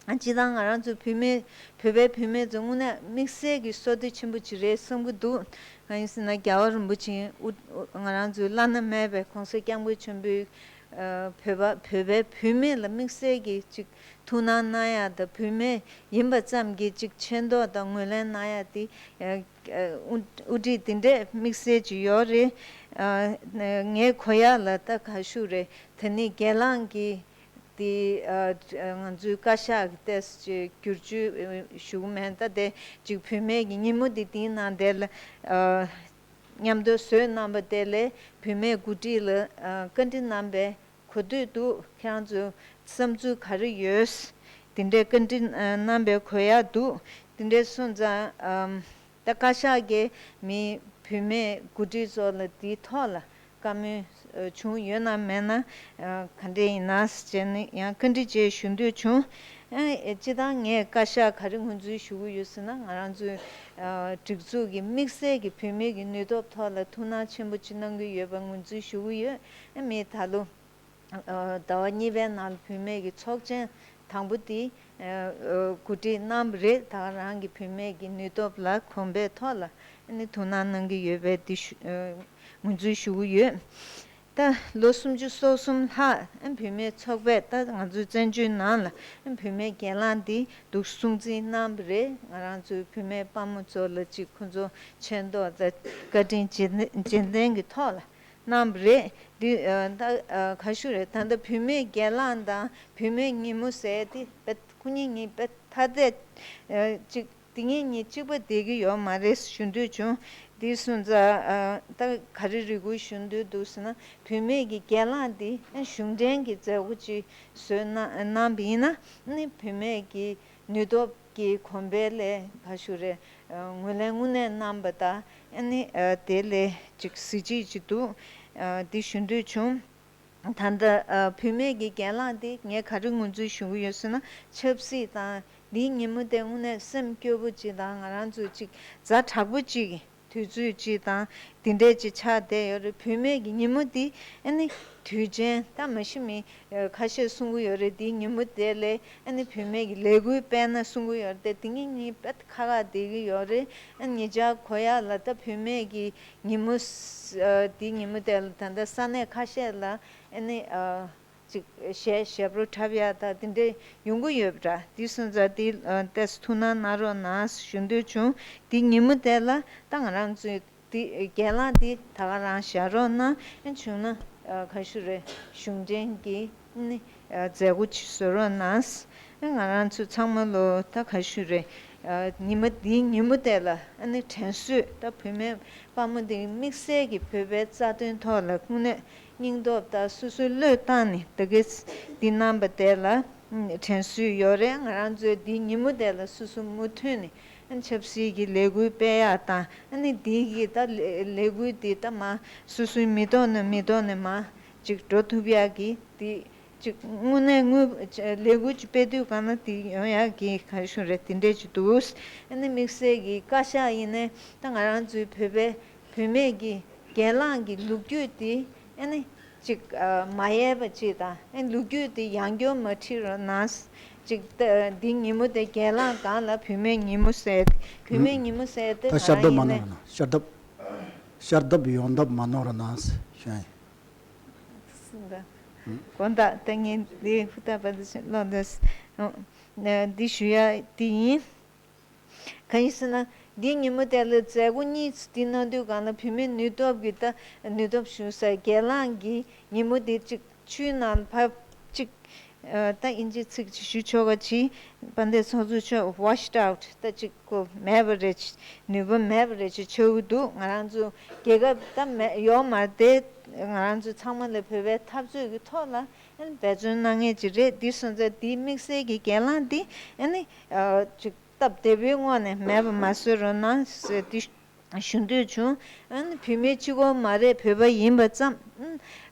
ཨ་སྤྱིར་བཏང་ང་རང་ཚོ་བུད་མེད་བོད་པའི་བུད་མེད་ཚོ་དངོས་གནས་དམིགས་བསལ་གྱི་བསོད་བདེ་ཆེན་པོ་ཅིག་རེད་བསམ་གྱི་འདུག་གང་ཡིན་ཟེར་ན་རྒྱལ་བ་རིན་པོ་ཆེ་དབུ་ང་རང་ཚོའི་བླ་ན་མེད་པའི་གོང་ས་སྐྱབས་མགོན་ཆེན་པོས་ཨ་བོད་པ་བོད་པའི་བུད་མེད་ལ་དམིགས་བསལ་གྱི་ཅིག་ཐུགས་སྣང་གནང་ཡ་དང་། བུད་མེད་ཡིན་པ་ཙམ་གྱིས་ཅིག་མཆན་འདོགས་དང་ངོས་ལེན་གནང་ཡ་དེ་ཨ་ཨ་དབུ་དབུ་ཁྲིད་དེ་འདྲས་དམིགས་བསལ་ཅིག་ཡོད་རེད། ཨ་ངའི་གོ་ཡ་ལ་ད་ག་ཞུ་རེད། དེ་ནི་སྒེར་ལངས་ཀྱི་དེ་ཨ་ང་ཚོའི་བཀའ་ཤག་གི་ཏོག་ཙམ་བསྒྱུར་བཅོས་ཞུ་གི་མེད། ད་དེ་ཅིག་བུད་མེད་ཀྱི་ཉིན་མོ་དེ་དེའི་ནང་དེ་ལ་ཨ་མཉམ་དུ་བཟོས་གནང་པ་དེ་ལས་བུད་མེད་འགོ་ཁྲིད་ལ་ཨ་བཀའ་འདྲི་གནང་པའི་གོ་ཐོས་འདུག་ཁྱེད་རང་ཚོའི་བསམ་ཚུལ་ག་རེ་ཡོད། དེ་འདྲའི་བཀའ་འདྲི་གནང་པའི་གོ་ཡ་འདུག་དེ་འདྲའི་སོང་ཙང་ཨམ་ད་བཀའ་ཤག་གིས་མི་བུད་མེད་འགོ་ཁྲིད་ཚོ་ལ་དེའི་ཐོག་ལ་བཀའ་མོལ་བྱུང་ཡོད་ན་མེད་ན་ག་འདྲ་ཡིན་ན་ཟེར་ནས་ཡང་བཀའ་འདྲི་བཅས་ཞུ་འདོད་བྱུང་། ཨ་སྤྱིར་བཏང་ངས་བཀའ་ཤག་ག་རེ་ངོས་འཛིན་ཞུ་གི་ཡོད་ཟེར་ན། ང་རང་ཚོའི་སྒྲིག་འཛུགས་ཀྱི་དམིགས་བསལ་གྱི་བུད་མེད་ཀྱི་ནུས་སྟོབས་ཐོག་ལ་ཐུགས་སྣང་ཆེན་པོ་ཅིག་གནང་གི་ཡོད་པ་ངོས་འཛིན་ཞུ་གི་ཡོད། ཨ་མི་ད་ལོ། ཟླ་བ་གཉིས་པའི་ནང་ལ་བུད་མེད་ཀྱི་ཚོགས་ཆེན་དང་པོ་དེ་གོ་སྒྲིག་གནང་བ་རེད། ད་ག་རང་གི་བུད་མེད་ཀྱི་ནུས་སྟོབས་ལ་གོམས་པའི་ཐོག་ལ་ཨ་ནི་ཐུགས་སྣང་གནང་གི་ཡོད་པའི་འདི་ཞུ་ངོས་འཛིན་ཞུ་གི་ཡོད། ད་ལོ་སུམ་ཅུ་སོ་གསུམ་ལྷག་བུད་མེད་ཚོགས་པས་ད་ང་ཚོའི་བཙན་བྱོལ་ནང་ལ་བུད་མེད་སྒེར་ལངས་འདི་འདུག་སྲུང་བརྩི་གནང་བ་རེད། ང་རང་ཚོའི་བུད་མེད་དཔའ་མོ་ཚོ་ལ་ཅིག་ཁོ་ཚོ་མཆན་འདོགས་དང་བཀའ་དྲིན་རྗེས་དྲན་གྱི་ཐོག་ལ། གནང་བ་རེད། འདི་ཨ་ད་ཨ་ག་ཞུ་རེད། ད་ལྟ་བུད་མེད་སྒེར་ལངས་དང་བུད་མེད་ཉིན་མོ་ཟེར་དེ་དཔེ་ཁོ་གཉིས་གཉིས་དཔེ་ཐ་དད་ཨ་ཅིག་དེ་གཉིས་གཉིས་གཅིག་པ་བསྡད་ཀྱི་ཡོད་མ་རེད་ཞུ་འདོད་བྱུང་། འདི་སོང་ཙང་ཨ་ད་ག་རེ་རེ་སྐུལ་ཞུ་འདོད་འདུག་ཟེར་ན། བུད་མེད་ཀྱི་སྒེར་ལངས་འདི་ཨ་གཞུང་འབྲེལ་གྱི་མཛད་སྒོ་ཅིག་བཟོས་གནང་གནང་བ་ཡིན་ན་ནི་བུད་མེད་ཀྱི་ནུས་སྟོབས་ཀྱི་གོང་འཕེལ་ལ་ག་ཞུ་རེད། ཨ་ངོས་ལེན་དངོས་གནས་གནང་བ་དང་ཨ་ནི་ཨ་དེ་ལས་ཅིག་གཟི་བརྗིད་ཅིག་འདུག་ཨ་འདི་ཞུ་འདོད་བྱུང་། ད་ལྟ་ཨ་བུད་མེད་ཀྱི་སྒེར་ལངས་འདི་ངས་ག་རེ་ངོས་འཛིན་ཞུ་གི་ཡོད་ཟེར་ན། ཆབ་སྲིད་དང་འདིའི་ཉིན་མོ་དེ་དངོས་གནས་སེམས་སྐྱོ་པོ་ཅིག་དང་། ང་རང་ཚོ་ཅིག་ཛ་དྲག་པོ་ཅིག་དུས་ཚོད་ཅིག་དང་དེ་འདྲས་ཅིག་ཆགས་བསྡད་ཡོད་རེད། བུད་མེད་ཀྱི་ཉིན་མོ་འདི་ཨ་ནི་དུས་ཆེན་ད་མ་གཞི་མི་ཁ་ཤས་གསུང་གི་ཡོད་རེད། དེའི་ཉིན་མོ་དེ་ལས་ཨ་ནི་བུད་མེད་ཀྱི་ལས་འགུལ་སྤེལ་ན་གསུང་གི་ཡོད་རེད། དེ་ངེད་གཉིས་དཔེ་ཁ་ཁ་བསྡད་ཀྱི་ཡོད་རེད། ཨ་ཉེ་ཆར་གོ་ཡག་ལ་ད་བུད་མེད་ཀྱི་ཉིན་མོ་ཨ་དེའི་ཉིན་མོ་དེ་ལ་ད་ལྟ་ས་གནས་ཁ་ཤས་ལ་ཨ་ནི་ཨ་ཅིག་གཞས་ཞབས་བྲོ་འཁྲབ་ཡག་ད་དེ་འདྲས་ཡོང་གི་ཡོད་པ་འདྲ། དེ་སོང་ཙང་དེ་ཨ་ཏོག་ཙམ་ཐུགས་སྣང་གནང་རོགས་གནང་ཞུ་འདོད་བྱུང་། དེའི་ཉིན་མོ་དེ་ལ་ད་ང་རང་ཚོའི་དེ་སྒེར་ལངས་དེ་ད་ག་རང་བཞག་རོགས་གནང་། ཨ་བྱུང་ན་ཨ་ག་ཞུ་རེད། གཞུང་འབྲེལ་གྱི་ནི་ཨ་མཛད་སྒོ་ཅིག་བཟོ་རོགས་གནང་། ཨ་ང་རང་ཚོ་ཚང་མ་ལོ་ད་ག་ཞུ་རེད། ཨ་ཉི་མ་དེའི་ཉིན་མོ་དེ་ལ་ཨ་ནི་དྲན་གསོས་ད་བུད་མེད་དཔའ་མོ་དེ་དམིགས་བསལ་གྱི་བོད་པའི་རྩ་དོན་ཐོག་ལ་དངོས་གནས་སྙིང་སྟོབས་དང་སོ་སོའི་བློས་བཏང་ནས་ད་གེ་འདི་གནང་པ་དེ་ལ་དྲན་གསོས་ཡོད་རེད། ང་རང་ཚོས་འདིའི་ཉིན་མོ་དེ་ལ་སོ་སོ་མུ་མཐུད་ནས་ཆབ་སྲིད་ཀྱི་ལས་འགུལ་སྤེལ་ཡག་དང་། ཨ་ནི་འདི་གི་ད་ལས་ལས་འགུལ་འདི་ད་མ་སོ་སོའི་མི་ཐོག་ནས་མི་ཐོག་ནས་མ་ཅིག་འགྲོ་ཐུབ་ཡག་གི་འདི་ཅིག་དངོས་གནས་དངོས་ལས་འགུལ་ཅིག་སྤེལ་དུས་གང་ན་འདི་ཡོང་ཡག་གི་ག་ཞུ་རེད། དེ་འདྲས་ཅིག་འདུག་ཨ་ནི་དམིགས་བསལ་གྱི་བཀའ་ཤག་ཡིན་ནའི་ད་ང་རང་ཚོའི་བོད་པའི་བུད་མེད་ཀྱི་སྒེར་ལངས་ཀྱི་ལོ་རྒྱུས་འདི་ཨ་ནི་ཅིག་ཨ་མ་ཡལ་བ་ཅིག་དང་། ཨ་ནི་ལོ་རྒྱུས་དེ་ཡང་བསྐྱར་མ་བྲིས་རོགས་གནང་། ཅིག་ད་འདི་ཉིན་མོ་དེ་སྒེར་ལངས་སྒང་ལ་བུད་མེད་ཉིན་མོ་ཟེར། བུད་མེད་ཉིན་མོ་ཟེར་དེ་ད་ང་ཤར་རྡབ་རང་མ་ཡིན་ནོར་ན། ཤར་རྡབ་ཤར་རྡབ་ཡོང་རྡབ་མ་ནོར་ན་ཞུ་ཡིན། དགོངས་དག་ད་ངས་འདི་ཧུར་ཐག་པ་འདི་ལོག་འདི་འདི་ཞུ་ཡ་དེ་ཡིན། གང་ཡིན་ཟེར་ན་ འདི་ཉིན་མོ་དེ་ལ་མཛད་སྒོ་གཉིས་འདི་གནང་དུས་སྒང་ལ་བུད་མེད་ནུས་སྟོབས་ཀྱི་ད་ནུས་སྟོབས་ཞུ་ས་སྒེར་ལངས་ཀྱི་ཉིན་མོ་དེ་གཅིག་ཆུའི་ནང་ཕབ་གཅིག་ཨ། ད་ཨིན་ཇིའི་ཚིག་ཅིག་ཞུ་ཆོག་ག་ཅིག་དཔལ་ལྡན་ཚོགས་གཙོ་མཆོག་washed out ད་གཅིག་ཁོ་མེད་པ་རེད། ནུས་པ་མེད་པ་རེད་ཅེས་ཆགས་ཀྱི་འདུག་ང་རང་ཚོ་རྒྱལ་ཁབ་ད་མེད་ཡོག་མ་དེ་ང་རང་ཚོ་ཚང་མ་ལ་བོད་པའི་འཐབ་རྩོད་ཀྱི་ཐོག་ལ་ཨ་ནི་འབད་བརྩོན་གནང་མཁན་ཅིག་རེད། འདི་སོང་ཙང་འདིའི་དམིགས་བསལ་གྱི་སྒེར་ལངས་འདི་ཨ་ནི་ཨ། ཅིག་སྟབས་བདེ་པོའི་ངོག་ནས་མེད་པ་མ་བཟོས་རོགས་གནང་ཟེར་འདི་ཞུ་འདོད་བྱུང་། ཨ་ནི་བུད་མེད་གཅིག་པོ་མ་རེད། བོད་པ་ཡིན་པ་ཙམ་ཨ།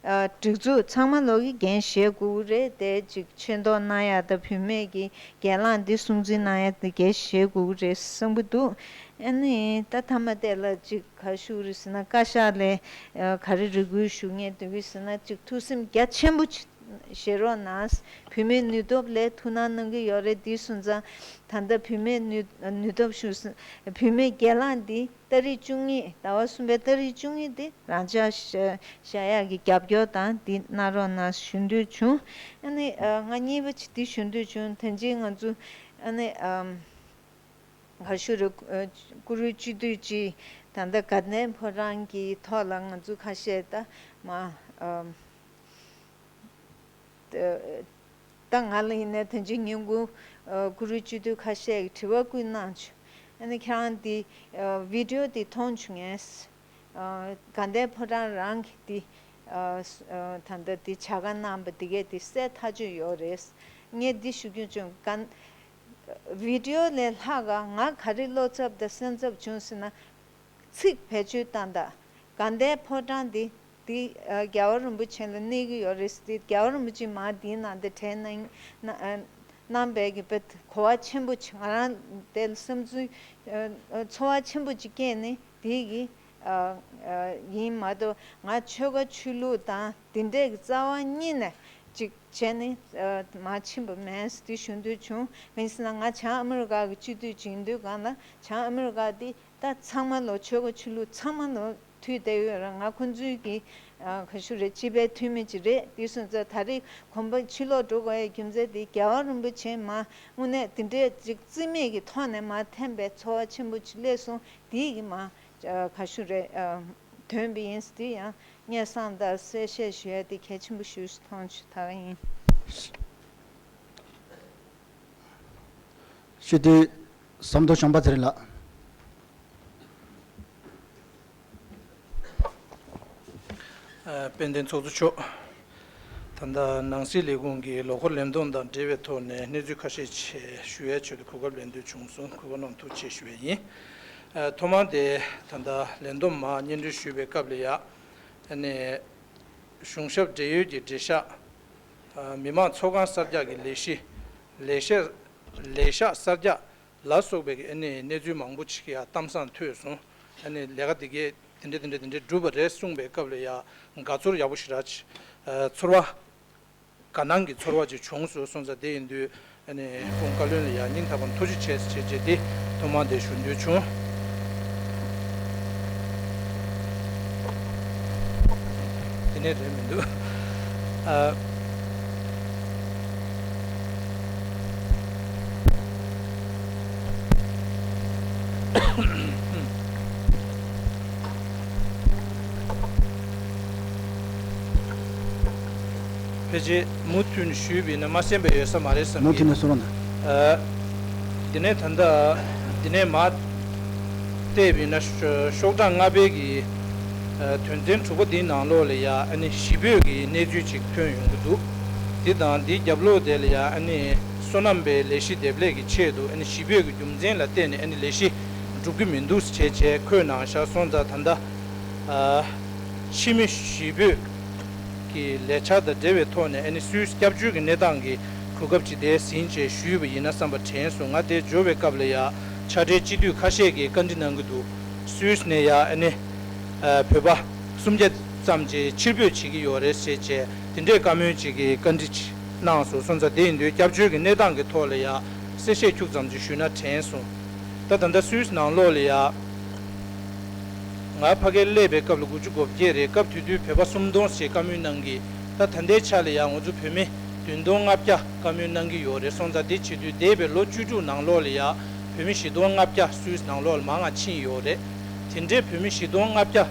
སྒྲིག་འཛུགས་ཚང་མ་ལོག་གི་འགན་བཞེས་དགོས་ཀྱི་རེད་དེ་ཅིག་ཆེ་མཐོང་གནང་ཡ་དང་བུད་མེད་ཀྱི་སྒེར་ལངས་འདི་སྲུང་བརྩི་གནང་ཡ་དེ་འགན་བཞེས་དགོས་ཀྱི་རེད་བསམ་གྱི་འདུག་ཨ་ནི་ད་མཐའ་མ་དེ་ལ་ཅིག་ག་རེ་ཞུ་གི་རེད་ཟེར་ན་བཀའ་ཤག་ལས་ཨ། ག་རེ་རེ་སྐུལ་ཞུ་མཁན་འདུག་གི་ཟེར་ན་ཅིག་ཐུགས་སེམས་རྒྱ་ཆེན་པོ་ཅིག་བཞེས་རོགས་གནང་། བུད་མེད་ནུས་སྟོབས་ལ་ཐུགས་སྣང་གནང་གི་ཡོད་རེད། འདི་སོང་ཙང་ད་ལྟ་བུད་མེད་ནུས་ནུས་སྟོབས་ཞུ་ས་བུད་མེད་སྒེར་ལངས་འདི་ཏ་རིག་བཅུ་གཉིས་ཟླ་བ་གསུམ་པའི་ཏ་རིག་བཅུ་གཉིས་འདི་རང་འཇགས་བཞག་བཞག་ཡག་གི་རྒྱབ་སྐྱོར་དང་འདི་གནང་རོགས་གནང་ཞུ་འདོད་བྱུང་། ཨ་ནི་ཨ། ང་གཉིས་པ་ཅིག་འདི་ཞུ་འདོད་བྱུང་། ད་ཅི་ང་ཚོ་ཨ་ནི་ཨམ། ག་ཞུ་རེད། ཨ། བཀུར་འོས་སྤྱི་འཐུས་ཀྱིས་ད་ལྟ་དགའ་ལྡན་ཕོ་བྲང་གི་ཐོག་ལ་ང་ཚོ་ཁ་ཤས་ད་མ་ཨ། ད་ང་ལ་ཡིན་ནའི་ད་ཅི་ཉིན་གུང་ཨ། བཀུར་འོས་སྤྱི་འཐུས་ཁ་ཤས་ཀྱིས་དྲི་བ་བཀོད་གནང་བྱུང་། ཨ་ནི་ཁྱེད་རང་འདི་ཨ། བི་ཌི་ཡོ་འདི་མཐོང་བྱུང་ངས། ཨ། དགའ་ལྡན་ཕོ་བྲང་རང་གི་འདི་ཨ། ཨ། ད་ལྟ་འདི་བྱ་དགའ་གནང་པ་འདི་གས་འདི་གསལ་ཐག་ཆོད་ཡོད་རེད། ངས་འདི་ཞུ་རྒྱུ་བྱུང་། དགའ་བི་ཌི་ཡོ་ལས་ལྷག་ག་ང་ག་རེ་བློ་འཚབ་དང་སེམས་འཚབ་བྱུང་ཟེར་ན། ཚིག་བེད་སྤྱོད་བཏང་དང་། དགའ་ལྡན་ཕོ་བྲང་འདི་འདི་ཨ། རྒྱལ་བ་རིན་པོ་ཆེ་ལ་གནས་ཀྱི་ཡོད་རེད་ཟེར་ཏེ་རྒྱལ་བ་རིན་པོ་ཆེ་མར་འདིའི་ནང་དུ་གྲལ་གནང་གནང་གནང་བའི་གི་དཔེ་གོ་བ་ཆེན་པོ་ཆེ། ང་རང་དེ་ལ་བསམ་ཚུལ་ཨ། ཚོར་བ་ཆེན་པོ་ཅིག་སྐྱེས་ནས་འདི་གི་ཨ། ཨ། ཡིན་མ་གཏོགས་ང་ཆོལ་ཁ་ཆོས་ལུགས་དང་འདི་འདྲས་ཀྱི་རྩ་བ་ཉིད་ནས་ཅིག་བྱས་ནས་ཨ། མར་ཕྱིན་པ་མེད་ཟེར་ཞུ་འདོད་བྱུང་། གང་ཡིན་ཟེར་ན་ང་བྱང་ཨ་མི་རི་ཀ་གི་སྤྱི་འཐུས་ཅིག་ཡིན་དུས་སྒང་ལ་བྱང་ཨ་མི་རི་ཀ་འདི་ད་ཚང་མ་ལོ་ཆོལ་ཁ་ཆོས་ལུགས་ཚང་མ་ལོ་མཐུད་བསྡད་ཡོད་རེད། ང་ཁོང་ཚོའི་གི་ཨ། ག་ཞུ་རེད། སྤྱི་པའི་འཐུས་མི་ཅིག་རེད། དེ་སོང་ཙང་ད་རེས་གོམ་པ་ཕྱིར་ལོག་འགྲོ་དགོས་ཡའི་རྒྱུ་མཚན་དེ་རྒྱལ་བ་རིན་པོ་ཆེ་མར་དངོས་གནས་དེ་འདྲས་ཅིག་རྩིས་མེད་ཀྱི་ཐོག་ནས་མར་འཐེན་པའི་ཚོར་བ་ཆེན་པོ་ཅིག་སླེབས་སོང་། དེ་གི་མར་ཨ། ག་ཞུ་རེད། ཨ། ཐོན་པ་ཡིན། དེ་ཡང་སྙན་སེང་དང་གསལ་བཤད་ཞུ་ཡ་དེ་གལ་ཆེན་པོ་ཞིག་མཐོང་བྱུང་། ད་ག་ཡིན། སྤྱི་འཐུས་ཟམ་གདོང་བྱམས་པ་ཚེ་རིང་ལགས། ཨ། དཔལ་ལྡན་ཚོགས་གཙོ་མཆོག་ད་ལྟ་ནང་སྲིད་ལས་ཁུངས་ཀྱི་ལོ་འཁོར་ལས་བསྡོམས་དང་འབྲེལ་བའི་ཐོག་ནས་གནས་ཚུལ་ཁ་ཤས་ཆེད་ཞུ་ཡའི་ཆེད་དུ་གོ་སྐབས་ལེན་འདོད་བྱུང་སོང་། གོ་སྐབས་གནང་ཐུགས་རྗེ་ཆེ་ཞུ་ཡས་ཡིན། ཨ། ཐོག་མར་དེ་ད་ལྟ་ལས་བསྡོམས་མར་སྙན་སྒྲོན་ཞུས་པའི་སྐབས་ལ་ཡ། ཨ་ནི་གཞུང་ཞབས་འབྲེལ་ཡོད་ཀྱི་འབྲེལ་ཤག་ཨ། མི་དམངས་ཚོགས་ཁང་གསར་རྒྱག་གི་ལས་གཞི། ལས་ཤག་ལས་ཤག་གསར་རྒྱག་ལ་སོགས་པའི་ཨ་ནི་གནས་ཚུལ་མང་པོ་ཅིག་ཡ་གཏམ་བཟང་ཐོས་སོང་། ཨ་ནི་ལས་ཀ་དེ་གས་དེ་འདྲ་དེ་འདྲ་དེ་འདྲ་འགྲུབ་པ་རེད་གསུངས་པའི་སྐབས་ལ་ཡ་དགའ་ཚོར་ཡག་པོ་ཞེ་དྲག་ཅིག་ཨ། ཚོར་བ་དགའ་སྣང་གི་ཚོར་བ་ཅིག་བྱུང་སོང་། སོང་ཙང་དེ་ཡིན་དུས་ཨ་ནི་ཁོང་བཀའ་བློན་ལ་ཡ་སྙིང་ཐག་པ་ནས་ཐུགས་རྗེ་ཆེ་ཟེར་བྱས་བྱས་ཏེ་ཐོག་མར་དེ་ཞུ་འདོད་བྱུང་། དེ་ནས་རེད་མི་འདུག་ཨ། ཕལ་ཆེར་མུ་མཐུད་ནས་ཞུས་པ་ཡིན་ན་མ་གསན་པ་ཡོད་ས་མ་རེད་བསམ་གྱི། མུ་མཐུད་ནས་གསུང་རོགས་གནང་། ཨ། དེ་ནས་ད་ལྟ་དེ་ནས་མར་བལྟས་པ་ཡིན་ན་ཤོག་གྲངས་ལྔ་པའི་གི་ཨ། དོན་ཚན་དྲུག་པ་འདིའི་ནང་ལོགས་ལ་ཡ་ཨ་ནི་གཞིས་སྤོས་ཀྱི་གནས་ཚུལ་ཅིག་ཐོན་ཡོང་གི་འདུག་འདི་དང་འདིའི་རྒྱབ་ལོགས་དེ་ལ་ཡ་ཨ་ནི་སོ་ནམ་པའི་ལས་གཞི་འདེབས་ལས་ཀྱི་ཆེད་དུ་ཨ་ནི་གཞིས་སྤོས་ཀྱི་རྒྱུ་མཚན་ལ་བརྟེན་ནས་ཨ་ནི་ལས་གཞི་འགྲུབ་ཀྱི་མི་འདུག་ཟེར་བྱས་བྱས་འཁོད་གནང་བཞག་སོང་ཙང་། ད་ལྟ་ཨ། ཕྱི་མི་གཞིས་སྤོས་ཀྱི་ལས་འཆར་དང་འབྲེལ་བའི་ཐོག་ནས་ཨ་ནི་སུད་སི་སྐྱབས་བཅོལ་གྱི་གནས་སྟངས་ཀྱི་གོ་སྐབས་ཅིག་དེ་ཟིན་བྱས་ཞུས་པ་ཡིན་ན་བསམ་པ་དྲན་སོང་། ང་དེ་འབྱོར་བའི་སྐབས་ལ་ཡ་ཕྱག་སྦྲེལ་སྤྱི་འཐུས་ཁ་ཤས་ཀྱིས་བཀའ་འདྲི་གནང་གི་འདུག་སུད་སི་ནས་ཡ་ཨ་ནི་ཨ། བོད་པ་སུམ་བརྒྱ་ཙམ་ཅིག་ཕྱིར་འབུད་བྱེད་ཀྱི་ཡོད་རེད་ཟེར་བྱས་དེ་འདྲའི་བཀའ་མོལ་ཅིག་གི་བཀའ་འདྲི་ཅིག་གནང་སོང་། སོང་ཙང་དེ་ཡིན་དུས་སྐྱབས་བཅོལ་གྱི་གནས་སྟངས་ཀྱི་ཐོག་ལ་ཡ་གསལ་བཤད་ཁྱུག་ཙམ་ཅིག་ཞུས་ན་དྲན་སོང་། ད་ད་ལྟ་སུད་སི་ནང་ལོགས་ལ་ཡ། ང་ཕ་གིར་སླེབས་པའི་སྐབས་ལ་དགུ་བཅུ་གོ་བརྒྱད་རེད། སྐབས་དེ་དུས་བོད་པ་སུམ་སྟོང་ཞིག་བཀའ་མོལ་གནང་གི། ད་ད་ལྟའི་ཆ་ལ་ཡང་ང་ཚོ་བོད་མི་བདུན་སྟོང་ལྔ་བརྒྱ་བཀའ་མོལ་གནང་གི་ཡོད་རེད། སོང་ཙང་དེ་བྱེད་དུས་འདས་པའི་ལོ་བཅུ་དྲུག་ནང་ལོགས་ལ་ཡང་ བོད་མི་བཞི་སྟོང་ལྔ་བརྒྱ་སུད་སི་ནང་ལོགས་ལ་མང་ང་ཕྱིན་ཡོད་རེད། དེ་འདྲའི་བོད་མི་བཞི་སྟོང་ལྔ་བརྒྱ་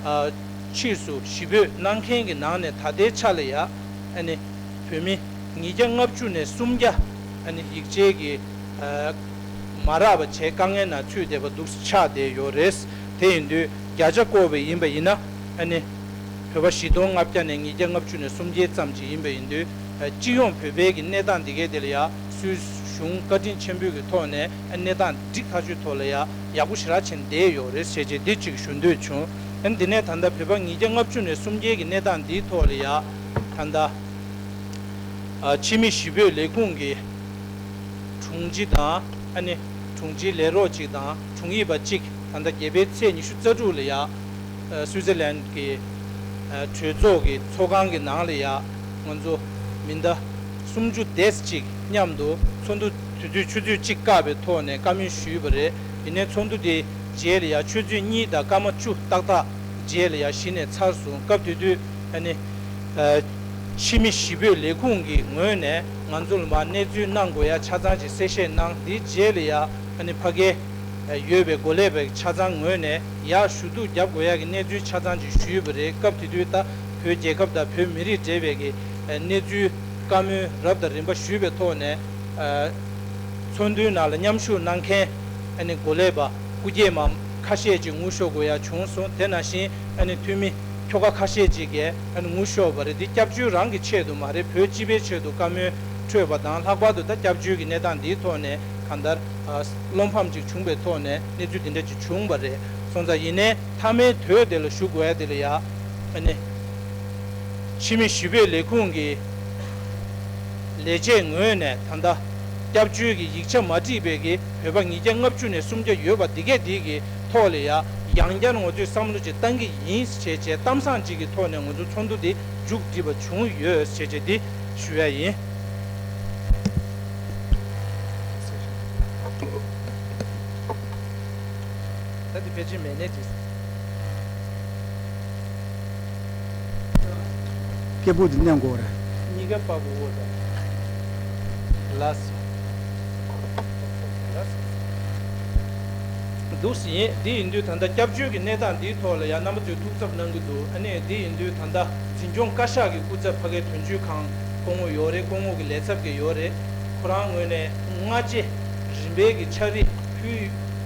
ཨ་ཕྱིས་སུ་གཞིས་སྤོས་གནང་མཁན་གྱི་ནང་ནས་ད་ལྟའི་ཆ་ལ་ཡ་ཨ་ནི་བོད་མི་ཉིས་བརྒྱ་ལྔ་བཅུ་ནས་སུམ་བརྒྱ་ཨ་ནི་ཡིག་ཆའི་གི་ཨ་མ་རག་པ་བྱས་དཀའ་ངལ་ནང་ཚུད་བསྡད་པ་འདུག་ཆགས་བསྡད་ཡོད་རེད། དེ་ཡིན་དུས་བརྒྱ་ཆ་བཀོད་པ་ཡིན་པ་ཡིན་ན་ཨ་ནི་བོད་པ་བཞི་སྟོང་ལྔ་བརྒྱ་ནས་ཉིས་བརྒྱ་ལྔ་བཅུ་ནས་སུམ་བརྒྱ་ཙམ་ཅིག་ཡིན་པ་ཡིན་དུས་ཨ་སྤྱི་ཡོངས་བོད་པའི་གི་གནས་སྟངས་འདི་གའི་དེ་ལ་ཡ་སུད་སི་གཞུང་བཀའ་དྲིན་ཆེན་པོའི་གི་ཐོག་ནས་ཨ་གནས་སྟངས་འགྲིག་ཐག་ཆོད་ཐོག་ལ་ཡ་ཡག་པོ་ཞེ་དྲག་བྱས་བསྡད་ཡོད་རེད་ཟེར་བྱས་འདི་གཅིག་ཞུ་འདོད་བྱུང་། ཨ་འདི་ནས་ད་ལྟ་བོད་པ་ཉིས་བརྒྱ་ལྔ་བཅུ་ནས་སུམ་བརྒྱའི་གི་གནས་སྟངས་འདིའི་ཐོག་ལ་ཡ་ད་ལྟ་ཨ་ཕྱི་མི་གཞིས་སྤོས་ལས་ཁུངས་ཀྱི་དྲུང་ཆེ་དང་ཨ་ནི་དྲུང་ཆེའི་ལས་རོགས་གཅིག་དང་དྲུང་ཡིག་པ་གཅིག་ད་ལྟ་བརྒྱད་པའི་ཚེས་ཉི་ཤུ་རྩ་དྲུག་ལ་ཡ་ཨ་སུའི་ཙེར་ལན་གྱི་ཨ་གྲོས་ཚོགས་ཀྱི་ཚོགས་ཁང་གི་ནང་ལ་ཡ་ང་ཚོ་མི་ཟླ་སུམ་ཅུ་དེ་ཙམ་ཅིག་མཉམ་དུ་ཚོགས་འདུ་དུས་ཚོད་ཆུ་ཚོད་གཅིག་བཀག་པའི་ཐོག་ནས་བཀའ་མོལ་ཞུས་པ་རེད། ཡིན་ནའི་ཚོགས་འདུ་དེ་རྗེས་ལ་ཡ་ཆུ་ཚོད་གཉིས་དང་སྐར་མ་བཅུ་ཏག་ཏག་རྗེས་ལ་ཡ་གཞི་ནས་ཚར་སོང་། སྐབས་དེ་དུས་ཨ་ནི་ཨ་ཕྱི་མི་གཞིས་སྤོས་ལས་ཁུངས་ཀྱི་ངོས་ནས་ང་ཚོ་ལ་མར་གནས་ཚུལ་གནང་དགོས་ཡ་ཆ་ཚང་ཅིག་གསལ་བཤད་གནང་། དེའི་རྗེས་ལ་ཡ་ཨ་ནི་ཕ་གིར་ཡོད་པའི་འགོ་ལས་པའི་ཆ་ཚང་ངོས་ནས་ཡར་ཞུ་གཏུག་རྒྱབ་དགོས་ཡ་གི་གནས་ཚུལ་ཆ་ཚང་ཅིག་ཞུས་པ་རེད། སྐབས་དེ་དུས་ད་བོད་རྒྱལ་ཁབ་དང་བོད་མི་རིགས་འབྲེལ་བའི་གི་གནས་ཚུལ་བཀའ་མོལ་རབ་དང་རིམ་པ་ཞུས་པའི་ཐོག་ནས་ཚོགས་འདུའི་ནང་ལ་མཉམ་ཞུགས་གནང་མཁན་ཨ་ནི་འགོ་ལས་པ་སྐུ་སྐྱེས་མ་ཁ་ཤས་ཅིག་ངུ་ཤོར་དགོས་ཡ་བྱུང་སོང་། དེ་ནང་བཞིན་ཨ་ནི་འཐུས་མི་ཁྱོ་ག་ཁ་ཤས་ཅིག་གིས་ཨ་ནི་ངུ་ཤོར་བ་རེད། འདི་སྐྱབས་བཅོལ་རང་གི་ཆེད་དུ་མ་རེད། བོད་སྤྱི་པའི་ཆེད་དུ་བཀའ་མོལ་འཕྲོད་པ་དང་། ལྷག་པར་དུ་ད་སྐྱབས་བཅོལ་གྱི་གནས་སྟངས་འདིའི་ཐོག་ནས་གང་ལྟར་ཨ་བློ་ཕམ་ཅིག་བྱུང་བའི་ཐོག་ནས་གནས་ཚུལ་འདི་འདྲ་ཅིག་བྱུང་བ་རེད། སོང་ཙང་ཡིན་ནའི་མཐའ་མའི་དོན་དེ་ལ་ཞུ་དགོས་ཡ་དེ་ལ་ཡ་ཨ་ནི་ཕྱི་མི་གཞིས་སྤོས་ལས་ཁུངས་ཀྱི་ལས་བྱེད་ངོས་ནས་ད་ལྟ་སྐྱབས་བཅོལ་གྱི་ཡིག་ཆ་མ་བྲིས་པའི་གི་བོད་པ་ཉིས་བརྒྱ་ལྔ་བཅུ་ནས་སུམ་བརྒྱ་ཡོད་པ་འདི་གས་འདི་གི་ཐོག་ལ་ཡ་ཡང་བསྐྱར་ང་ཚོས་བསམ་བློ་ཅིག་བཏང་གི་ཡིན་ཞེས་བྱས་གཏམ་བཟང་ཅིག་གི་ཐོག་ནས་ང་ཚོ་ཚོགས་འདུ་འདི་མཇུག་བསྒྲིལ་བ་བྱུང་ཡོད་ཞེས་བྱས་འདི་ཞུ་ཡ་ཡིན། ད་འདི་ཕལ་ཆེར་མེད་ནས་ཅིག་སྐད་སྦུག་དེ་མནན་དགོས་རེད། གཉིས་ཀ་པ་བུ་འོ་ད། ལགས། ལགས། འདུག་སེ་ཡིན། འདི་ཡིན་དུས་ད་ལྟ་སྐྱབས་བཅོལ་གྱི་གནས་སྟངས་འདིའི་ཐོག་ལ་ཡང་རྣམ་པ་ཚོས་ཐུགས་འཚབ་གནང་གི་འདུག་ཨ་ནི་འདི་ཡིན་དུས་ད་ལྟ་འཛིན་སྐྱོང་བཀའ་ཤག་གི་སྐུ་ཚབ་ཕ་གའི་དོན་གཅོད་ཁང་སྐུ་ངོ་ཡོད་རེད། སྐུ་ངོ་གི་ལས་ཚབ་ཀྱི་ཡོད་རེད། ཁོ་རང་ངོས་ནས་སྔ་རྗེས་རིམ་པས་ཀྱི་ཕྱག་བྲིས་ཕུལ་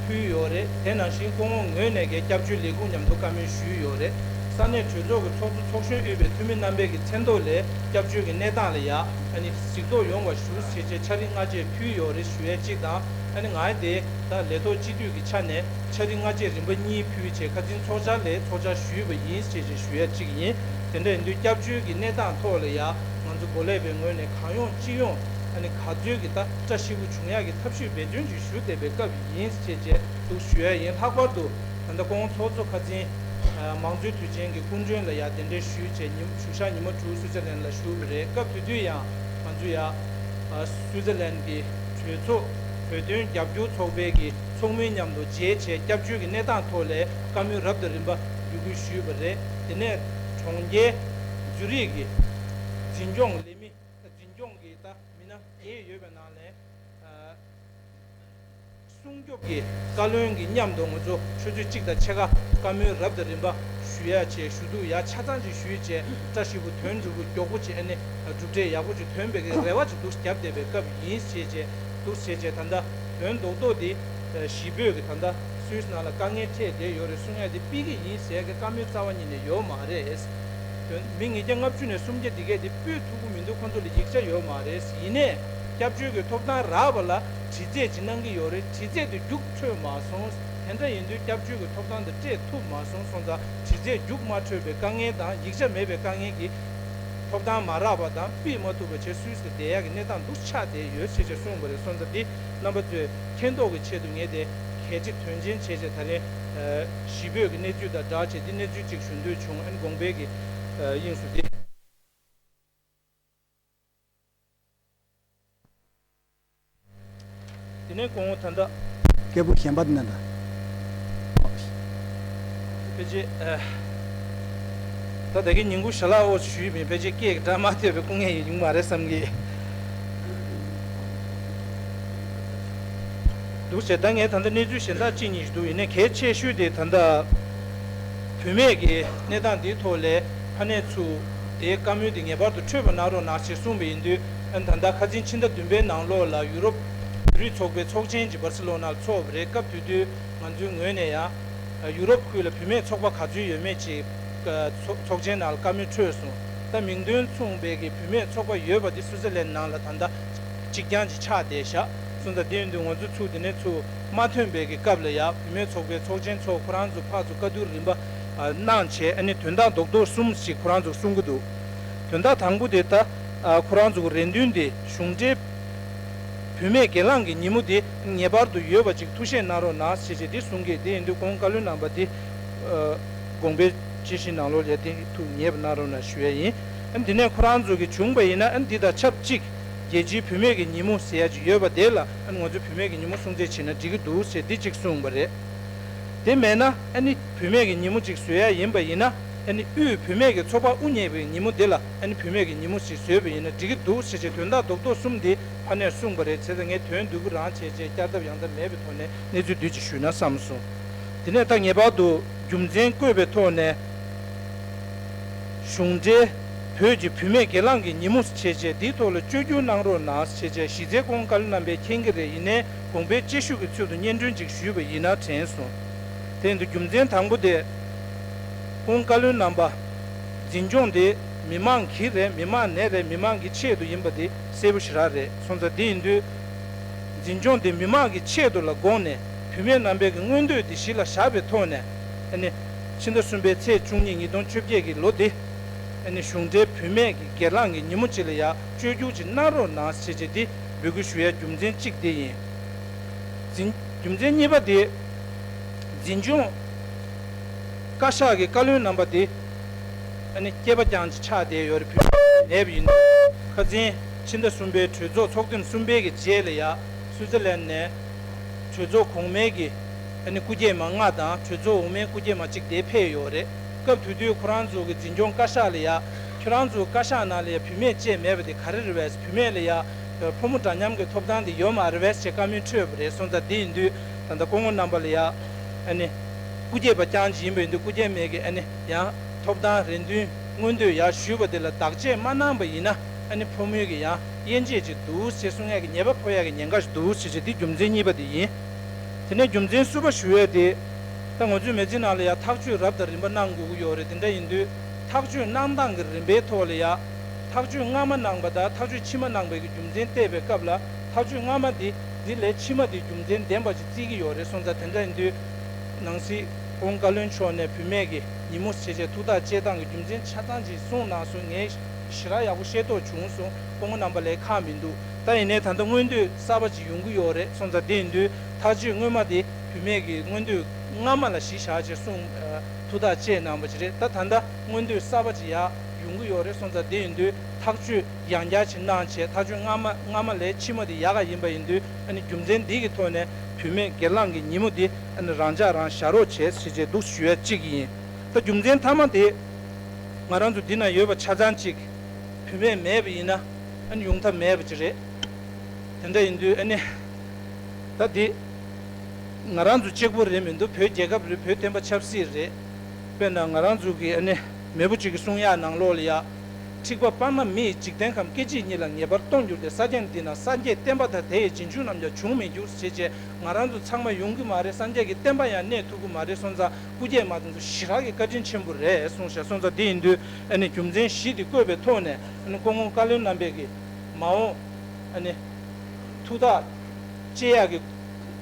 ཕུལ་ཡོད་རེད། དེ་ནང་བཞིན་སྐུ་ངོ་ངོས་ནས་ཀྱི་སྐྱབས་བཅོལ་ལས་ཁུངས་མཉམ་དུ་བཀའ་མོལ་ཞུས་ཡོད་རེད། ས་གནས་གྲོས་ཚོགས་ཀྱི་ཚོགས་གཙོ་ཚོགས་གཞོན་དབུས་པའི་འཐུས་མི་རྣམ་པས་ཀྱི་མཚན་ཐོག་ལས་སྐྱབས་བཅོལ་གྱི་གནས་སྟངས་ལ་ཡ་ཨ་ནི་གཟིགས་རྟོག་ཡོང་བ་ཞུ་ཞེས་བྱས་ཕྱག་བྲིས་སྔ་རྗེས་ཕུལ་ཡོད་རེད་ཞུ་ཡས་གཅིག་དང་། ཨ་ནི་ང་དེ་ད་ལས་ཐོག་སྤྱི་འཐུས་ཀྱི་ཆ་ནས་ཕྱག་བྲིས་སྔ་རྗེས་རིམ་པ་གཉིས་ཕུལ་བྱས་ཁ་འཛིན་ཚོགས་བཅར་ལས་ཚོགས་བཅར་ཞུས་པ་ཡིན་ཞེས་བྱས་ཞུ་ཡས་གཅིག་ཡིན། དེ་འདྲ་ཡིན་དུས་སྐྱབས་བཅོལ་གྱི་གནས་སྟངས་ཐོག་ལ་ཡ་ང་ཚོ་འགོ་ལས་པའི་ངོས་ནས་གང་ཡོང་ཅི་ཡོང་ཨ་ནི་ག་ཚོད་ཀྱི་ད་བཀྲ་ཤིས་པོ་བྱུང་ཡག་གི་ཐབས་ཤེས་འབད་བརྩོན་ཅིག་ཞུ་བསྡད་པའི་སྐབས་ཡིན་ཞེས་བྱས་འདུག་ཞུ་ཡ་ཡིན། ལྷག་པར་དུ་ད་ལྟ་སྐུ་ངོ་ཚོགས་གཙོ་ཁ་འཛིན་མང་གཙོའི་དུས་ཆེན་གྱི་སྐུ་མགྲོན་ལ་ཡ་གདན་འདྲེན་ཞུས་བྱས་ཉིན་བཞུགས་ཞག་ཉི་མ་དྲུག་སུའི་ཙེར་ལན་ལ་བཞུགས་པ་རེད། སྐབས་དེ་དུས་ཡང་ང་ཚོ་ཡ་སུའི་ཙེར་ལན་གྱི་གྲོས་ཚོགས་བོད་དོན་རྒྱབ་སྐྱོར་ཚོགས་པའི་གི་ཚོགས་མི་མཉམ་དུ་མཇལ་བྱས་སྐྱབས་བཅོལ་གྱི་གནས་སྟངས་ཐོག་ལས་བཀའ་མོལ་རབ་དང་རིམ་པ་འབོད་སྐུལ་ཞུས་པ་རེད། དེ་ནས་གྲོང་ཁྱེར་ཛུ་རིག་གི་འཛིན་སྐྱོང་ལས་མི་འཛིན་སྐྱོང་གི་ད་མི་སྣ་བརྒྱད་ཡོད་པའི་ནང་ལས་ཨ་སྲུང་སྐྱོབ་ཀྱི་བཀའ་བློན་གྱི་མཉམ་དུ་ང་ཚོ་ཆུ་ཚོད་གཅིག་དང་ཕྱེད་ཀ་བཀའ་མོལ་རབ་དང་རིམ་པ་ཞུ་ཡ་བྱས་ཞུ་གཏུག་ཡ་ཆ་ཚང་ཅིག་ཞུས་བྱས་བཀྲ་ཤིས་པོ་དོན་འགྲུབ་པོ་མགྱོགས་པོ་བྱས་ཨ་ནི་གྲུབ་འབྲས་ཡག་པོ་ཅིག་ཐོན་པའི་གི་རེ་བ་ཅིག་འདུག་བརྒྱབ་བསྡད་པའི་སྐབས་ཡིན་ཞེས་བྱས་འདུག་ཞེས་བྱས་ད་ལྟ་དོན་རྡོག་རྡོག་འདི་གཞིས་སྤོས་ཀྱི་ད་ལྟ་སུད་སི་ནང་ལ་དཀའ་ངལ་འཕྲད་བསྡད་ཡོད་རེད་གསུང་ཡ་འདི་ཕུད་ཀྱི་ཡིན་ཟེར་གི་བཀའ་མོལ་རྩ་བ་ཉིད་ནས་ཡོད་མ་རེད། དོན་མི་ཉིས་བརྒྱ་ལྔ་བཅུ་ནས་སུམ་བརྒྱ་འདི་གས་འདི་ཕུད་ཐུབ་ཀྱི་མི་འདུག་ཁོང་ཚོ་ལ་ཡིག་ཆ་ཡོད་མ་རེད། ཡིན་ནའི་སྐྱབས་བཅོལ་གྱི་ཐོབ་ཐང་རག་པ་ལ་དྲི་རྩད་ཅིག་གནང་གི་ཡོད་རེད། དྲི་རྩད་དེ་རྒྱུགས་འཕྲོད་མ་སོང་། དེ་འདྲ་ཡིན་དུས་སྐྱབས་བཅོལ་གྱི་ཐོབ་ཐང་དེ་སྤྲད་ཐུབ་མ་སོང་། སོང་ཙང་དྲི་རྩད་རྒྱུགས་མ་འཕྲོད་པའི་དཀའ་ངལ་དང་ཡིག་ཆ་མེད་པའི་དཀའ་ངལ་གྱིས་ཐོབ་ཐང་མ་རག་པ་དང་ཕུད་མ་ཐུབ་པ་བྱས་སུད་སི་བསྡད་ཡག་གི་གནས་སྟངས་འདུག་ཆགས་བསྡད་ཡོད་ཅེས་བྱས་གསུངས་པ་རེད། སོང་ཙང་འདི་རྣམ་པ་ཚོས་མཁྱེན་རྟོགས་ཀྱི་ཆེད་དུ་ངས་དེ་གལ་ཆེ་དོན་ཆེན་བྱས་བྱས་ད་རིང་གཞིས་སྤོས་ཀྱི་གནས་ཚུལ་དང་སྦྲགས་བྱས་འདི་གནས་ཚུལ་གཅིག་ཞུ་འདོད་བྱུང་། ཨན་དགོངས་པའི་གི་དབྱིངས་སུ་འདི། དེ་ནས་སྐུ་ངོ་ད་ལྟ། སྐད་སྦུག་གཞན་པ་དེ་ན་ད། ཕལ་ཆེར། ད་ད་གིན་ཉིན་གུང་ཞལ་ལག་འོ་ཞུས་མིན་ཕལ་ཆེར་སྐད་ཀྱི་སྒྲ་མ་ཐོས་པའི་སྐུ་ངལ་ཡོང་མ་རེད་བསམ་གི། འདུག་ཟེར། ད་ངས་ད་ལྟ་གནས་ཚུལ་གཞན་དག་གཅིག་གཉིས་ཤིག་འདུག་ཡིན་ནའི་གལ་ཆེ་ཤོས་དེ་ད་ལྟ་བུད་མེད་ཀྱི་གནས་སྟངས་འདིའི་ཐོག་ལས་ཕ་ནས་ཚུར་དེའི་བཀའ་མོལ་དེ་ངེས་པར་དུ་འཕྲོད་པ་གནང་རོགས་གནང་ཞེས་གསུངས་པ་ཡིན་དུས། ཨ་ནི་ད་ལྟ་ཁ་སང་ཕྱི་ཟླ་བདུན་པའི་ནང་ལོགས་ལ་ཡུ་རོབ་བོད་རིགས་ཚོགས་པའི་ཚོགས་ཆེན་གྱི་སྦར་སི་ལོ་ནར་ཚོགས་པ་རེད། སྐབས་དེ་དུས་ང་ཚོའི་ངོས་ནས་ཡང་ཡུ་རོབ་ཁུལ་ལ་བུད་མེད་ཚོགས་པ་ག་ཚོད་ཡོད་མེད་ཅིག་ཚོགས་ཚོགས་ཆེན་ནང་ལ་བཀའ་མོལ་འཕྲོད་སོང་། ད་མིང་དོན་མཚུངས་པའི་གི་བུད་མེད་ཚོགས་པ་ཡོད་པ་དེ་སུའུ་ཙེར་ལན་ནང་ལ་ད་ལྟ་གཅིག་རྐྱང་ཅིག་ཆགས་བསྡད་བཞག་སོང་ཙང་། དེ་ཡིན་དུས་ང་ཚོ་ཚུར་དེ་ནས་ཚུར་མ་ཐོན་པའི་གི་སྐབས་ལ་ཡ་བུད་མེད་ཚོགས་པའི་ཚོགས་ཆེན་ཚོགས། ཁོ་རང་ཚོ་ཕར་ཚུར་བཀའ་བསྡུར་རིམ་པ་གནང་བྱས། ཨ་ནི་དོན་དག་རྡོག་རྡོག་གསུམ་ཞིག་ཁོ་རང་ཚོ་གསུང་གི་འདུག་དོན་དག་དང་པོ་དེ་ད་ཁོ་རང་ཚོ་གི་རེ་འདུན་དེ་གཞུང་འབྲེལ་བུད་མེད་སྒེར་ལངས་ཀྱི་ཉིན་མོ་དེ་ངེས་པར་དུ་ཡོད་པ་ཅིག་ཐུགས་བཞེས་གནང་རོགས་གནང་ཞེས་བྱས་དེ་གསུང་གི། དེ་ཡིན་དུས་ཁོང་བཀའ་བློན་རྣམ་པ་དེ་དགོངས་པའི་ཅི་ཞིག་ནང་ལོགས་ལ་དེ་ཐུགས་ཉེས་པ་གནང་རོགས་གནང་ཞུ་ཡ་ཡིན། ཨ་ནི་དེ་ནས་ཁོ་རང་ཚོ་གི་བྱུང་པ་ཡིན་ན། ཨ་ནི་འདི་དང་ཆབས་ཅིག་རྒྱལ་སྤྱིའི་བུད་མེད་ཀྱི་ཉིན་མོ་ཟེར་ཡ་ཅིག་ཡོད་པ་དེ་ལ། ཨ་ནི་ང་ཚོས་བུད་མེད་ཀྱི་ཉིན་མོ་སྲུང་བརྩི་བྱས་ན་འགྲིག་གི་འདུག་ཟེར་འདི་གཅིག་གསུངས་པ་རེད། དེ་མེད་ན་ཨ་ནི་བུད་མེད་ཀྱི་ཉིན་མོ་གཅིག་བཟོ་ཡ་ཡིན་པ་ཡིན་ན། ཨ་ནི་དབུས་བུད་མེད་ཀྱི་ཚོགས་པ་དབུ་བརྙེས་པའི་ཉིན་མོ་དེ་ལ་ཨ་ནི་བུད་མེད་ཀྱི་ཉིན་མོ་ཞིག་བཟོས་པ་ཡིན་ན་འགྲིག་གི་འདུག་ཟེར་བྱས་དོན་དག་རྡོག་རྡོག་གསུམ་དེ་ཕ་ནས་གསུངས་པ་རེད། བྱས་ཙང་ངས་དོན་བསྡུས་པ་རང་བྱས་བྱས་བསྐྱར་ལྡབ་ཡང་ལྡབ་མེད་པའི་ཐོག་ནས་གནས་ཚུལ་བསྡུས་ཅིག་ཞུས་ན་བསམ་སོང་། དེ་ནས་ད་ངེས་པར་དུ་རྒྱུ་མཚན་བཀོད་པའི་ཐོག་ནས། གཞུང་འབྲེལ་བོད་ཀྱི་བུད་མེད་སྒེར་ལངས་ཀྱི་ཉིན་མོ་བྱས་བྱས་དེའི་ཐོག་ལ་བཅོས་བསྒྱུར་གནང་རོགས་གནང་ཞེས་བྱས་གཞི་རྩའི་ཁོང་བཀའ་བློན་རྣམ་པས་མཁྱེན་གྱི་རེད། ཡིན་ནའི་དགོངས་པའི་དཔྱད་ཞིབ་ཀྱི་ཚུལ་དུ་སྙན་སྒྲོན་ཅིག་ཞུས་པ་ཡིན་ན་དྲན་སོང་། དེ་ཡིན་དུས་རྒྱུ་མཚན་དང་པོ་དེ། ཁོང་བཀའ་བློན་རྣམ་པ། འཛིན་སྐྱོང་དེ་མི་མང་གི་རེད། མི་མང་ནས་རེད། མི་མང་གི་ཆེད་དུ་ཡིན་པ་དེ་གསལ་པོ་ཞེ་དྲག་རེད། སོང་ཙང་དེ་ཡིན་དུས། འཛིན་སྐྱོང་དེ་མི་མང་གི་ཆེད་དུ་ལ་དགོངས་ནས་བུད་མེད་རྣམ་པའི་གི་མངོན་འདོད་དེ་གཞི་ལ་བཞག་པའི་ཐོག་ནས། ཨ་ནི་ཕྱི་ཟླ་གསུམ་པའི་ཚེས་བཅུ་གཉིས་ཉིས་སྟོང་བཅོ་བརྒྱད་ཀྱི་ལོ་དེ། ཨ་ནི་གཞུང་འབྲེལ་བུད་མེད་ཀྱི་སྒེར་ལངས་ཀྱི་ཉིན་མོ་ཅིག་ལ་ཡ་བཅོས་བསྒྱུར་ཅིག་གནང་རོགས་གནང་ཞེས་བྱས་དེ་འབོད་སྐུལ་ཞུ་ཡ་རྒྱུ་མཚན་གཅིག་དེ་ཡིན། འཛིན་རྒྱུ་མཚན་གཉིས་པ་དེ། འཛིན་སྐྱོང་བཀའ་ཤག་གི་བཀའ་བློན་རྣམ་པ་དེ། ཨ་ནི་སྐྱེས་པ་རྐྱང་ཅིག་ཆགས་བསྡད་ཡོད་རེད། བུད་མེད་མེད་པ་ཡིན། ཁ་སང་ཕྱི་ཟླ་གསུམ་པའི་གྲོས་ཚོགས་ཚོགས་ཐེངས་གསུམ་པའི་གི་རྗེས་ལ་ཡ་སུའུ་ཙེར་ལན་ནས་གྲོས་ཚོགས་གོང་མའི་གི་ཨ་ནི་སྐུ་སྐྱེས་མ་ལྔ་དང་གྲོས་ཚོགས་འོག་མའི་སྐུ་སྐྱེས་མ་གཅིག་དེ་ཕེབས་ཡོད་རེད། སྐབས་དེ་དུས་ཁོ་རང་ཚོ་གི་འཛིན་སྐྱོང་བཀའ་ཤག་ལ་ཡ། ཁྱོད་རང་ཚོ་བཀའ་ཤག་ནང་ལ་ཡ་བུད་མེད་བཅས་མེད་པ་དེ་ག་རེ་རེད་བས། བུད་མེད་ལ་ཡ་ཕོ་མོ་འདྲ་མཉམ་གྱི་ཐོབ་ཐང་དེ་ཡོད་མ་རེད་བས་ཞེས་བཀའ་མོལ་འཕྲོད་པ་རེད། སོང་ཙང་དེ་ཡིན་དུས་ད་ལྟ་སྐུ་ངོ་རྣམ་པ་ལ་ཡ་ཨ་ནི་སྐུ་སྐྱེས་པ་རྐྱང་ཅིག་ཡིན་པ་ཡིན་དུས་སྐུ་སྐྱེས་མའི་གི་ཨ་ནི་ཡང་ཐོབ་ཐང་རེ་འདུན་མངོན་འདོད་ཡར་ཞུས་པ་དེ་ལ་བདག་གཅེས་མ་གནང་པ་ཡིན་ན་ཨ་ནི་ཕོ་མོའི་གི་ཡང་དབྱེ་འབྱེད་ཅིག་འདུག་ཞེས་གསུང་ཡ་གི་ཉེས་པ་ཕོག་ཡ་གི་ཉེན་ཁ་ཞིག་འདུག་ཞེས་བྱས་དེ་རྒྱུ་མཚན་གཉིས་པ་དེ་ཡིན། དེ་ནས་རྒྱུ་མཚན་གསུམ་པ་ཞུ་ཡས་དེ། ད་ང་ཚོའི་མི་ཚེ་ནང་ལ་ཡང་ཐག་གཅོད་རབ་དང་རིམ་པ་གནང་དགོས་ཀྱི་ཡོད་རེད། དེ་འདྲ་ཡིན་དུས་ཐག་གཅོད་གནང་སྟངས་ཀྱི་རིམ་པའི་ཐོག་ལ་ཡང་ཐག་གཅོད་སྔ་མ་གནང་པ་དང་ཐག་གཅོད་ཕྱི་མ་གནང་པའི་གི་རྒྱུ་མཚན་བལྟས་པའི་སྐབས་ལ་ཐག་གཅོད་སྔ་མ་དེ་འདི་ལས་ཕྱི་མ་དེ་རྒྱུ་མཚན་ལྡན་པ་ཅིག་བརྩི་གི་ཡོད་རེད། སོང་ཙང་དེ་འདྲ་ཡིན་དུས་ནང་སྲིད་ཁོང་བཀའ་བློན་མཆོག་ནས་བུད་མེད་ཀྱི་ཉིན་མོ་བྱས་བྱས་ཐུགས་ཐག་བཅད་སྟངས་ཀྱི་རྒྱུ་མཚན་ཆ་ཚང་ཅིག་གསུངས་གནང་སོང་། ངས་ཞེ་དྲག་ཡག་པོ་ཤེས་རྟོགས་བྱུང་སོང་། སྐུ་ངོ་རྣམ་པ་ལ་ཁག་མི་འདུག་ད་ཡིན་ནའི་ད་ལྟ་མངོན་འདོད་གསར་པ་ཅིག་ཡོང་གི་ཡོད་རེད། སོང་ཙང་དེ་ཡིན་དུས་ཐག་གཅོད་སྔོན་མ་དེ་བུད་མེད་ཀྱི་མངོན་འདོད་སྔ་མ་ལ་གཞི་བཞག་ཅེས་གསུངས། ཐུགས་ཐག་བཅད་གནང་བ་ཅིག་རེད། ད་ད་ལྟ་མངོན་འདོད་གསར་པ་ཅིག་ཡར་ཡོང་གི་ཡོད་རེད། སོང་ཙང་དེ་ཡིན་དུས་ཐག་གཅོད་ཡང་བསྐྱར་ཅིག་གནང་བྱས་ཐག་གཅོད་སྔ་མ་སྔ་མ་ལས་ཕྱི་མ་དེ་ཡག་ག་ཡིན་པ་ཡིན་དུས་ཨ་ནི་རྒྱུ་མཚན་འདི་གི་ཐོག་ནས་བུད་མེད་སྒེར་ལངས་ཀྱི་ཉིན་མོ་འདི་ཨ་ནི་རང་འཇགས་རང་བཞག་རོགས་བྱས་ཞེས་བྱས་འདུག་ཞུ་ཡ་གཅིག་ཡིན། ད་རྒྱུ་མཚན་མཐའ་མ་དེ་ང་རང་ཚོ་འདི་ན་ཡོད་པ་ཆ་ཚང་གཅིག་བུད་མེད་མེད་པ་ཡིན་ན་ཨ་ནི་ཡོང་ཐབས་མེད་པ་ཅིག་རེད། དེ་འདྲ་ཡིན་དུས་ཨ་ནི། ད་འདི། ང་རང་ཚོ་གཅིག་པུ་རེད་མི་འདུག་བོད་རྒྱལ་ཁབ་རེད། བོད་བསྟན་པ་ཆབ་སྲིད་རེད། དཔེར་ན་ང་རང་ཚོ་གི་ཨ་ནི་མེས་པོ་གཅིག་གི་གསུང་ཡག་ནང་ལོགས་ལ་ཡ། འཁྲིག་པ་སྤངས་ན་མི་ཡི་འཇིག་རྟེན་ཁམས། སྐད་ཅིག་ཉིད་ལ་ངེས་པར་སྟོང་འགྱུར་ཏེ། ས་སྐྱ་འདི་ན་སངས་རྒྱས་བསྟན་པ་དང་། དེ་ཡི་རྗེས་འཇུག་རྣམས་ཀྱང་འབྱུང་མི་འགྱུར། ཞེས་བྱས་ང་རང་ཚོ་ཚང་མ་ཡོང་གི་མ་རེད། སངས་རྒྱས་ཀྱི་བསྟན་པ་ཡང་གནས་ཐུབ་ཀྱི་མ་རེད། སོང་ཙང་སྐུ་སྐྱེས་མ་དེ་ཚོ་ཞེ་དྲག་གི་བཀའ་དྲིན་ཆེན་པོ་རེད་གསུངས་ཤག་སོང་ཙང་དེ་ཡིན་དུས་ཨ་ནི་རྒྱུ་མཚན་བཞི་དེ་བཀོད་པའི་ཐོག་ནས་ཨ་ནི་སྐུ་ངོ་བཀའ་བློན་རྣམ་པས་ཀྱི་མ་འོངས་ཨ་ནི་ཐུགས་ཐག་བཅད་ཡག་གི་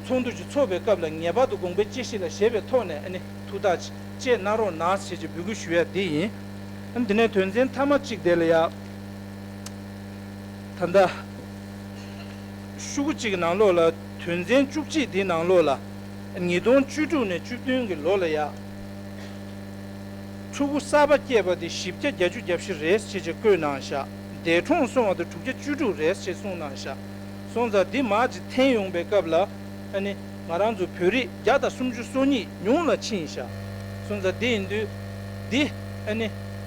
ཚོགས་འདུ་ཅིག་ཚོགས་པའི་སྐབས་ལ་ངེས་པར་དུ་དགོངས་པའི་དཔྱད་གཞི་ལ་བཞེས་པའི་ཐོག་ནས་ཨ་ནི་ཐུགས་ཐག་བཅད་གནང་རོགས་གནང་ཞེས་ཀྱི་འབོད་སྐུལ་ཞུ་ཡ་འདི་ཡིན། ཨ་ནི་དེ་ནས་དོན་ཚན་མཐའ་མ་གཅིག་དེ་ལ་ཡ། ད་ལྟ་ཤོག་གུ་གཅིག་གི་ནང་ལོགས་ལ་དོན་ཚན་བཅུ་གཅིག་འདིའི་ནང་ལོགས་ལ། ཉིས་སྟོང་བཅུ་དྲུག་ནས་བཅུ་བདུན་གྱི་ལོ་ལ་ཡ། ཕྲུ་གུ་གསར་པ་སྐྱེས་པ་དེ་བཞི་བརྒྱ་བརྒྱད་ཅུ་གྱ་བཞི་རེད་ཅེས་ཀྱི་བཀོད་གནང་བཞག་འདས་གྲོངས་སོང་བ་དེ་དྲུག་བརྒྱ་བཅུ་དྲུག་རེད་ཅེས་གསུངས་གནང་བཞག་སོང་ཙང་འདི་མར་ཅིག་འཐེན་ཡོང་པའི་སྐབས་ལ། ཨ་ནི་ང་རང་ཚོ་བོད་རིགས་བརྒྱ་དང་སུམ་ཅུ་སོ་གཉིས་ཉུང་ལ་ཕྱིན་བཞག་སོང་ཙང་དེ་ཡིན་དུས། འདི་ཨ་ནི་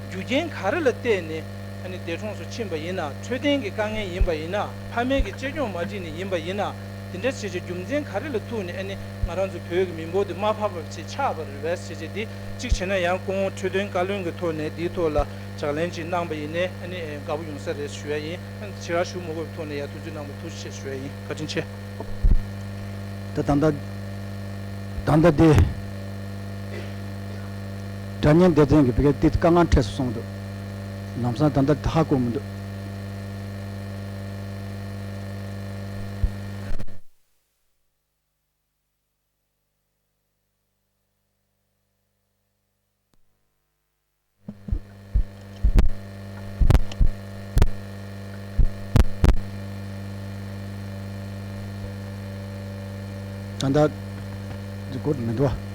རྒྱུ་རྐྱེན་ག་རེ་ལ་བརྟེན་ནས་ཨ་ནི་འདས་གྲོངས་སུ་ཕྱིན་པ་ཡིན་ན། འཕྲོད་བསྟེན་གྱི་དཀའ་ངལ་ཡིན་པ་ཡིན་ན། ཕ་མའི་གི་གཅེས་སྐྱོང་མ་བྱས་ནས་ཡིན་པ་ཡིན་ན། དེ་འདྲ་བྱས་བྱས་རྒྱུ་མཚན་ག་རེ་ལ་ཐུག་ནས་ཨ་ནི་ང་རང་ཚོ་བོད་ཀྱི་མི་འབོར་དེ་མར་ཕབ་པ་ཅིག་ཆགས་པ་རེད་པས་བྱས་བྱས། འདི་གཅིག་བྱས་ན་ཡང་སྐུ་ངོ་འཕྲོད་བསྟེན་བཀའ་བློན་གྱི་ཐོག་ནས་འདིའི་ཐོག་ལ་ལྗགས་ལན་ཅིག་གནང་པ་ཡིན་ནའི་ཨ་ནི་དགའ་པོ་ཡོང་ས་རེད་ཞུ་ཡ་ཡིན། ཨ་ནི་ཕྱི་ར་ཞུ་མ་དགོས་པའི་ཐོག་ནས་ཡ་ཐུགས་རྗེ་གནང་པ་ཐུགས་རྗེ་ཆེ་ཞུ་ཡ་ཡིན། བཀའ་དྲིན་ཆེ། ད་ད་ལྟ་ད་ལྟ་དེ་སྒྲ་སྙན་སྡེ་ཚན་གྱི་བི་ཀའི་ཏིས་དཀའ་ངལ་འཕྲད་སོང་འདུག་ལམ་སང་ད་ལྟ་ཧ་གོ་མི་འདུག་ད་ལྟ་རི་ཀོར་མི་འདུག